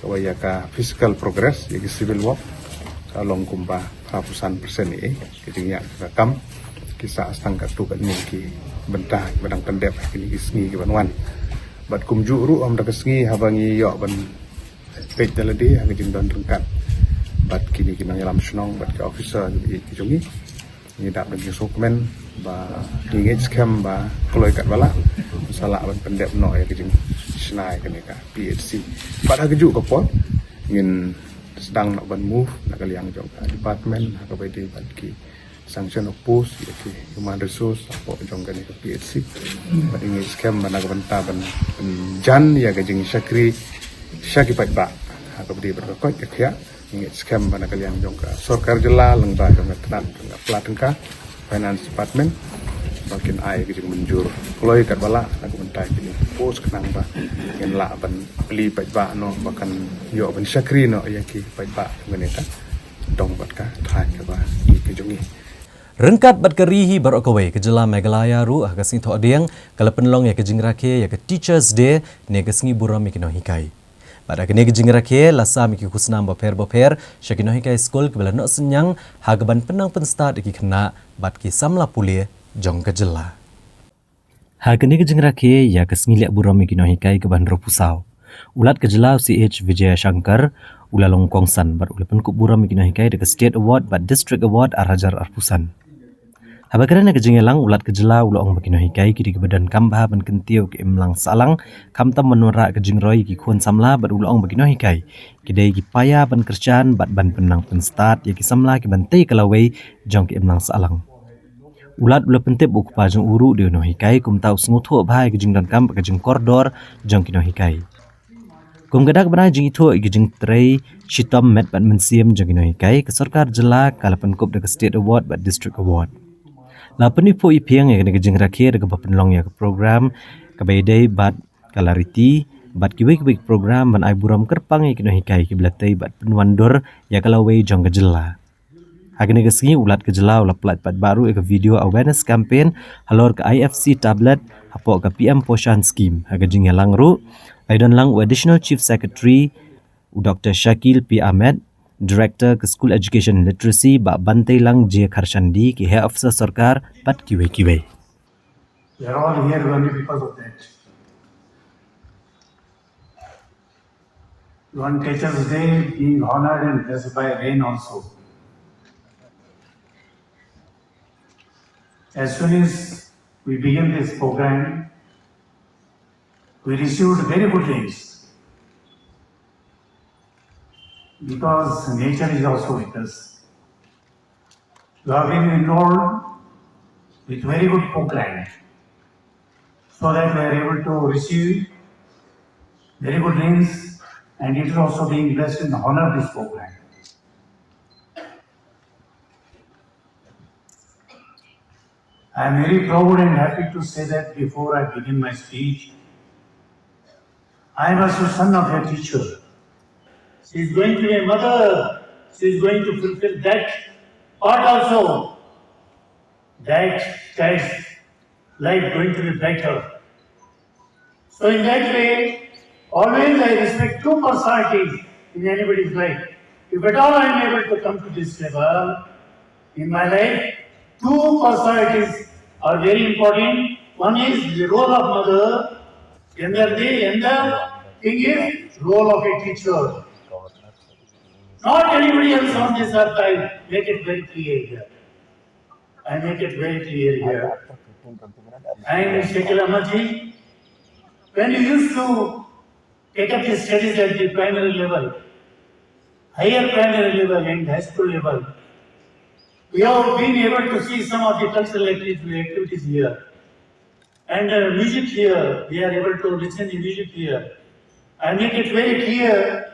kaba ïa ka physical progress ïa ki civil work ka long kumba phra phew san percent ïa ka jingïaid ka kam. Ki sah tang katto katne ki bynta kiba dang pyndep ha kine ki sngi ki ban wan. Bad kumjuh ruh ha kata ka sngi haba ngi ïoh ban peit da lade ha ka jingdon ryngkat bad kine ki nongïalam shnong bad ki officer ki, ki jong ngi. Ngi dap da ka jingsngewkmen ba ngi ngeit skhem ba kloi katba lah sa lah ban pyndep noh ïa ka jingshna ïa kane ka P H C. Bad ha kajuh ka por ngin sdang noh ban move na ka liang jong ka department ha kaba ïadei bad ki sanction of post ïa ki human resource hapoh jong kane ka P H C. Bad ngi ngeit skhem ba na ka bynta ban, ban jan ïa ka jingshakri sha ki paidbah ha kaba ïadei bad ka koit ka khiah. Ngi ngeit skhem ba na ka liang jong ka sorkar jylla lyngba jong ka tnat jong ka pla tyngka, Finance Department, ba kin ai ka jingmynjur kloi katba lah na ka bynta kine ki post khnang ba ngin lah ban plie paidbah noh ba kan ïoh ban shakri noh ïa ki paidbah jong kane ka dong bad ka thaiñ kaba ïeit ka jong ngi. Ryngkat bad ka ri hi baroh kawei, ka jylla Meghalaya ruh ha ka sngi Thohdieng ka la pynlong ïa ka jingrakhe ïa ka Teachers' Day ne ka sngi burom ïa ki nonghikai. Bad ha kane ka jingrakhe la sam ïa ki khusnam bapher bapher sha ki nonghikai skul kiba la noh synñiang ha kaban pynnang pynstad ïa ki khynnah bad ki samla pule jong ka jylla. Ha kane ka jingrakhe ïa ka sngi leh burom ïa ki nonghikai kaba hynriewphew saw, u Lat ka jylla u C H Vijayashankar u la long kongsan bad u la pynkup burom ïa ki nonghikai da ka State Award bad District Award ar hajar arphew san. Haba kren ha ka jingïalang, u Lat ka jylla u la ong ba ki nonghikai ki dei kiba donkam bha ban kyntiew ka imlang sahlang, khamtam ban wanrah ka jingroi ïa ki khun samla bad u la ong ba ki nonghikai ki dei ki paia ban kyrshan bad ban pynnang pynstad ïa ki samla kiban tei ka lawei jong ka imlang sahlang. U Lat u la pyntip ba u kpa jong u ruh u dei u nonghikai, kumta u sngewthuh bha ïa ka jingdonkam bad ka jingkordor jong ki nonghikai. Kum ka dak ban ai jingithuh ïa ka jingtrei shitom met bad mynsiem jong ki nonghikai, ka sorkar jylla ka la pynkup da ka State Award bad District Award. La pyniphuh iphieng ïa kane ka jingrakhe da kaba pynlong ïa ka program kaba ïadei bad ka lariti bad kiwei kiwei ki program ban ai burom kyrpang ïa ki nonghikai kiba la tei bad pynwandur ïa ka lawei jong ka jylla. Ha kane ka sngi u Lat ka jylla u la pyllait paidbah ruh ïa ka video awareness campaign halor ka I F C tablet hapoh ka P M Poshan Scheme. Ha ka jingïalang ruh la ïadon lang u Additional Chief Secretary u Doctor Shakil P Ahmed, Director ka School Education Literacy, Bah Banteilang J Kharshandi, ki heh officer sorkar bad kiwei kiwei. We are all here only because of that. On Teachers' Day, being honored and blessed by rain also. As soon as we began this program, we received very good rains because nature is also with us. You have been enrolled with very good program so that we are able to receive very good rains, and it is also being blessed in honor of this program. I am very proud and happy to say that before I begin my speech, I am also son of a teacher. She is going to be a mother. She is going to fulfill that part also. That child's life going to be better. So in that way, always I respect two personalities in anybody's life. If at all I am able to come to this level in my life, two personalities are very important. One is the role of mother, and the, and the thing is role of a teacher. Not anybody else on this earth, I make it very clear here. I make it very clear here. And Mister Kilamati, when you used to take up the studies at the primary level, higher primary level and high school level, we have been able to see some of the cultural activities, activities here. And uh, music here, we are able to listen to music here. I make it very clear,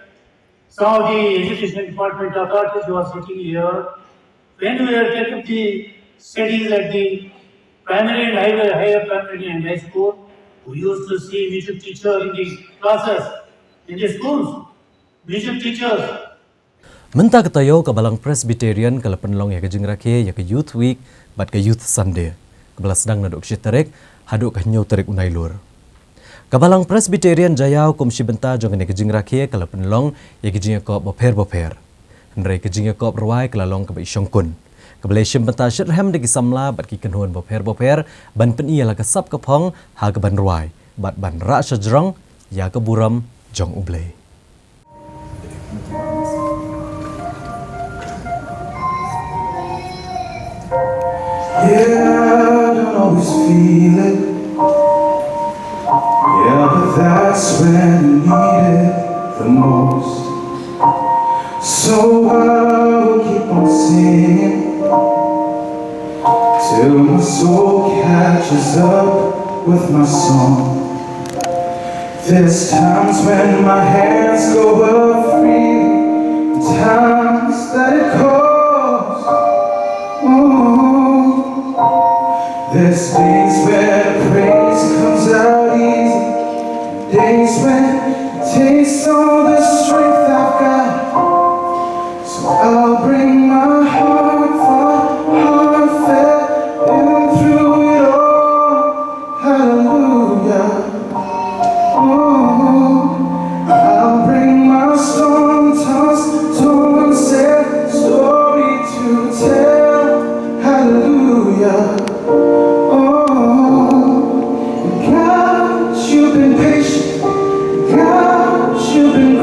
some of the education department authorities who are sitting here, when we were taking the studies at the primary and higher, higher primary and high school, we used to see music teacher in the classes, in the schools, music teachers. Mynta ka taïew ka Balang Presbyterian ka la pynlong ïa ka jingrakhe ïa ka Youth Week bad ka Youth Sunday, kaba la sdang naduh ka shi tarik haduh ka hynñiew tarik u Nailur. Ka Balang Presbyterian Jaïaw kum shi bynta jong kane ka jingrakhe ka la pynlong ïa ka jingïakop bapher bapher. Hynrei ka jingïakop rwai ka la long kaba i shongkun, kaba la shim bynta shitrhem da ki samla bad ki kynhun bapher bapher ban pyni ïa la ka sap ka phong ha kaban rwai bad ban rah shajrong ïa ka burom jong U Blei. Yeah, I don't always feel it. Yeah, but that's when you need it the most. So I will keep on singing till my soul catches up with my song. There's times when my hands go up free, times that it calls. Ooh. There's days when praise comes out easy, days when it takes all the strength I've got. So I'll bring my heart, heart, heartfelt in through it all. Hallelujah. Oh, I'll bring my storm-tossed, torn, sad story to tell. Hallelujah. Oh, God, you've been patient. God, you've been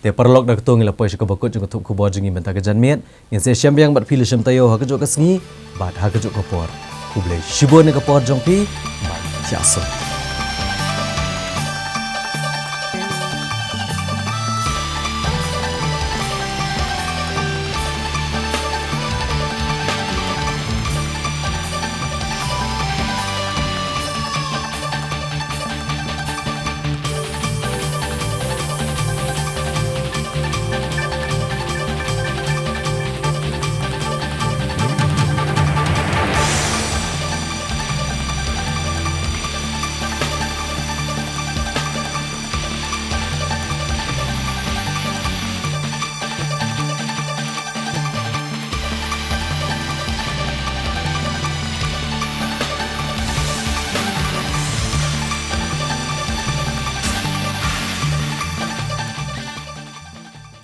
Te paralok, da kata ngi la poi sha kaba kut jong ka thup khubor jong ngi mynta ka janmiet. Ngin sa ïashem biang bad phi lyngba taïew ha kajuh ka sngi bad ha kajuh ka por. Khublei shibun ïa ka por jong phi. Bad ïa sngewbha.